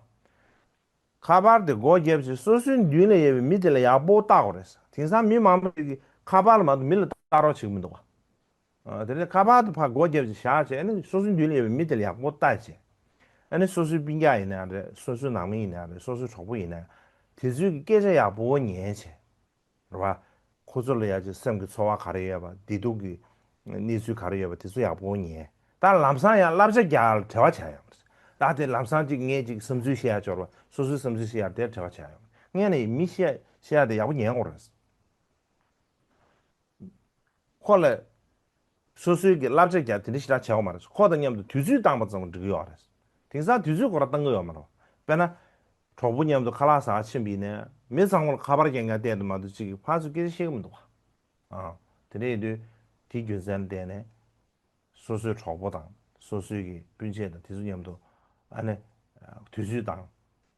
ཁ་པར་དེ་སྒོ་བརྒྱབ་བྱས་སོ་སོའི་མདུན་ལ་ཡོད་པའི་མི་དེ་ལ་ཡག་པོ་བལྟ་དགོས་རེད། དེང་སང་མི་མང་པོ་ཞིག་གིས་ཁ་པར་ལ་མ་གཏོགས་མི་ལ་ལྟ་རོགས་བྱེད་ཀྱི་མི་འདུག་བ། ཨ་དེ་ནས་ཁ་པར་དེ་ཕར་སྒོ་བརྒྱབ་བྱས་བཞག་བྱས་ཨ་ནི་སོ་སོའི་མདུན་ལ་ཡོད་པའི་མི་དེ་ལ་ཡག་པོ་བལྟ་བྱས། ཨ་ནི་སོ་སོའི་སྤུན་ཀྱག་ཡིན་ན་རེད། སོ་སོའི་ནང་མི་ཡིན་ན་རེད། སོ་སོའི་གྲོགས་པོ་ཡིན་ན་དེ་ཚོའི་གི་སྐད་ཆ་ཡག་པོ་ཉན་བྱས། རེད་བ། ཁོ་ཚོ་ལ་ཡ་ཅིག་སེམས་ཀྱི་ཚོར་བ་ག་རེ་ཡོད་པ་བདེ་སྡུག་གི་གནས་ཚུལ་ག་རེ་ཡོད་པ་དེ་ཚོ་ཡག་པོ་ཉན། ད་ལམ་སང་ཡང་བསླབ་བྱ་རྒྱག་ཡག་ལ་བྲེལ་བ་བྱ་ཡོང་། ད་དེ་ལམ་སང་ཅིག་ངས་ཅིག་བསམ་ཚུལ་བཤད་ཡ་འབྱོར་བ་སོ་སོའི་བསམ་ཚུལ་བཤད་ཡ་དེར་བྲེལ་བ་བྱ་ཡོང་། ངས་ནི་མི་བཤད་བཤད་ཡ་དེ་ཡག་པོ་ཉན་དགོས་རེད། ཁོ་ལ་སོ་སོའི་གི་བསླབ་བྱ་རྒྱག་དེ་འདྲ་ཞེ་དྲག་བྱེད་དགོས་མ་རེད། ཁོ་དང་མཉམ་དུ་དུས་ཚོད་བཏང་པ་ཙམ་འགྲིག་གི་ཡོད་རེད། དེང་སང་དུས་ཚོད་ཁོ་རང་བཏང་གི་ཡོད་མ་རེད། དཔེར་ན། གྲོགས་པོ་མཉམ་དུ་ཁ་ལག་ཟ་ཆེན་པོ་ཡིན་ནའི་མི་ཚང་མ་ལ་ཁ་པར་རྒྱག་མཁན་བལྟས་དུ་མ་གཏོགས་གཅིག་གིས་ཕར་ཚུར་སྐད་ཆ་བཤད་གི་མི་འདུག་བ། ཨ། དེ་འདྲ་ཡིན་དུས་དེའི་རྒྱུ་མཚན་བལྟས་ནས་སོ་སོའི་གྲོགས་པོ་དང་སོ་སོའི་གི་སྤུན་མཆེད་དང་དེ་ཚོ་མཉམ་དུ་ཨ་ནི་དུས་ཚོད་དང་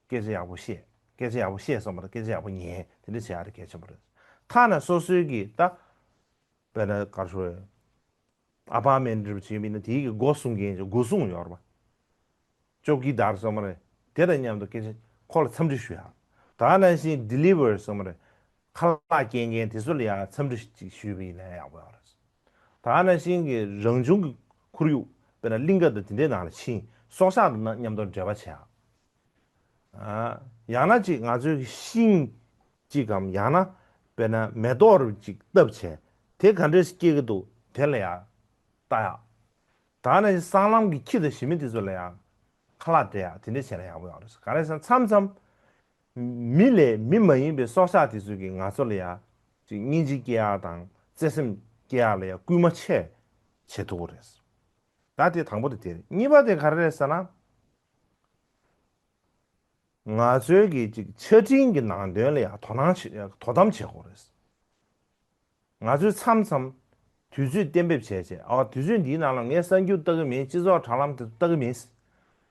སྐད་ཆ་ཡག་པོ་བཤད། སྐད་ཆ་ཡག་པོ་བཤད་སོང་བ་དང་སྐད་ཆ་ཡག་པོ་ཉན་དེ་འདྲ་བྱེད་ཡག་དེ་གལ་ཆེན་པོ་རེད། ཐ་ན་སོ་སོའི་གི་ད་དཔེར་ན་ག་རེ་ཞུ་དགོས་རེད། ཨ་པར་མེན་འདྲ་པོ་བྱེད་མིན་ན་དེའི་གི་སྒོ་སྲུང་མཁན་གྱི་སྒོ་སྲུང་ཡོད་རེད་པ། ཅོ་ཀི་དར་སོང་མ་རེད། དེ་དང་མཉམ་དུ་སྐད་ཆ་ཁོ་ལ་འཚམས་འདྲི་ཞུ་ཡ། ད་ག་ནང་བཞིན་ཌི་ལི་ཝར་སོང་མ་རེད། ཁ་ལག་སྐྱེལ་མཁན་དེ་ཚོ་ལ་ཡང་འཚམས་འདྲི་ཅིག་ཞུས་པ་ཡིན་ན་ཡག་པོ་ཡོད་རེད། ད་ག་ནང་བཞིན་གྱི་རང་བྱུང་གི་ཁོར་ཡུག་ དཔེར་ན་གླིང་ག་དང་དེ་འདྲའི་ནང་ལ་ཕྱིན། སྲོག་ཆགས་དང་མཉམ་དུ་འབྲེལ་བ་བྱེད་ཡ། ཡང་ན་ཅིག་ང་ཚོའི་གི་ཤིང་ཅིག་གམ། ཡང་ན་དཔེར་ན་མེ་ཏོག་རུ་ཅིག་བཏབ་བྱས། དེ་ག་འདྲས་སྐྱེ་གི་འདུག་དེ་ལ་ཡང་ལྟ་ཡག་ད་ནི་སྲང་ལམ་གྱི་ཁྱི་དང་ཞི་མི་དེ་ཚོ་ལ་ཡང་ཁ་ལག་སྤྲད་ཡག་དེ་འདྲས་བྱས་ན་ཡག་པོ་ཡོད་རེད། ག་རེ་ཟེར་ན་མཚམས་མཚམས་མི་ལས་མི་མ་ཡིན་པའི་སྲོག་ཆགས་དེ་ཚོ་གིས་ང་ཚོ་ལ་ཡང་ཅིག་སྙིང་རྗེ་སྐྱེ་ཡག་དང་བརྩེ་སེམས་སྐྱེ་ཡག་ལ་ཡང་སྐུལ་མ་ཆེ་བྱེད་ཐུབ་ཀྱི་རེད། ད་དེ་དང་པོ་དེ་དེ་རེད། གཉིས་པ་དེ་ག་རེ་རེད་ཟེར་ན། ང་ཚོའི་གི་ཅིག་ཆ་འཕྲིན་གྱི་ནང་དོན་ལ་ཡང་དོ་སྣང་བྱེད། དོ་དམ་བྱེད་དགོས་རེད། ང་ཚོས་མཚམས་མཚམས་དུས་ཚོད་གཏན་འབེབས་བྱས་བྱས། ཨ། དུས་ཚོད་འདིའི་ནང་ལ་ངས་གསར་འགྱུར་ལྟ་གི་མིན། སྤྱི་ཚོགས་དྲ་ལམ་དེ་ལྟ་གི་མིན།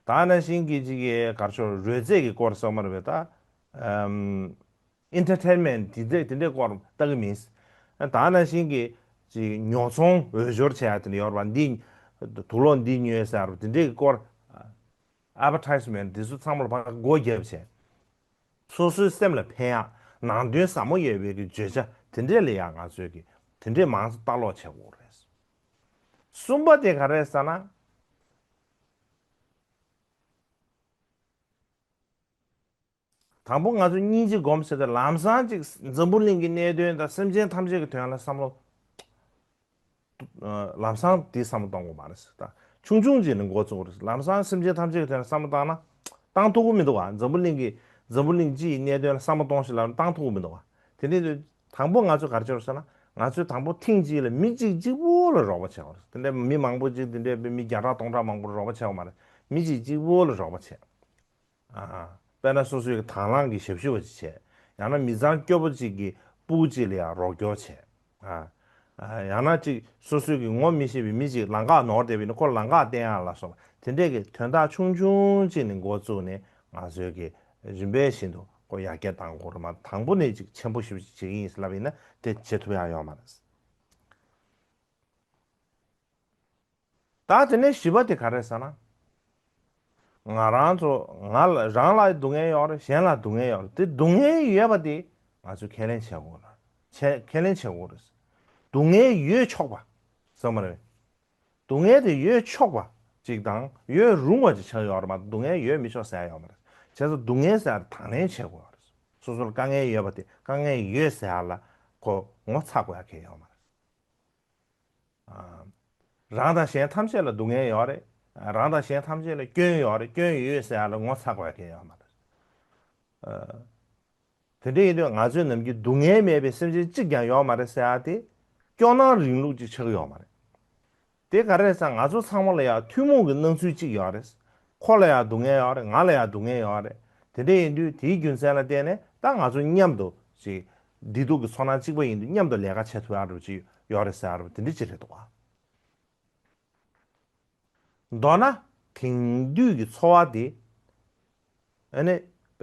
ད་ནང་བཞིན་གྱི་ཅིག་གི་ག་རེ་ཟེར། རོལ་རྩེད་ཀྱི་སྐོར་ཟེར་མ་རེད་པས་ད། ཨམ། ཨེན་ཊར་ཊེན་མེན་ཊི་དེ་འདྲའི་དེ་འདྲའི་སྐོར་ལྟ་གི་མིན། ད་ནང་བཞིན་གྱི་ཅིག་ཉོ་ཚོང་འོས་སྦྱོར་བྱེད་ཡ་དེ་འདྲ་ཡོད་རེད་པ། འདི་དུག་སློག་འདི་ཉོས་ཟེར་བ་དེ་འདྲའི་སྐོར། ཨེ་ཌ་ཝར་ཊའི་སི་མེན་ཊི་འདི་ཚོ་ཚང་མ་ལ་ཕར་སྒོ་བརྒྱབ་བྱས། སོ་སོའི་སེམས་ལ་ཕན་ཡག་ནང་དོན་ཟབ་མོ་ཡོད་པའི་གི་བརྗོད་བྱ་དེ་འདྲས་ལ་ཡང་ང་ཚོས་གི་དེ་འདྲས་མང་ཙམ་ལྟ་ཀློག་བྱེད་དགོས་རེད། གསུམ་པ་དེ་ག་རེ་ཟེར་ན། དང་པོ་ང་ཚོ་སྙིང་རྗེ་སྒོམ་ཟེར་ཏེ་ལམ་སང་ཅིག་འཛམ་བུ་གླིང་གི་གནད་དོན་དང་སེམས་ཅན་ཐམས་ཅད་ཀྱི་དོན་ལ་བསམ་བློ། ལམ་སང་དེ་བསམ་བློ་གཏོང་དགོས་མ་རེད་ཟེར། ད་ཆུང་ཆུང་ཅིག་ནས་འགོ་བཙུགས་རེད། ལམ་སང་སེམས་ཅན་ཐམས་ཅད་ཀྱི་དོན་ལ་བསམ་བློ་བཏང་ན་བཏང་ཐུབ་ཀྱི་མི་འདུག་བ། འཛམ་བུ་གླིང་གི་འཛམ་བུ་གླིང་སྤྱི་ཡི་གནད་དོན་ལ་བསམ་བློ་གཏོང་ཞིག་ལབ་ན་བཏང་ཐུབ་ཀྱི་མི་འདུག་བ། དེ་འདྲ་དུས་དང་པོ་ང་ཚོ་ག་རེ་བྱེད་དགོས་ཟེར་ན། ང་ཚོས་དང་པོ་ཐེངས་གཅིག་ལ་མི་གཅིག་གཅིག་པོ་ལ་རོགས་པ་བྱེད་དགོས་རེད། དེ་འདྲ་མི་མང་པོ་ཅིག་དེ་འདྲ་མི་བརྒྱ་ཕྲག་སྟོང་ཕྲག་མང་པོ་ལ་རོགས་པ་བྱེད་དགོས་མ་རེད། མི་གཅིག་གཅིག་པོ་ལ་རོགས་པ་བྱེད། ཨ། དཔེར་ན་སོ་སོའི་གི་དང་བླངས་ཀྱི་ཞབས་ཞུ་བ་ཅིག་བྱས། ཡང་ན་མི་ཚང་སྐྱོ་པོ་ཅིག་གི་སྤུ་གུ་ཅིག་ལ་ཡང་རོགས་སྐྱོར་བྱས། ཨ། ཨ། ཡང་ན་ཅིག་སོ་སོའི་གི་ངོ་མི་ཤེས་པའི་མི་ཅིག་ལམ་ཁར་ནོར་བསྡད་པ་ཡིན་ན་ཁོ་ལམ་ཁ་བསྟན་ཡག་ལ་སོགས་པ་དེ་འདྲས་ཀྱི་དོན་དག་ཆུང་ཆུང་ཅིག་ནས་འགོ་བཙུགས་ནས་ང་ཚོའི་གི་རིམ་པས་བཞིན་དུ་ཁོ་ཡར་རྒྱས་གཏང་དགོས་རེད་མ། དང་པོ་ནས་ཅིག་ཆེན་པོ་ཞེ་པོ་ཅིག་བྱེད་ཀྱི་ཡིན་ལབ་ཡིན་ན་དེ་བྱེད་ཐུབ་ཡག་ཡོད་མ་རེད། ད་དེ་ནས་བཞི་པ་དེ་ག་རེ་ཟེར་ན། ང་རང་ཚོ་ང་ལ་རང་ལ་སྡུག་བསྔལ་ཡོད་རེད། གཞན་ལ་སྡུག་བསྔལ་ཡོད་རེད། དེ་སྡུག་བསྔལ་ཡོད་པ་དེ་ང་ཚོས་ཁས་ལེན་བྱེད་དགོས་རེད། ཁས་ཁས་ལེན་བྱེད་དགོས་རེད། སྡུག་བསྔལ་ཡོད་ཆོག་པ་ཟེར་མ་རེད། སྡུག་བསྔལ་དེ་ཡོད་ཆོག་པ་ཅིག་དང་ཡོད་རུང་བ་ཅིག་ཆགས་ཡོད་རེད་མ། སྡུག་བསྔལ་ཡོད་མི་ཆོག་ཟེར་ཡ་ཡོད་མ་རེད། བྱས་ཙང་སྡུག་བསྔལ་ཟེར་ཡ་དང་ལེན་བྱེད་དགོས་རེད། སོ་སོར་དཀའ་ངལ་ཡོད་པ་དེ་དཀའ་ངལ་ཡོད་ཟེར་ཡ་ལ་ཁོ་ངོ་ཚ་དགོས་ཡ་གང་ཡང་ཡོད་མ་རེད། ཨ། རང་དང་གཞན་ཐམས་ཅད་ལ་སྡུག་བསྔལ་ཡོད་རེད། རང་དང་གཞན་ཐམས་ཅད་ལ་སྐྱོན་ཡོད་རེད། སྐྱོན་ཡོད་ཟེར་ཡ་ལ་ངོ་ཚ་དགོས་ཡ་གང་ཡང་ཡོད་མ་རེད། ཨ། དེ་འདྲ་ཡིན་དུས་ང་ཚོའི་ནམ་རྒྱུན་སྡུག་བསྔལ་མེད་པའི་སེམས་ཅན་གཅིག་ཀྱང་ཡོད་མ་རེད་ཟེར་ཡ་དེ་སྐྱོ་སྣང་རིང་ལུགས་ཅིག་ཆགས་ཀྱི་ཡོད་མ་རེད། དེ་ག་རེ་རེད་ཟེར་ན་ང་ཚོ་ཚང་མ་ལ་ཡང་ཐུན་མོང་གི་སྣང་ཚུལ་གཅིག་ཡོད་རེད། ཁོ་ལ་ཡང་སྡུག་བསྔལ་ཡོད་རེད། ང་ལ་ཡང་སྡུག་བསྔལ་ཡོད་རེད། དེ་འདྲ་ཡིན་དུས་དེའི་རྒྱུ་མཚན་ལ་བརྟེན་ནས་ད་ང་ཚོ་མཉམ་དུ་ཅིག་བདེ་སྡུག་གི་ཚོར་སྣང་གཅིག་པ་ཡིན་དུས་མཉམ་དུ་ལས་ཀ་བྱེད་ཐུབ་ཡག་འདྲ་པོ་ཅིག་ཡོད་རེད་ཟེར་ཡག་འདྲ་པོ་དེ་འདྲ་ཅིག་རེད་འདུག་ག་མདོར་ན་དེང་དུས་ཀྱི་འཚོ་བ་དེ་ཨ་ནི་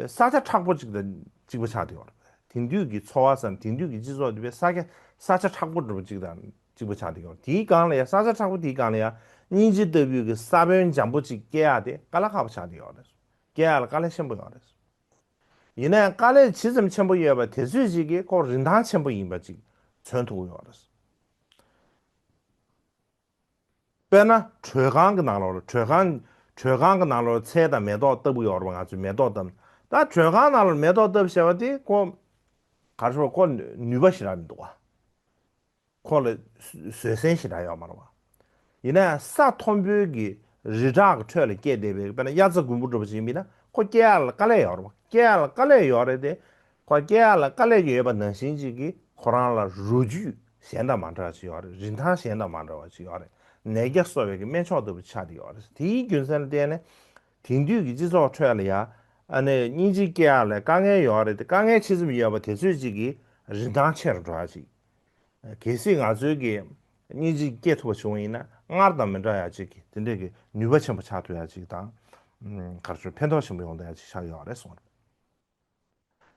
ས་ཆ་མཁྲེགས་པོ་ཅིག་དང་གཅིག་པ་ཆགས་བསྡད་ཡོད་རེད། དེང་དུས་ཀྱི་འཚོ་བ་ཟེར་ན་དེང་དུས་ཀྱི་སྤྱི་ཚོགས་དེ་ས་ཆ་ས་ཆ་མཁྲེགས་པོ་འདྲ་པོ་ཅིག་དང་གཅིག་པ་ཆགས་བསྡད་ཡོད་རེད། དེའི་སྒང་ལ་ཡང་ས་ཆ་མཁྲེགས་པོ་དེའི་སྒང་ལ་ཡང་སྙིང་རྗེ་ལྟ་བུའི་གི་ས་བོན་འཇམ་པོ་ཅིག་སྐྱེ་ཡག་དེ་དཀའ་ལས་ཁག་པོ་ཆགས་བསྡད་ཡོད་རེད། སྐྱེ་ཡག་ལ་དཀའ་ལས་ཆེན་པོ་ཡོད་རེད། ཡིན་ན་ཡང་དཀའ་ལས་ཇི་ཙམ་ཆེན་པོ་ཡོད་པ་དེ་ཚོད་ཅིག་གིས་ཁོ་རིན་ཐང་ཆེན་པོ་ཡིན་པ་ཅིག་མཚོན་ཐུབ་ཀྱི་ཡོད་རེད། དཔེར་ན་དྲོད་ཁང་གི་ནང་ལོགས་ལ་དྲོད་ཁང་དྲོད་ཁང་གི་ནང་ལོགས་ཚལ་དང་མེ་ཏོག་ལྟ་བུ་ཡོད་རེད་པ། ང་ཚོས་མེ་ཏོག་བཏབ། ད་དྲོད་ཁང་ནང་ལ་མེ་ཏོག་བཏབ་བྱས་པ་དེ་ཁོ་ག་རེ་ཟེར། ཁོ་ནུས་པ་ཞེ་དྲག་མི་འདུག་ག་ཁོ་ལ་བཟོད་བསྲན་ཞེ་དྲག་ཡོད་མ་རེད་པ། ཡིན་ན་ཡང་ས་མཐོན་པོའི་གི་རི་བྲག་གི་ཁྲོད་ལ་སྐྱེས་བསྡད་པའི་དཔེར་ན་དབྱར་རྩྭ་དགུན་འབུ་འདྲ་པོ་ཅིག་ཡིན་ན་ཁོ་སྐྱེ་ཡག་ལ་དཀའ་ལས་ཡོད་རེད་པ། སྐྱེ་ཡག་ལ་དཀའ་ལས་ཡོད་རེད་དེ། ཁོ་སྐྱེ་ཡག་ལ་དཀའ་ལས་ཡོད་པ་ནང་བཞིན་ཅིག་གིས་ཁོ་རང་ལ་རོ་བཅུད་གཞན་དང་མ་འདྲ་བ་ཅིག་ཡོད་རེད། རིན་ཐང་གཞན་དང་མ་འདྲ་བ་ཅིག་ཡོད་རེད། ནད་བརྒྱ་གསོ་བའི་གི་སྨན་མཆོག་ལྟ་བུ་ཆགས་བསྡད་ཡོད་རེད། དེའི་རྒྱུ་མཚན་ལ་བརྟེན་ནས་དེང་དུས་ཀྱི་སྤྱི་ཚོགས་ཁྲོད་ལ་ཡ་ཨ་ནི་སྙིང་རྗེ་སྐྱེ་ཡག་ལ་དཀའ་ངལ་ཡོད་རེད་དེ། དཀའ་ངལ་ཆེ་ཙམ་ཡོད་པ་དེ་ཚོད་ཅིག་གི་རིན་ཐང་ཆེ་རུ་འགྲོ་ཡག་ཅིག་གལ་སྲིད་ང་ཚོའི་གི་སྙིང་རྗེ་སྐྱེ་ཐུབ་པ་བྱུང་བ་ཡིན་ན་སྔར་དང་མི་འདྲ་ཡག་ཅིག་གི་དེ་འདྲས་ཀྱི་ནུས་པ་ཆེན་པོ་ཆགས་ཐུབ་ཡག་ཅིག་དང་། ཨམ། ག་རེ་ཟེར། ཕན་ཐོགས་ཆེན་པོ་ཡོང་ཐུབ་ཡག་ཅིག་ཆགས་ཡོད་རེད་གསུངས་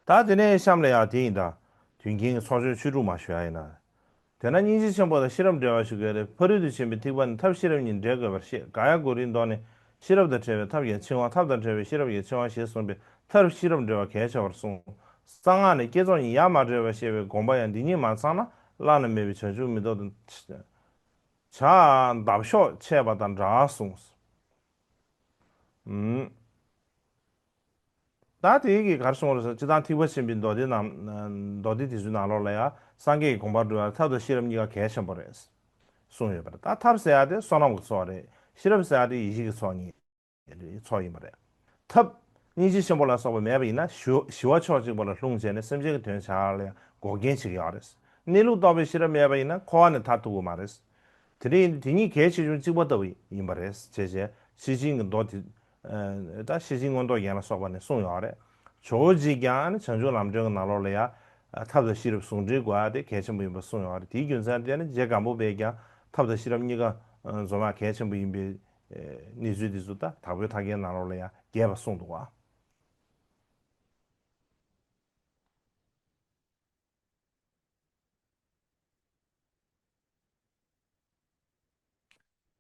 རེད། ད་དེ་ནས་གཤམ་ལ་ཡང་དེ་ཡིན་ད། དུས་རྒྱུན་གྱི་ཚོགས་ཆོས་ཆོས་དྲུག་མ་ཞུ་ཡག་ཡིན་ན། དེས་ན་སྙིང་རྗེ་ཆེན་པོ་དང་ཤེས་རབ་འབྲེལ་བར་ཞུ་དགོས་ཏེ། ཕ་རོལ་ཏུ་ཕྱིན་པའི་ཐེག་པ་ནི་ཐབས་ཤེས་རབ་གཉིས་འབྲེལ་དགོས་པར་བཤད། འགག་ཡང་གོ་རིམ་མདོ་ནི། ཤེས་རབ་དང་བྲལ་བའི་ཐབས་ཀྱི་འཆིང་བ། ཐབས་དང་བྲལ་བའི་ཤེས་རབ་ཀྱི་འཆིང་བ་ཞེས་གསུངས་པས་ཐབས་ཤེས་རབ་འབྲེལ་བ་གལ་ཆེ་བར་གསུངས། གསང་སྔགས་ནི་བསྐྱེད་རྫོགས་གཉིས་ཡ་མ་བྲལ་བར་བཤད་པས་དགོངས་པ་ཡང་འདི་གཉིས་མ་ཚང་ན་བླ་ན་མེད་པའི་བྱང་ཆུབ་མི་ཐོབ་དང་། བྱ་འདབ་གཤོག་ཆད་པ་དང་འདྲ་གསུངས། ཨུམ། ད་དེ་གི་གར་སོང་རེད་ཟེར། སྤྱི་བཏང་ཐེག་པ་ཆེན་པོའི་མདོ་སྡེ་ནང་མདོ་སྡེ་དེ་ཚོའི་ནང་ལོགས་ལ་ཡང་སངས་རྒྱས་ཀྱི་དགོངས་པ་སྒྲུབ་ཡ་ཐབས་དང་ཤེས་རབ་གཉིས་ཀ་གལ་ཆེན་པོ་རེད་གསུངས་ཡོད་པ་རེད། ད་ཐབས་ཟེར་ཡ་དེ་བསོད་ནམས་ཀྱི་ཚོགས་རེད། ཤེས་རབ་ཟེར་ཡ་དེ་ཡེ་ཤེས་ཀྱི་ཚོགས་གཉིས་ཚོགས་ཡིན་པ་རེད། ཐབས་སྙིང་རྗེ་ཆེན་པོ་ལ་སོགས་པ་མེད་པ་ཡིན་ན་ཞི་ཞི་བ་ཕྱོགས་གཅིག་པ་ལ་ལྷུང་བྱས་ནས་སེམས་ཅན་གྱི་དོན་བྱ་ཡ་ལ་ཡང་འགོག་རྐྱེན་བྱེད་ཀྱི་ཡོད་རེད། གནས་ལུགས་རྟོགས་པའི་ཤེས་རབ་མེད་པ་ཡིན་ན་འཁོར་བ་ནས་ཐར་ཐུབ་ཀྱི་མ་རེད། དེ་འདྲ་ཡིན་དུས་དེ་གཉིས་གལ་ཆེ་ཆུང་གཅིག་པ་ལྟ་བུ་ཡིན་པ་རེད་ཅེས་བྱས་ཤེར་ཕྱིན་གྱི་མདོ་དེ། ད་ཤེར་ཕྱིན་མངོན་རྟོགས་རྒྱན་ལ་སོགས་པ་ནས་གསུངས་ཡོད་རེད། ཇོ་བོ་རྗེས་ཀྱང་བྱང་ཆུབ་ལམ་སྒྲོན་གྱི་ནང་ལོགས་ལ་ཡང་ཐབས་དང་ཤེས་རབ་ཟུང་འབྲེལ་དགོས་ཡ་དེ་གལ་ཆེན་པོ་ཡིན་པ་གསུངས་ཡོད་རེད། དེའི་རྒྱུ་མཚན་དེ་ནི་རྗེ་སྒམ་པོ་པས་ཀྱང་ཐབས་དང་ཤེས་རབ་གཉིས་ཀ་འཛོམས་ཡ་གལ་ཆེན་པོ་ཡིན་པའི་གནས་ཚུལ་དེ་ཚོ་ད་དྭགས་པོའི་ཐར་རྒྱན་ནང་ལོགས་ལ་ཡང་རྒྱས་པ་གསུངས་འདུག་བ།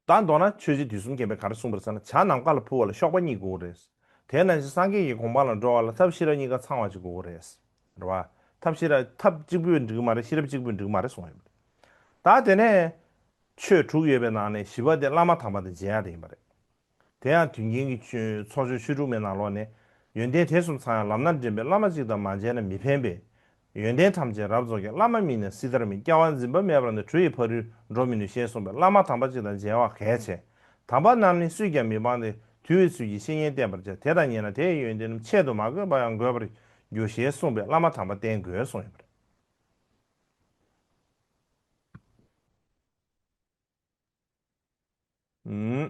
ད་མདོར་ན་ཆོས་རྗེ་དུས་གསུམ་མཁྱེན་པས་ག་རེ་གསུངས་པ་རེད་ཟེར་ན། བྱ་ནམ་མཁའ་ལ་འཕུར་བ་ལ་གཤོག་པ་གཉིས་དགོས་རེད། དེ་ནང་བཞིན་སངས་རྒྱས་ཀྱི་དགོངས་པ་ལ་འགྲོ་བ་ལ་ཐབས་ཤེས་རབ་གཉིས་ཀ་ཚང་བ་ཅིག་དགོས་རེད། རེད་བ། ཐབས་ཤེས་རབ་ཐབས་གཅིག་པུས་འགྲིག་གི་མ་རེད། ཤེས་རབ་གཅིག་པུས་འགྲིག་གི་མ་རེད་གསུངས་ཡོད་པ་རེད། ད་དེ་ནས་ཆོས་དྲུག་ཡོད་པའི་ནང་ནས་བཞི་པ་དེ་བླ་མ་དམ་པ་དང་མཇལ་ཡ་དེ་ཡིན་པ་རེད། དེ་ཡང་དུས་མཁྱེན་གྱི་ཚོགས་ཆོས་བཅུ་དྲུག་མའི་ནང་ལོགས་ནས། ཡོན་ཏན་དེ་གསུམ་ཚང་ཡང་ལམ་སྣ་འདྲེན་པའི། བླ་མ་གཅིག་དང་མ་མཇལ་ན་མི་ཕན་པས། ཡོན་ཏན་ཐམས་ཅད་རབ་རྫོགས་ཀྱང་། བླ་མ་མིན་ནས་སྲིད་མཐར་མེད། སྐྱེ་བ་འཛིན་པ་མེད་པར་ནི། གྲོལ་བའི་ཕ་རོལ་འགྲོ་མི་ནུས། ཞེས་གསུངས་པས་བླ་མ་དམ་པ་གཅིག་དང་མཇལ་བ་གལ་ཆེ། དམ་པ་རྣམས་ནི་སུས་ཀྱང་མི་སྤང་སྟེ། དུལ་བའི་ཚུལ་གྱིས་བཤེས་གཉེན་བསྟེན་པར་བྱ། དེ་དག་རྙེད་ན་དེ་ཡི་ཡོན་ཏན་རྣམས། ཆེད་དུ་མ་དགོས་པར་ཡང་འགོད་པར་འགྱུར། ཞེས་གསུངས་པས་བླ་མ་དམ་པ་བསྟེན་དགོས་གསུངས་ཡོད་པ་རེད། ཨུམ།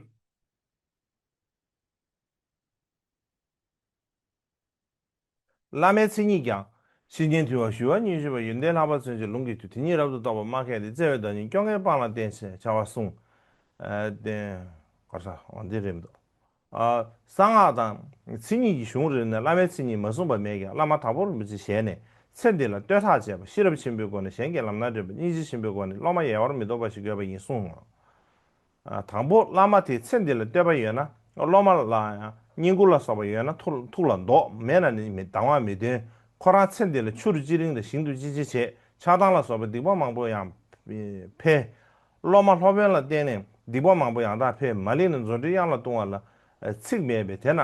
བླ་མའི་མཚན་ཉིད་ཀྱང་། བཤེས་གཉེན་དུལ་བ་ཞི་བ་སྙིང་རྗེ་བ། ཡོན་ཏན་ལྷག་པ་མཚོན་བྱེད་ལུང་གིས་བཏུད། དེ་ཉིད་རབ་ཏུ་རྟོགས་པ་སྨྲ་མཁས་ཏེ། བརྩེ་བའི་བདག་ཉིད་སྐྱོ་ངལ་སྤངས་ལ་བསྟེན་ཞེས་བྱ་བ་གསུངས། ཨ་བསྟེན། གར་ས་འོ་འདི་རེད་འདུག་ཨ་གསང་སྔགས་དང་མཚན་ཉིད་ཀྱི་གཞུང་རེ་རེ་ནས་བླ་མའི་མཚན་ཉིད་མ་གསུངས་པ་མེད་ཀྱང་། བླ་མ་དྭགས་པོ་རིན་པོ་ཆེའི་ཞལ་ནས། ཚེ་འདི་ལ་བསྟོད་ཐག་བཅད་པ། ཤེས་རབ་ཆེན་པོའི་སྒོ་ནས་གཞན་གྱི་ལམ་སྣ་འདྲེན་པ། སྙིང་རྗེ་ཆེན་པོའི་སྒོ་ནས་སློབ་མ་ཡལ་བར་མི་འདོར་བ་ཞིག་དགོས་པ་ཡིན་གསུངས། ཨ་དང་པོ་བླ་མ་དེ་ཚེ་འདི་ལ་བསྟོད་པ་ཡོད་ན། སློབ་མ་ལ་ཡང་བསྙེན་བཀུར་ལ་སོགས་པ་ཡོད་ན་ཐུགས་ཐུགས་ལ་འདོགས། མེད་ན་ནི་མི་སྡང་བ་མི་འདོན། ཁོ་རང་ཚེ་འདི་ལ་ཆུ་རུ་ཅི་རིང་དང་ཞིང་དུ་ཅི་ཆེ་བྱེད། ཆགས་སྡང་ལ་སོགས་པའི་སྡིག་པ་མང་པོ་ཡང་འཕེལ། སློབ་མ་སློབ་དཔོན་ལ་བརྟེན་ནས་སྡིག་པ་མང་པོ་ཡང་དག་འཕེལ། མ་ལེགས་ན་རྫུ་འཕྲུལ་དབྱངས་ལ་ལྟུང་བ་ལ་ཚིག་མེད་པས། དེས་ན་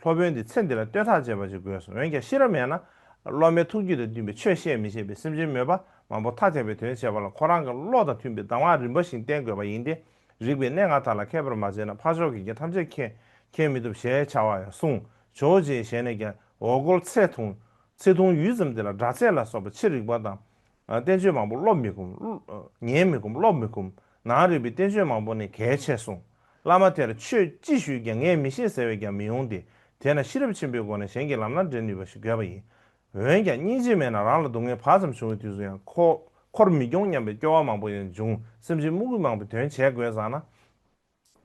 སློབ་དཔོན་དེ་ཚེ་འདི་ལ་བསྟོད་ཐག་བཅད་པ་ཞིག་དགོས་སོ། འོན་ཀྱང་ཤེས་རབ་མེད་ན་སློབ་མའི་ཐུགས་རྒྱུད་དང་མཐུན་པའི་ཆོས་བཤད་མི་ཤེས་པས། སེམས་ཅན་མོས་པ་མང་པོ་ཐ་དད་པའི་དོན་བྱེད་པ་ལ་ཁོ་རང་གི་བློ་དང་མཐུན་པའི་གདམས་ངག་རིམ་པ་བཞིན་བསྟེན་དགོས་པ་ཡིན་ཏེ། རིགས་པའི་གནས་ལྔ་དག་ལ་མཁས་པར་མ་བྱས་ན། ཕར་ཕྱོགས་ཀྱི་རྒྱན་ཐམས་ཅད་མཁྱེན་མཁྱེན་མི་ཐུབ་ཞེས་བྱ་བ་ཡང་གསུངས། ཇོ་བོ་རྗེའི་ཞལ་ནས་ཀྱང་འོ་སྐོལ་ཚེ་ཐུང་། ཚེ་ཐུང་ཡུད་ཙམ་དེ་ལ་སྒྲ་ཚད་ལ་སོགས་པ་ཕྱི་རིག་པ་དང་། བསྟན་བཅོས་མང་པོ་སློབ་མི་ཁོམ། ཉན་མི་ཁོམ། སློབ་མི་ཁོམ། ནང་རིག་པའི་བསྟན་བཅོས་མང་པོ་ནི་གལ་ཆེ་གསུངས། བླ་མ་དེར་ཆོས་ཅི་ཞུས་ཀྱང་ངས་མི་ཤེས་ཟེར་བས་ཀྱང་མི་ཡོང་སྟེ། དེས་ན་ཤེས་རབ་ཆེན་པོའི་སྒོ་ནས་གཞན་གྱི་ལམ་སྣ་འདྲེན་ནུས་པ་ཞིག་དགོས་པ་ཡིན། འོན་ཀྱང་སྙིང་རྗེ་མེད་ན་རང་ལ་སྡུག་བསྔལ་བག་ཙམ་བྱུང་བའི་དུས་སུ་ཡང་འཁོར་འཁོར་མི་སྐྱོང་སྙམ་པའི་སྐྱོ་བ་མང་པོ་ཡང་འབྱུང་། སེམས་ཅན་མུ་གེ་མང་པོའི་དོན་བྱེད་དགོས་བསམ་ན།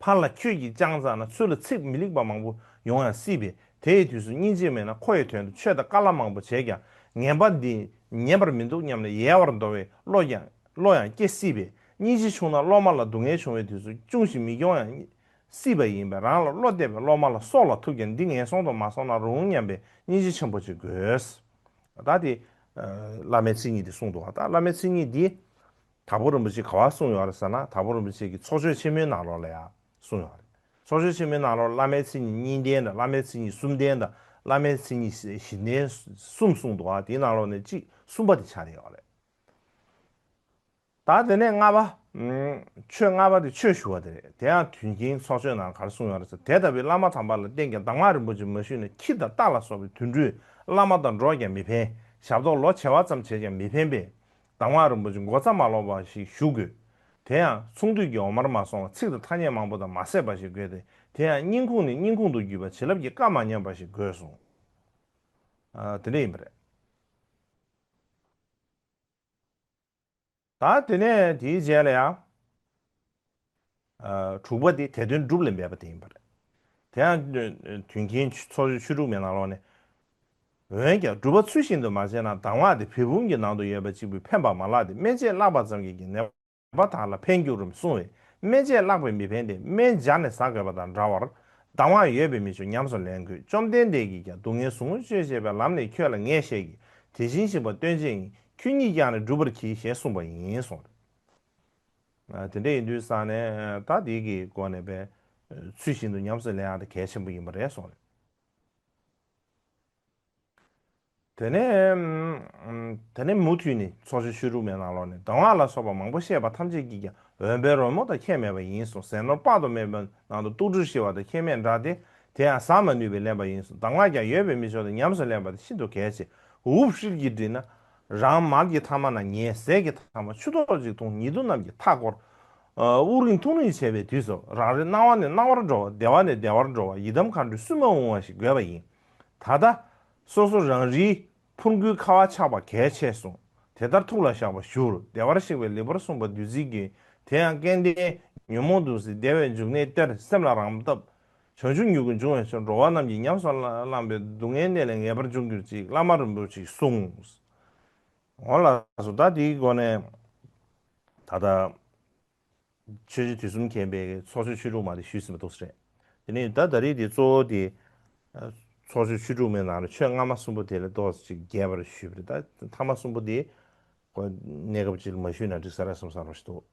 ཕར་ལ་ཁྱོད་ཀྱིས་བཅངས་ཙམ་ན་ཚུར་ལ་ཚིག་མི་ལེགས་པ་མང་པོ་ཡོང་ཡང་སྲིད་པས། དེའི་དུས་སུ་སྙིང་རྗེ་མེད་ན་ཁོ་ཡི་དོན་དུ་ཆོས་དང་བཀའ་སློབ་མང་པོ་བྱས་ཀྱང་ངན་པ་འདི་ཉན་པར་མི་འདུག་སྙམ་ནས་ཡལ་བར་འདོར་བའི་བློ་ཡང་བློ་ཡང་སྐྱེ་སྲིད་པས། སྙིང་རྗེ་ཆུང་ན་སློབ་མ་ལ་སྡུག་བསྔལ་བྱུང་བའི་དུས་སུ་ཅུང་ཞིག་མི་སྐྱོང་ཡང་སྲིད་པ་ཡིན་པས། རང་ལ་བློ་གཏད་པའི་སློབ་མ་ལ་སྲོག་ལ་ཐུག་ཀྱང་འདི་ངན་སོང་དུ་མ་སོང་ན་རུང་སྙམ་པའི་སྙིང་རྗེ་ཆེན་པོ་ཅིག་དགོས། ད་དེ་བླ་མའི་མཚན་ཉིད་དེ་གསུངས་འདུག་ད་བླ་མའི་མཚན་ཉིད་འདི། དྭགས་པོ་རིན་པོ་ཆེས་ག་པར་གསུངས་ཡོད་རེད་ཟེར་ན། དྭགས་པོ་རིན་པོ་ཆེ་གི་ཚོགས་ཆོས་ཆེན་མོའི་ནང་ལོགས་ལ་ཡང་གསུངས་ཡོད་རེད། ཚོགས་ཆོས་ཆེན་མོའི་ནང་ལོགས་བླ་མའི་མཚན་ཉིད་གཉིས་ལྡན་དང་། བླ་མའི་མཚན་ཉིད་གསུམ་ལྡན་དང་། བླ་མའི་མཚན་ཉིད་བཞི་ལྡན་གསུམ་གསུངས་འདུག་བ། དེའི་ནང་ལོགས་ནས་གཅིག་གསུམ་པ་དེ་ཆགས་བསྡད་ཡོད་རེད། ད་དེ་ནས་ལྔ་པ། ཆོས་ལྔ་པ་དེ་ཆོས་ཞུ་བ་དེ་རེད། དེ་ཡང་དུས་མཁྱེན་ཚོགས་ཆོས་ནང་ག་རེ་གསུངས་ཡོད་རེད་ཟེར། དེ་ལྟ་བུའི་བླ་མ་དམ་པ་ལ་བརྟེན་ཀྱང་གདམས་ངག་རིན་པོ་ཆེ་མ་ཞུས་ན། ཁྱི་དང་རྟ་ལ་སོགས་པའི་དུད་འགྲོས་བླ་མ་དང་འགྲོགས་ཀྱང་མི་ཕན། ཞབས་ཏོག་ལོ་བྱེ་བ་ཙམ་བྱས་ཀྱང་མི་ཕན་པས། གདམས་ངག་རིན་པོ་ཆེ་མགོ་རྩ་མ་ལོག་པ་ཞིག་ཞུ་དགོས། དེ་ཡང་ཚོང་འདུས་ཀྱི་འོག་མར་མ་སོང་བར་ཚིག་དང་ཐ་སྙད་མང་པོ་དང་མ་བསྲེས་པ་ཞིག་དགོས་ཏེ། དེ་ཡང་སྙིང་ཁུང་ནས་སྙིང་ཁུང་དུ་བརྒྱུད་པ་བྱིན་རླབས་ཀྱི་བཀའ་མ་ཉམས་པ་ཞིག་དགོས་གསུངས། ཨ། དེ་འདྲ་ཡིན་པ་རེད། ད་དེ་ནས་དེའི་རྗེས་ལ་ཡང་། ཨ། དྲུག་པ་དེ་དེ་དོན་སྒྲུབ་ལ་འབད་པ་དེ་ཡིན་པ་རེད། དེ་ཡང་དུས་མཁྱེན་ཚོགས་ཆོས་བཅུ་དྲུག་མའི་ནང་ལོགས་ནས། འོན་ཀྱང་སྒྲུབ་པ་ཚུལ་བཞིན་དུ་མ་བྱས་ན། གདམས་ངག་དེ་བལ་བུམ་གྱི་ནང་དུ་ཡོད་པ་གཅིག་པུས་ཕན་པ་མ་ལགས་ཏེ། སྨན་དཔྱད་བཀླགས་པ་ཙམ་གྱིས་ཀྱང་ནད་པ་དག་ལ་ཕན་འགྱུར་རམ་གསུང་བས། སྨན་དཔྱད་བཀླགས་པས་མི་ཕན་ཏེ། སྨན་སྦྱར་ནས་ཟ་དགོས་པ་དང་འདྲ་བར། གདམས་ངག་ཡོད་པས་མི་ཆོག་ཉམས་སུ་ལེན་དགོས། བཅོམ་ལྡན་འདས་ཀྱིས་ཀྱང་སྡུག་བསྔལ་ཟུག་རྔུ་གཅོད་བྱེད་པའི་ལམ་ནི་ཁྱོད་ལ་ངས་བཤད་ཀྱི། དེ་བཞིན་གཤེགས་པ་སྟོན་བྱེད་ཡིན། ཁྱོད་ཉིད་ཀྱང་ནི་སྒྲུབ་པར་གྱིས་ཞེས་གསུངས་པ་ཡིན་གསུངས། དེ་འདྲ་ཡིན་དུས་ཙང་ནས་ད་དེ་གི་སྒོ་ནས་པའི་ཚུལ་བཞིན་དུ་ཉམས་སུ་ལེན་ཡག་དེ་གལ་ཆེན་པོ་ཡིན་པ་རེད་གསུངས་རེད། དེ་ནས་ཨམ། དེ་ནས་མུ་མཐུད་ནས་ཚོགས་ཆེན་ཆོས་དྲུག་མའི་ནང་ལོགས་ནས་གདམས་ངག་ལ་སོགས་པ་མང་པོ་བཤད་པ་ཐམས་ཅད་ཀྱིས་ཀྱང་འོན་པའི་རོལ་མོ་དང་ཁྱད་མེད་པ་ཡིན་གསུངས། ཟས་ནོར་དཔག་ཏུ་མེད་པའི་ནང་དུ་གཏུག་སྤྲུལ་ཞི་བ་དང་ཁྱད་མེད་འདྲ་སྟེ། དེ་ཡང་ཟ་མ་ནུས་པས་ལེན་པ་ཡིན་གསུངས། གདམས་ངག་ཀྱང་ཡོད་པས་མི་ཆོག་སྟེ་ཉམས་སུ་ལེན་པ་དེ་ཤིན་ཏུ་གལ་ཆེ། འུབ་ཧྲིལ་གྱིས་བྲིས་ན་རང་མར་གྱི་ཐ་མ་ན་ཉལ། ཟས་ཀྱི་ཐ་མ་ཆུ་ཐོག་ཅིག་འཐུང་། ཉེ་དུ་རྣམས་ཀྱིས་མཐའ་བསྐོར། ཨ། དབུགས་རིང་ཐུང་རིང་བྱེད་པའི་དུས་སུ་རང་རེ་སྣང་བ་ནས་སྣང་བར་འགྲོ་བ། བདེ་བ་ནས་བདེ་བར་འགྲོ་བ། ཡི་དམ་མཁའ་འགྲོའི་བསུ་མ་འོང་བ་ཞིག་དགོས་པ་ཡིན། ད་ལྟ་སོ་སོ་རང་རེའི་ཕུང་པོའི་ཁ་བ་ཆགས་པ་གལ་ཆེ་གསུངས། དེ་ལྟར་ཐུགས་ལ་བཞག་པར་ཞུ། བདེ་བར་གཤེགས་པའི་ལེགས་པར་གསུངས་པ་བདུད་རྩིའི་རྒྱུན། དེ་ཡང་སྐལ་ལྡན་ཉོན་མོངས་དུག་གསུམ་བདེ་བའི་འབྱུང་གནས་གཏེར། སེམས་ལ་རང་བཏབ་བྱང་ཆུབ་མྱུ་གུ་འབྱུང་བའི་ཕྱིར། འགྲོ་བ་རྣམས་ཀྱིས་ཉམས་སུ་བླངས་པས་སྡུག་བསྔལ་གནས་ལས་ངེས་པར་འབྱུང་གྱུར་ཅིག། བླ་མ་རིན་པོ་ཆེས་གསུངས། འོ་ལགས་སོ། ད་དེའི་སྒོ་ནས་ད་ལྟ་ཆོས་རྗེ་དུས་གསུམ་མཁྱེན་པའི་ཚོགས་ཆེན་ཆོས་དྲུག་མ་དེ་ཞུས་ཟིན་པ་འདུག་ཟེར། དེ་ནས་ད་ད་རེས་དེ་གཙོ་བོ་དེ་ཚོགས་ཆེན་ཆོས་དྲུག་མའི་ནང་ལ་ཆོས་སྔ་མ་གསུམ་པོ་དེ་ལས་ཏོག་ཙམ་ཅིག་རྒྱས་པར་ཞུས་པ་རེད། ད་ཐ་མ་གསུམ་པོ་དེ་ཁོ་གནས་སྐབས་ཅིག་ལ་མ་ཞུས་ན་འགྲིག་ས་རེད་བསམ་བསམ་རོགས་ཞིག་འདུག།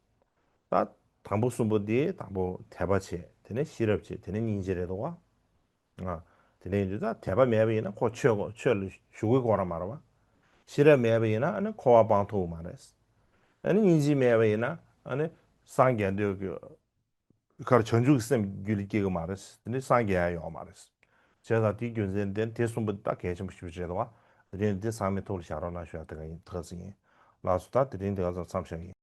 ད་དང་པོ་གསུམ་པོ་དེ་དང་པོ་དད་པ་བྱས། དེ་ནས་ཤེས་རབ་བྱས། དེ་ནས་སྙིང་རྗེ་རེད་འདུག་བ། ཨ། དེ་འདྲ་ཡིན་དུས་ད་དད་པ་མེད་པ་ཡིན་ན་ཁོ་ཆོས་ཆོས་ལ་ཞུགས་ཀྱི་ཁོ་རང་མ་རེད་བ། ཤེས་རབ་མེད་པ་ཡིན་ན་ཨ་ནི་འཁོར་བ་སྤང་ཐུབ་ཀྱི་མ་རེད། ཨ་ནི་སྙིང་རྗེ་མེད་པ་ཡིན་ན་ཨ་ནི་སངས་རྒྱས་འདོད་ཀྱི་ཁར་བྱང་ཆུབ་ཀྱི་སེམས་རྒྱུད་ལ་སྐྱེ་གི་མ་རེད། དེ་ནི་སངས་རྒྱས་ཡ་ཡོད་མ་རེད། བྱས་ཙང་དེའི་རྒྱུ་མཚན་དེ་དེ་གསུམ་པོ་ད་གལ་ཆེན་པོ་ཞིག་རེད་བ། དེ་འདྲ་ཡིན་དུས་ཚང་མས་ཐུགས་ལ་བཞག་རོགས་གནང་ཞུ་ཡ་དེ་ག་ཡིན་ཐག་ཟིན་ཡིན། ལགས་སོ། ད་དེ་རིང་དེ་ག་ཙམ་མཚམས་བཞག་ཡིན།